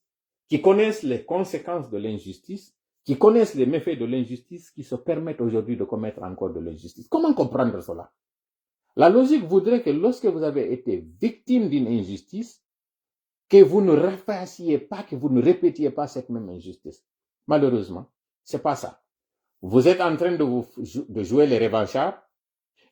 qui connaissent les conséquences de l'injustice, qui connaissent les méfaits de l'injustice, qui se permettent aujourd'hui de commettre encore de l'injustice. Comment comprendre cela ? La logique voudrait que lorsque vous avez été victime d'une injustice, que vous ne refassiez pas, que vous ne répétiez pas cette même injustice. Malheureusement, c'est pas ça. Vous êtes en train de, vous, de jouer les revanchards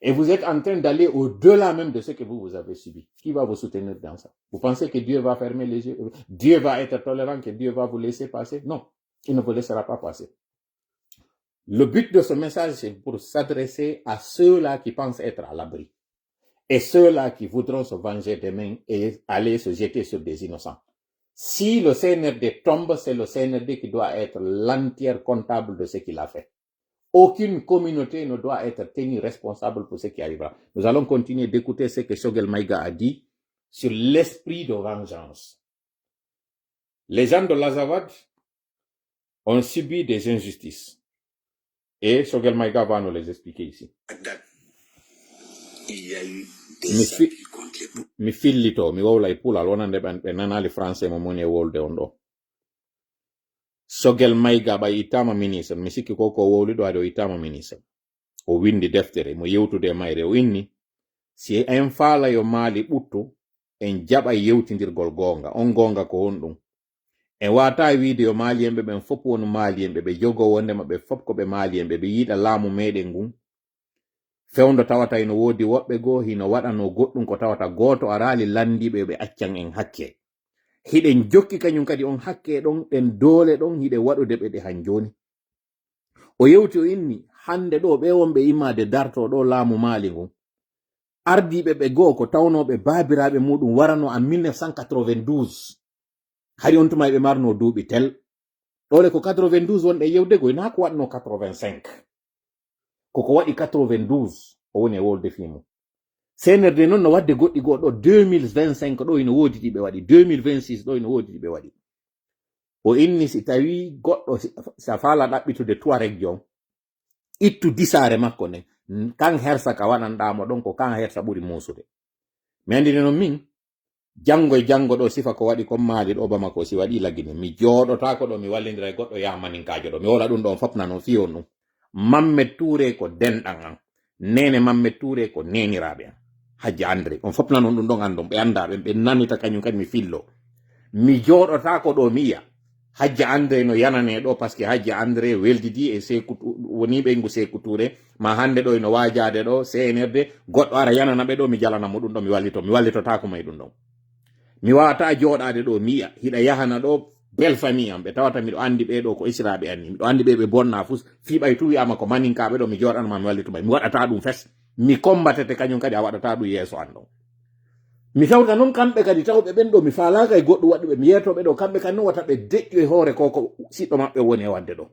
et vous êtes en train d'aller au-delà même de ce que vous, vous avez subi. Qui va vous soutenir dans ça ? Vous pensez que Dieu va fermer les yeux ? Dieu va être tolérant, que Dieu va vous laisser passer ? Non, il ne vous laissera pas passer. Le but de ce message, c'est pour s'adresser à ceux-là qui pensent être à l'abri et ceux-là qui voudront se venger demain et aller se jeter sur des innocents. Si le C N R D tombe, c'est le C N R D qui doit être l'entier comptable de ce qu'il a fait. Aucune communauté ne doit être tenue responsable pour ce qui arrivera. Nous allons continuer d'écouter ce que Choguel Maïga a dit sur l'esprit de vengeance. Les gens de l'Azawad ont subi des injustices. Et Choguel Maïga va nous les expliquer ici. Bagdad, il y a eu des Mi fi- abus contre les mi fillito, mi wowla e pulaar, wonande ɓe, ɓe nanaali français mo moni e wolde on ɗo. Choguel Maïga ɓay ittama ministre, mi sikki ko ko wowli ɗo ade o ittama ministre. O windi deftere, mo yewtude e mayre, o inni, si en faala yo Maali ɓuttu, en jaɓa yewtindirgol goonga. On goonga ko honɗum? En waata wiide yo Maaliyenɓe ɓen fof wonu Maaliyenɓe, ɓe jogoo wondema ɓe fof ko ɓe Maaliyenɓe, ɓe yiɗa laamu meɗen ngun fewndo tawata hino woodi woɓɓe goo, hino waɗanoo goɗɗum ko tawata gooto araali lanndiiɓe yo ɓe accan en hakke. Hiɗen jokki kañum kadi on hakke ɗon, ɗen doole ɗon, hiɗen waɗude ɓe ɗe han jooni. O yewti, o inni, hannde ɗo ɓe wonɓe immaade dartoo ɗo laamu Maali ngun, ardiiɓe ɓe goo ko tawnooɓe baabiraaɓe muɗum waranoo en mille neuf cent quatre-vingt-douze. Hari on tuma eɓe marnoo duuɓi tel. Ɗoole ko quatre-vingt-douze wonɗen yewde koy, naa ko waɗnoo quatre-vingt-cinq. Koko waɗi quatre-vingt-douze, o woni e wolde fii mum. C N R D noon no waɗde goɗɗi goo ɗo, deux mille vingt-cinq ɗo hino woodi ɗi ɓe waɗi, deux mille vingt-six ɗo hino woodi ɗi ɓe waɗi. O inni si tawii goɗɗo, si, si a faala ɗaɓɓitude Tuareg jo on, ittu disaare makko nden, kan hersa ka waɗanɗaa mo ɗon, ko kan hersa ɓuri muusude. Mi anndini noon min, janngo e janngo ɗo sifa ko waɗi kon Maali ɗo Bamako, si waɗi Lagine, mi jooɗotaako ɗo mi wallindira e goɗɗo yaa maninkaajo ɗo. Mi wowla ɗum ɗo on fof nano fii on ɗum. Mammed Touré ko denɗan an. Neene Mammed Touré ko neeniraaɓe an. Hajja André, on fof nanon ɗum ɗon anndon, ɓe anndaa ɓen, ɓe nanita kañum kadi mi fillo. Mi jooɗotaako ɗo mi yiya. Hajja André no yananee ɗo, parce que Hajja André weldidi e Seeku Tu-, woni ɓeyngu Seeku Touré, ma hannde ɗo ino waajaade ɗo, C N R D, goɗɗo ara yanana ɓe ɗo, mi jalana mo ɗum ɗo, mi wallito, mi wallitotaako mo e ɗum ɗon. Mi waawataa jooɗaade ɗo mi yiya, hiɗa yahana ɗo belle famille am, ɓe tawata miɗo anndi ɓee ɗo ko esiraaɓe an ni, miɗo anndi ɓe ɓe bonnaa fus, fii ɓay tu wiyaama ko maninkaaɓe ɗo, mi jooɗana ma, mi wallitu ɓay, mi waɗataa ɗum fes, mi kombatete kañum kadi a waɗataa ɗum yeeso an ɗon. Mi tawta noon kamɓe kadi tawɓe ɓen ɗo, mi faalaaka e goɗɗum waɗuɓe, mi yeetoo ɓe ɗo, kamɓe kadi noon wata ɓe deƴƴu e hoore ko ko siɗɗo maɓɓe woni e waɗde ɗo.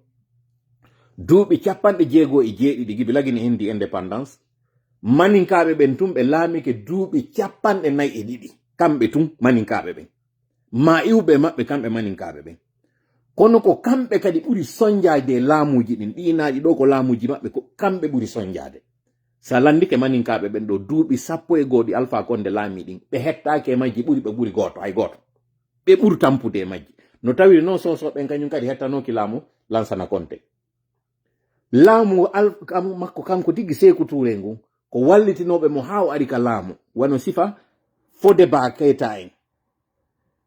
Duuɓi capanɗe jeego e jeeɗiɗi gila Gine hendi indépendance, maninkaaɓe ɓen tun ɓe laamike duuɓi capanɗe nayi e ɗiɗi, kamɓe tun maninkaaɓe ɓen. Ma iwɓe maɓɓe kamɓe maninkaaɓe ɓen. Kono ko kamɓe kadi ɓuri sonjaade e laamuuji ɗin, ɗiinaaɗi ɗo ko laamuuji maɓɓe, ko kamɓe ɓuri sonjaade. Sa lanndike maninkaaɓe ɓen ɗo duuɓi sappo e goo ɗi Alpha Condé laami ɗin, ɓe hettaaki e majji ɓuri ɓe ɓuri gooto, hay gooto. Ɓe ɓuri tampude e majji. No tawiri noon Soso ɓen kañum kadi hettanooki laamu Lansana Konte. Laamu al-, kam-, makko kanko tigi Seeku Tuure ngun, ko wallitinooɓe mo haa o ari ka laamu, wano sifa Fodeba Keita en.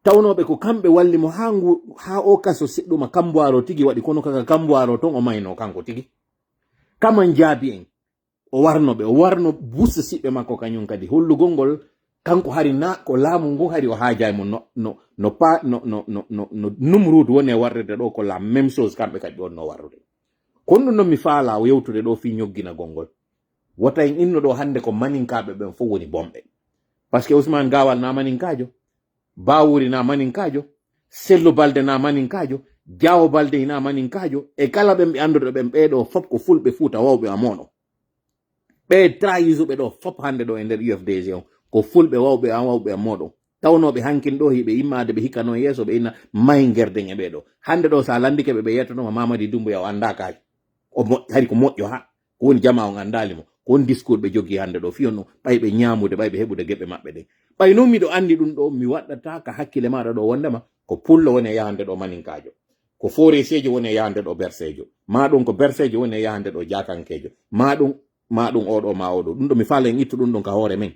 Tawnooɓe ko kamɓe walli mo haa ngu, haa o kaso siɗɗuma Kambuwaaro tigi waɗi, kono kaka Kambuwaaro ton o maynoo kanko tigi. Kaman Jaabi en, o warno ɓe, o warno busse siɓɓe makko kañum kadi, hollugol ngol Kanko hari na ko laamu ngu hari o haajaay mo no, no, no pa, no, no, no, no, no Numruud woni e warrede ɗo, ko la même chose kamɓe kadi ɓe wonno warrude. Kono ɗum noon mi faala o yewtude ɗo fii ñogginagol ngol. Wota en inno ɗo hannde ko maninkaaɓe ɓen fof woni bonɓe. Parce que Ousmane Gawal na maninkaajo, Bawuri na maninkaajo, Sellu Balde na maninkaajo, Jawo Balde na maninkaajo, e kala ɓen ɓe annduɗo ɓen ɓee ɗo fof ko fulɓe Fuuta wawɓe a mooɗo. Ɓe trahisuɓe ɗo fof hannde ɗo e nder U F D G on, ko fulɓe wawɓe a wawɓe a mooɗo. Tawnooɓe hankin ɗo hiɓe immaade ɓe hikkano yeeso ɓe inna may ngerden e ɓee ɗo. Hannde ɗo sa landike ɓe ɓe yettanoma Mamadi Dumbuya o annda kaari. O mo-, hari ko moƴƴo ha. Ko woni jama on andaali mo. Ko woni discours ɓe jogii hannde ɗo fiyon ɗum. Ɓay ɓe ñaamude, ɓay ɓe heɓude geɓe maɓɓe ɗen. Ɓay noon miɗo anndi ɗum ɗo, mi waɗɗata ka hakkille maaɗa ɗo wondema ko pullo woni e yahande ɗo maninkaajo. Ko foreseejo woni e yahande ɗo berseejo. Ma ɗum ko berseejo woni e yahande ɗo jaakankeejo. Ma ɗum, ma ɗum oɗo, ma oɗo. Ɗum ɗo mi faala en ittu ɗum ɗum ka hoore men.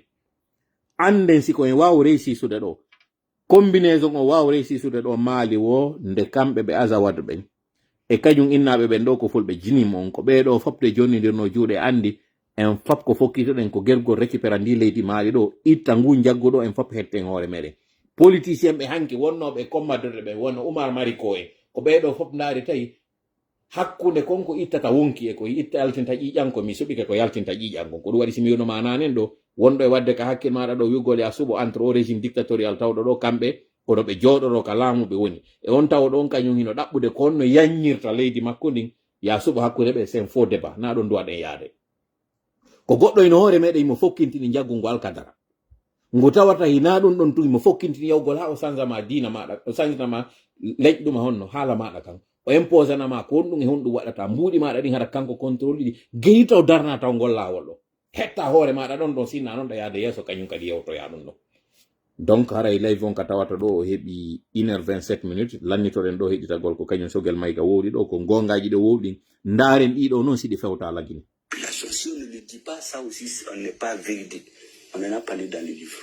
Annden si ko en waaw reysisude ɗo. Combinaison o waaw reysisude ɗo Maali wo nde kamɓe ɓe Azawad ɓen. E kañum innaaɓe ɓen ɗo ko fulɓe jinim on. Ko ɓee ɗo fopde jonnindirno juuɗe anndi en fop ko fokkituɗen ko gergol récupéra ndi leydi Maali ɗo. Itta ngu njaggu ɗo en fop hetten hoore meɗen. Politicien ɓe hanki wonnooɓe commadorde ɓen wonno Oumar Mariko en. Ko ɓee ɗo fop ndaari tawi hakkunde kon ko ittata wonki e ko itta yaltinta ƴiiƴan, ko mi suɓike ko yaltinta ƴiiƴan kon. Ko ɗum waɗi si mi wiyno ma nanen ɗo, wonɗo e waɗde ka hakkil maaɗa ɗo wi'ugol ya suɓo entre o régime dictatorial tawɗo ɗo kamɓe kono ɓe jooɗoro ka laamu ɓe woni. E on tawo ɗon kañum hino ɗaɓɓude ko honno yanñirta leydi makko ndin, ya suɓo hakkunde ɓe, c'est un faux débat, na ɗon duwaɗen yaade. Ko goɗɗo hino hoore meɗen himo fokkintini njaggu ngu alkadara. Ngu tawata hina ɗum ɗon tun himo fokkintini yawgol ha o sanjama diina maɗa, o sanjama leƴɗuma honno haala maɗa kan. O imposanama ko honɗum e honɗum waɗata. Mbuuɗi maɗa ɗin hara kanko contrôle ɗi. Geyita o darna taw ngol laawol ɗo. Hetta hoore maɗa ɗon ɗon sinna non ɗa yaade yeeso kañum kadi yewtoya ɗum ɗon. Donc haray live on ka tawata ɗo o heɓi une heure vingt-sept minutes. Lannitoɗen ɗo heɗitagol ko kañum Sogel Mayga wowli ɗo, ko gongaji ɗo wowɗin. Ndaren ɗiɗo non siɗi fewta lagini. Population. Si on ne le dit pas, ça aussi, on n'est pas véridique. On en a parlé dans le livre.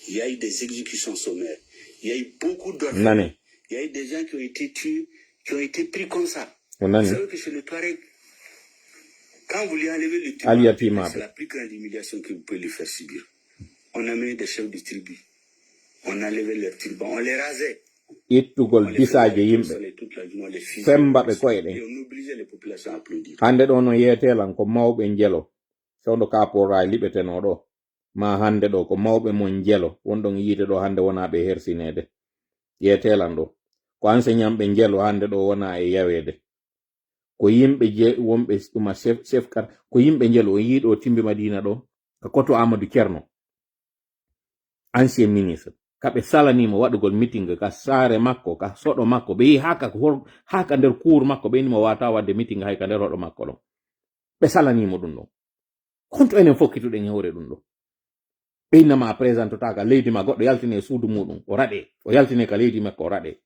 Il y a eu des exécutions sommaires. Il y a eu beaucoup d'orphelins. Nani. Il y a eu des gens qui ont été tués, qui ont été pris comme ça. O nani. Vous savez que chez le Touareg, quand vous lui enlevez le Al Touareg, Yatima c'est la plus grande humiliation que vous pouvez lui faire subir. On a mis des chefs de tribu. On enlevait leurs turbans. On les rasait. Ittugol bisaaje yimɓe, femba ɓe koye ɗen. Hannde ɗo no yeetelan ko mawɓe njelo, fewndo kaporaay liɓetenoo ɗo, ma hannde ɗo ko mawɓe mon njelo, wonɗon yiite ɗo hannde wonaa ɓe hersineede. Yeetelan ɗo ko enseignant ɓe njelo hannde ɗo wonaa e yaweede. Ko yimɓe je-, wonɓe ɗuma chef, chef kar-, ko yimɓe njelo. On yii ɗo Timbi Madina ɗo, ka koto Amadou Cerno, ancien ministre. Ka ɓe salanimo waɗugol meeting ka saare makko, ka soɗo makko. Ɓe yi haa ka hor-, haa ka nder kuur makko, ɓe innimo wata waɗde meeting hay ka nder hoɗo makko ɗon. Ɓe salanimo ɗum ɗon. Konto enen fokkituɗen e hoore ɗum ɗo. Ɓe innama a présentotaka leydi ma, goɗɗo yaltine e suudu muɗum, o raɗe. O yaltine ka leydi makko, o raɗe.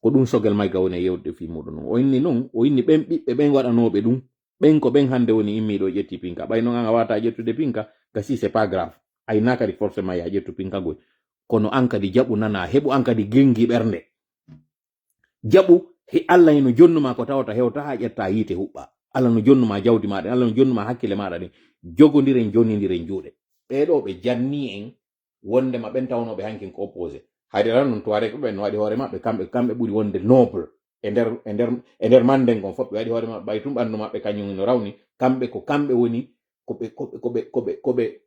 Ko ɗum Sogel Mayga woni e yewtude fii muɗum ɗum. O inni non, o inni ɓen ɓiɓɓe ɓen waɗanooɓe ɗum. Ɓen ko ɓen hannde woni immiiɗo o ƴetti pinka. Ɓay non an a wata ƴettude pinka, gasi c'est pas grave. Ay na kadi forcément ya ƴettu pinka goy. Kono an kadi jaɓu nana, heɓu an kadi gengi ɓernde. Jaɓu, he Allah hino jonnuma ko tawata hewta haa ƴetta yiite huɓɓa. Allah no jonnuma jawdi maɗa, Allah no jonnuma hakkille maɗa ɗin. Jogondiren, jonnindiren juuɗe. Ɓee ɗo ɓe janni en wondema ɓen tawnooɓe hankin ko opposé. Hayde tan non Tuareg ɓen no waɗi hoore maɓɓe, kamɓe, kamɓe ɓuri wonde noble. E nder, e nder, e nder manden kon fof ɓe waɗi hoore maɓɓe, ɓay tun ɓandu maɓɓe kañum no rawni. Kamɓe ko kamɓe woni, ko ɓe, ko ɓe, ko ɓe, ko ɓe, ko ɓe,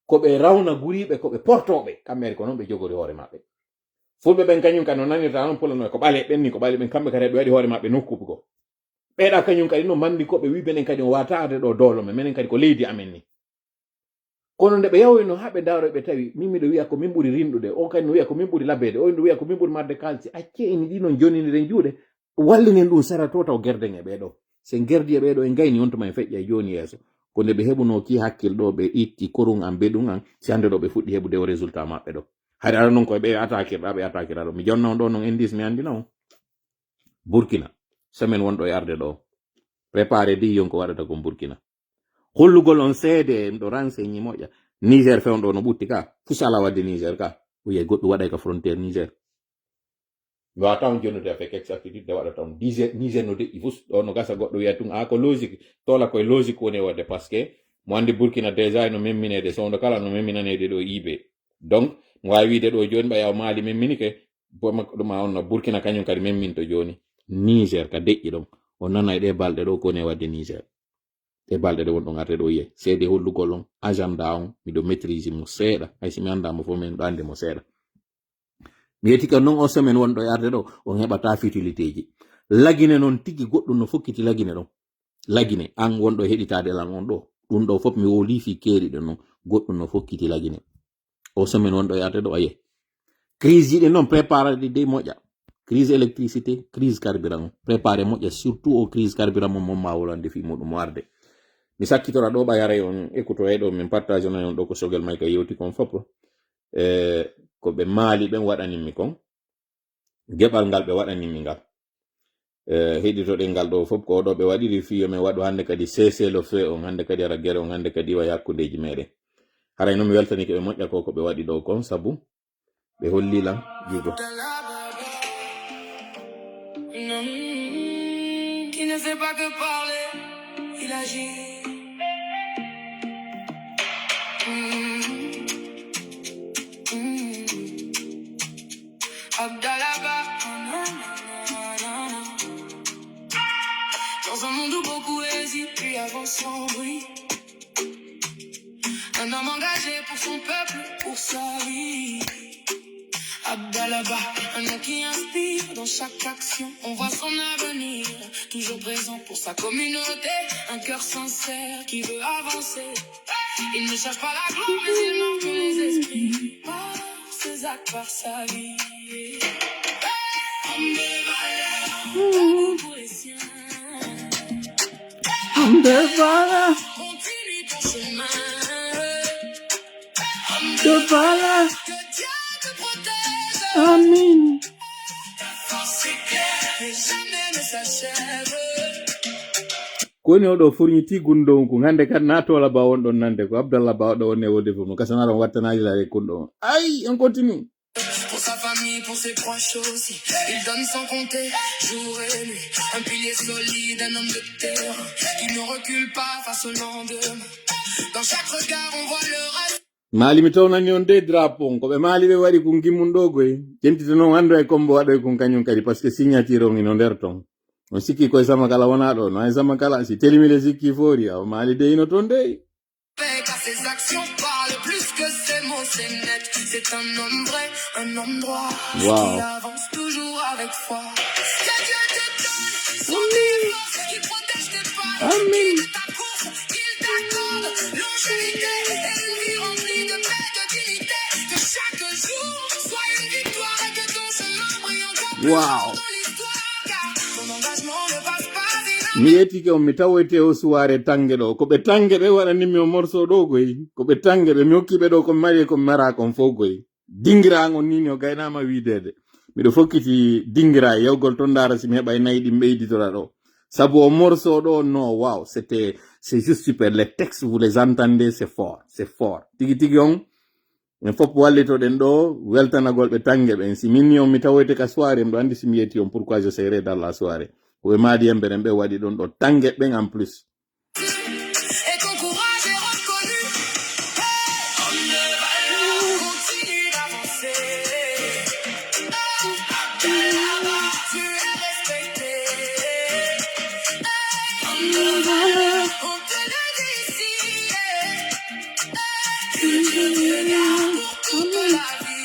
ko ɓe rawna guriiɓe, ko ɓe portooɓe. Kamɓe ari ko non ɓe jogori hoore maɓɓe. Fulɓe ɓen kañum kadi no nanirta non pulano ko ɓale ɓen ni, ko ɓale ɓen kamɓe kadi ɓe waɗi hoore maɓɓe nokku ko. Ɓeeɗa kañum kadi no mandi ko ɓe wiɓe ɓen kadi o wata arde ɗo dowlo men, menen kadi ko leydi amen ni. Kono nde ɓe yahoyno haa ɓe ndaaro ɓe tawi, min miɗo wiya ko min ɓuri rinɗude, o kadi no wiya ko min ɓuri labeede, o no wiya ko min ɓuri marde kaalisi. Acce ini ɗi non joniniren juuɗe, wallinen ɗum sera to taw gerden e ɓee ɗo. Sen gerdi e ɓee ɗo en gayni on tuma en feƴƴa e jooni yeeso. Ko nde ɓe heɓunoo ki hakkil ɗo ɓe itti korun an beɗun an, si hannde ɗo ɓe fuɗɗi heɓude o résultat maɓɓe ɗo. Hari ara non koye ɓe atakirɗa, ɓe atakira ɗo. Mi jonna on ɗo non indice mi anndina on. Burkina, semaine wonɗo e arde ɗo. Préparé di yon ko waɗata kon Burkina. Hollugol on seede en ɗo renseigné moƴƴa. Niger fewndo no ɓutti ka. Fusala wadde Niger ka. O yey goɗɗum waɗay ka frontière Niger. Mi wata on jonnude avec exactitude nde waɗata on. Niger, Niger no deƴƴi fus. Ɗo no gasa goɗɗo wiya tun, a ko logique. Tola koye logique woni e waɗde parce que mo andi Burkina déjà no memminede. Sewndo kala no memminanede ɗo ibe. Donc, mi waawi wiide ɗo jooni ɓay aw Maali memminike, bo makko ɗum a on no Burkina kañum kadi memminto jooni. Niger ka deƴƴi ɗon. O nana e ɗe balɗe ɗo ko ne wadde Niger. Ɗe balɗe ɗe won ɗon arde ɗo yiye. Seede hollugol on, agenda on, miɗo maîtrise mo seeɗa. Hay si mi annda mo fof, min ɗo anndi mo seeɗa. Mi yetti ka non o semaine wonɗo e arde ɗo, on heɓata futilité ji. Lagine non tigi goɗɗum no fokkiti Lagine ɗon. Lagine, an wonɗo heɗitaade lan on ɗo. Ɗum ɗo fof mi woli fi keeriɗo non, goɗɗum no fokkiti Lagine. O semaine wonɗo e arde ɗo, aye. Crise ji ɗi non, préparé ɗi dey moƴƴa. Crise électricité, crise carburant. Préparé moƴƴa, surtout o crise carburant mo, mo ma wolande fi muɗum o arde. Mi sakkitora ɗo ɓay haray on écouté ɗo, min partage on ɗo ko Sogel Mayka yewti kon fof. E, ko ɓe Maali ɓen waɗanimmi kon. Geɓal ngal ɓe waɗanimmi ngal. E, heɗitoɗen ngal ɗo fof ko ɗo ɓe waɗiri fiyo men waɗu hannde kadi cessez-le-feu on, hannde kadi ara gere on, hannde kadi iwa e hakkundeji meɗen. Haray non mi weltanike ɓe moƴƴa ko ko ɓe waɗi ɗo kon, sabu ɓe holli lan jigo. Qui ne fait pas que parler, il agit. Mm. Mm. Abdallah Ba. Dans un monde où beaucoup hésitent, lui avance sans bruit. Un homme engagé pour son peuple, pour sa vie. Abdallah Ba, un nom qui inspire dans chaque action. On voit son avenir, toujours présent pour sa communauté. Un cœur sincère qui veut avancer. Il ne cherche pas la gloire, mais il marque les esprits. Par ses actes, par sa vie. Homme de valeur, debout pour les siens. Homme de valeur. Continue ton chemin. Homme de valeur. Que Dieu te protège. Amin. Ta force est claire et jamais ne s'achève. Ko woni oɗo furñiti gundow ngu hannde kadi na toola ba won ɗon nande ko Abdallah Ba oɗo wonne wode fof no kasanaɗo on wattanaji laare kunɗo on. Ay, on continue. Pour sa famille, pour ses proches aussi. Il donne sans compter, jour et nuit. Un pilier solide, un homme de terrain. Qui ne recule pas face au lendemain. Dans chaque regard, on voit le reste. Maali mi townani on de drapeau on. Ko ɓe Maali ɓe waɗi kun gimmun ɗo goy. Jentite non anndo e kombo waɗoy kun kañum kadi, parce que signature on ino nder ton. On sikki koye sama kala wona ɗo. No ay sama kala, si telimi le sikki foori, awa Maali de ino ton de. Car ses actions parlent plus que ses mots, c'est net. C'est un homme vrai, un homme droit. Wow. Qui avance toujours avec foi. Que Dieu te donne son force, qui protège tes pas, qui guide ta course, qu'il t'accorde longévité et une vie remplie de paix, de dignité. Que chaque jour soit une victoire et que ton chemin brille encore plus fort dans l'histoire. Car ton engagement ne passe pas inaperçu. Mi yettike on, mi tawoyte o suwaare tannge ɗo. Ko ɓe tannge ɓe waɗanimmi o morceau ɗo koy. Ko ɓe tannge ɓe mi hokki ɓe ɗo ko mi mari e ko mi mara kon fof koy. Dingiraa on ni, ni o gaynaama wiideede. Miɗo fokkiti dingiraa yewgol ton ndaara si mi heɓay nayi ɗi mi ɓeyditora ɗo. Sabu o morceau ɗo, no, wow, c'était, c'est juste super. Les textes, vous les entendez, c'est fort, c'est fort. Tigi tigi on, en fof wallitoɗen ɗo, weltanagol ɓe tannge ɓen. Si min ni on mi tawoyte ka soirée, miɗo anndi si mi yetti on, pourquoi j'essaierai dans la soirée. Ko ɓe Maadi Yembe ɓen ɓe waɗi ɗon ɗo tannge ɓen en plus. Et ton courage est reconnu. Homme de valeur, continue d'avancer. Abdallah Ba, tu es respecté. Homme de valeur, on te le dit ici. Que Dieu te garde pour toute la vie.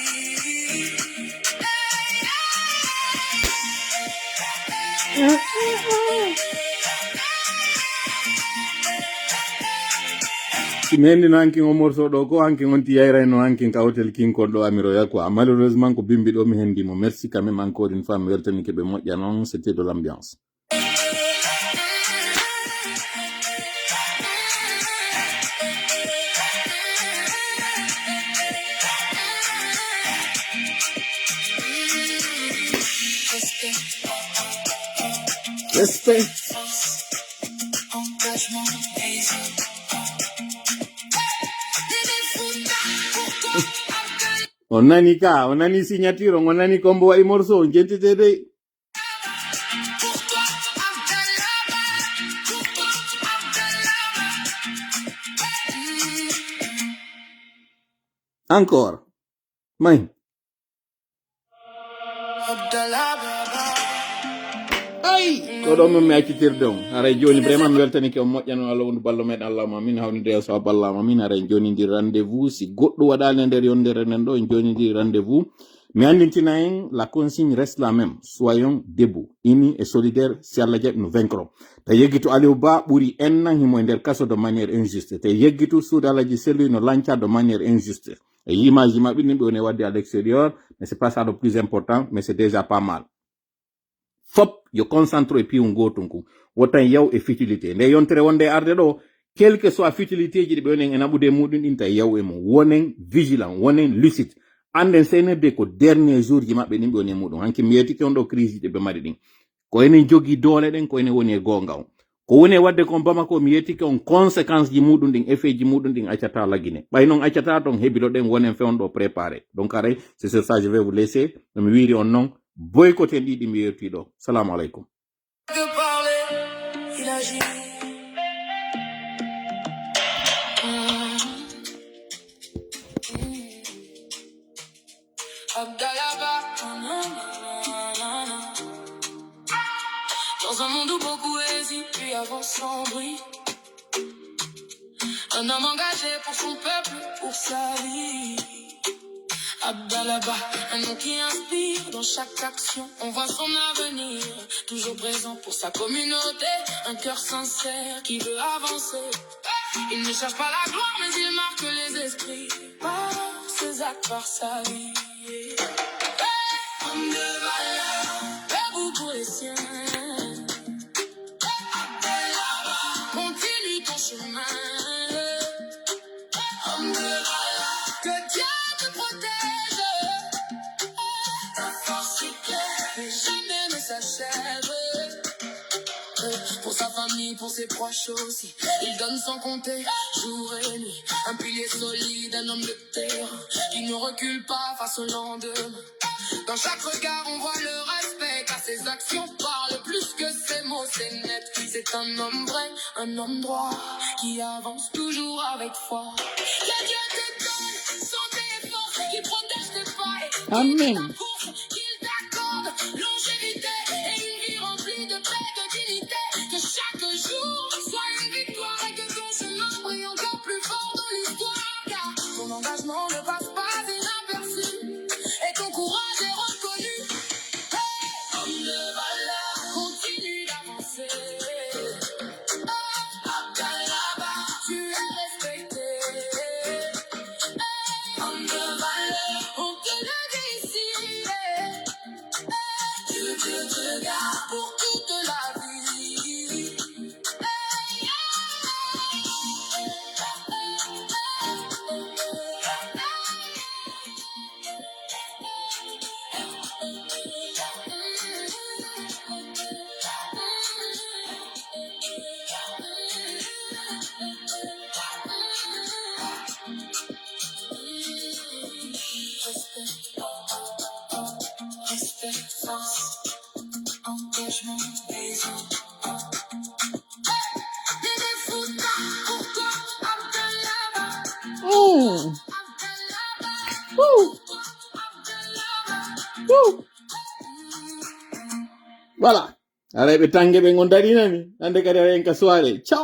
Si mi henndino hankin o morceau ɗo, ko hankin on ti yayrayno hankin ka hôtel King Kong ɗo Amiro Yakwa. Malheureusement, ko bimbi ɗo mi hendi mo. Merci quand même encore une fois, mi weltanike ɓe moƴƴa noon, c'était de l'ambiance. Respect. On nani ka, on nani signature, on nani kombo waɗi morceau, on jentete dey. Encore. May. Ay, ko ɗo min mi accitirde on. Haray jooni vraiment mi weltanike on, moƴƴano Allah wondu ballo meɗen, Allahumma amin, hawnide e so ballama min. Haray en joonidi rendez-vous, si goɗɗo waɗali e nder yondere nden ɗo, en joonidi rendez-vous. Mi andintina en, la consigne reste la même. Soyons debout, unis et solidaires, si Allah jaɓi nous vaincrons. Te yeggitu Aliou Ba ɓuri en nan himo e nder kaso de manière injuste. Te yeggitu Suudu Alaji Sellu no lanca de manière injuste. E image maɓɓe ɗin ɓe woni wadde à l'extérieur, mais c'est pas ça le plus important, mais c'est déjà pas mal. Fop yo concentre e piiw ngotun kun. Wotan yaw e futilité. Nde yontere wonde e arde ɗo, quel que soit futilité ji ɗi ɓe wonen e naɓude e muɗum ɗin, tawi yaw e mum. Wonen vigilant, wonen lucide. Anden C N R D ko dernier jour ji maɓɓe ɗin ɓe woni e muɗum. Hanki mi yetike on ɗo crise ji ɗi ɓe mari ɗin. Ko enen jogii doole ɗen, ko enen woni e goonga on. Ko woni e waɗde kon Bamako, mi yettike on, conséquence ji muɗum ɗin, effet ji muɗum ɗin accata Lagine. Ɓay non accata ton, hebilo ɗen, wonen fewndo préparé. Donc, haray, c'est sur ça, je vais vous laisser. No mi wiiri on non, boycotté ɗi ɗi mi yewti ɗo. Salamu aleykum. De parler, il agit. Abdallah Ba, dans un monde où beaucoup hésitent, lui avance sans bruit. Un homme engagé pour son peuple, pour sa vie. Abdallah Ba, un nom qui inspire dans chaque action. On voit son avenir, toujours présent pour sa communauté. Un cœur sincère qui veut avancer. Il ne cherche pas la gloire, mais il marque les esprits par ses actes, par sa vie. Homme de valeur, debout pour les siens. Continue ton chemin. Homme de valeur, que Dieu te protège. Ta force éclaire, jamais ne s'achève. Pour sa famille, pour ses proches aussi, il donne sans compter, jour et nuit. Un pilier solide, un homme de terrain, qui ne recule pas face au lendemain. Dans chaque regard, on voit le respect, car ses actions parlent plus que ses mots, c'est net. C'est un homme vrai, un homme droit, qui avance toujours avec foi. Que Dieu te donne santé et force, qui protège tes pas et guide ta course, qu'il t'accorde longévité et une vie remplie de paix, de dignité. Que chaque jour soit une victoire et que ton chemin brille encore plus fort dans l'histoire. Car ton engagement ne passe pas inaperçu et ton courage est reconnu. Hey, homme de valeur, continue d'avancer. Abdallah Ba, tu es respecté. Homme de valeur, on te le dit ici. Dieu, Dieu te garde pour toute la vie. Respect, force, engagement, vision. Woo. Woo. Voilà. Aray ɓe tange ɓe ngon daɗinami. Hande kadi aray en ka soirée. Ciao.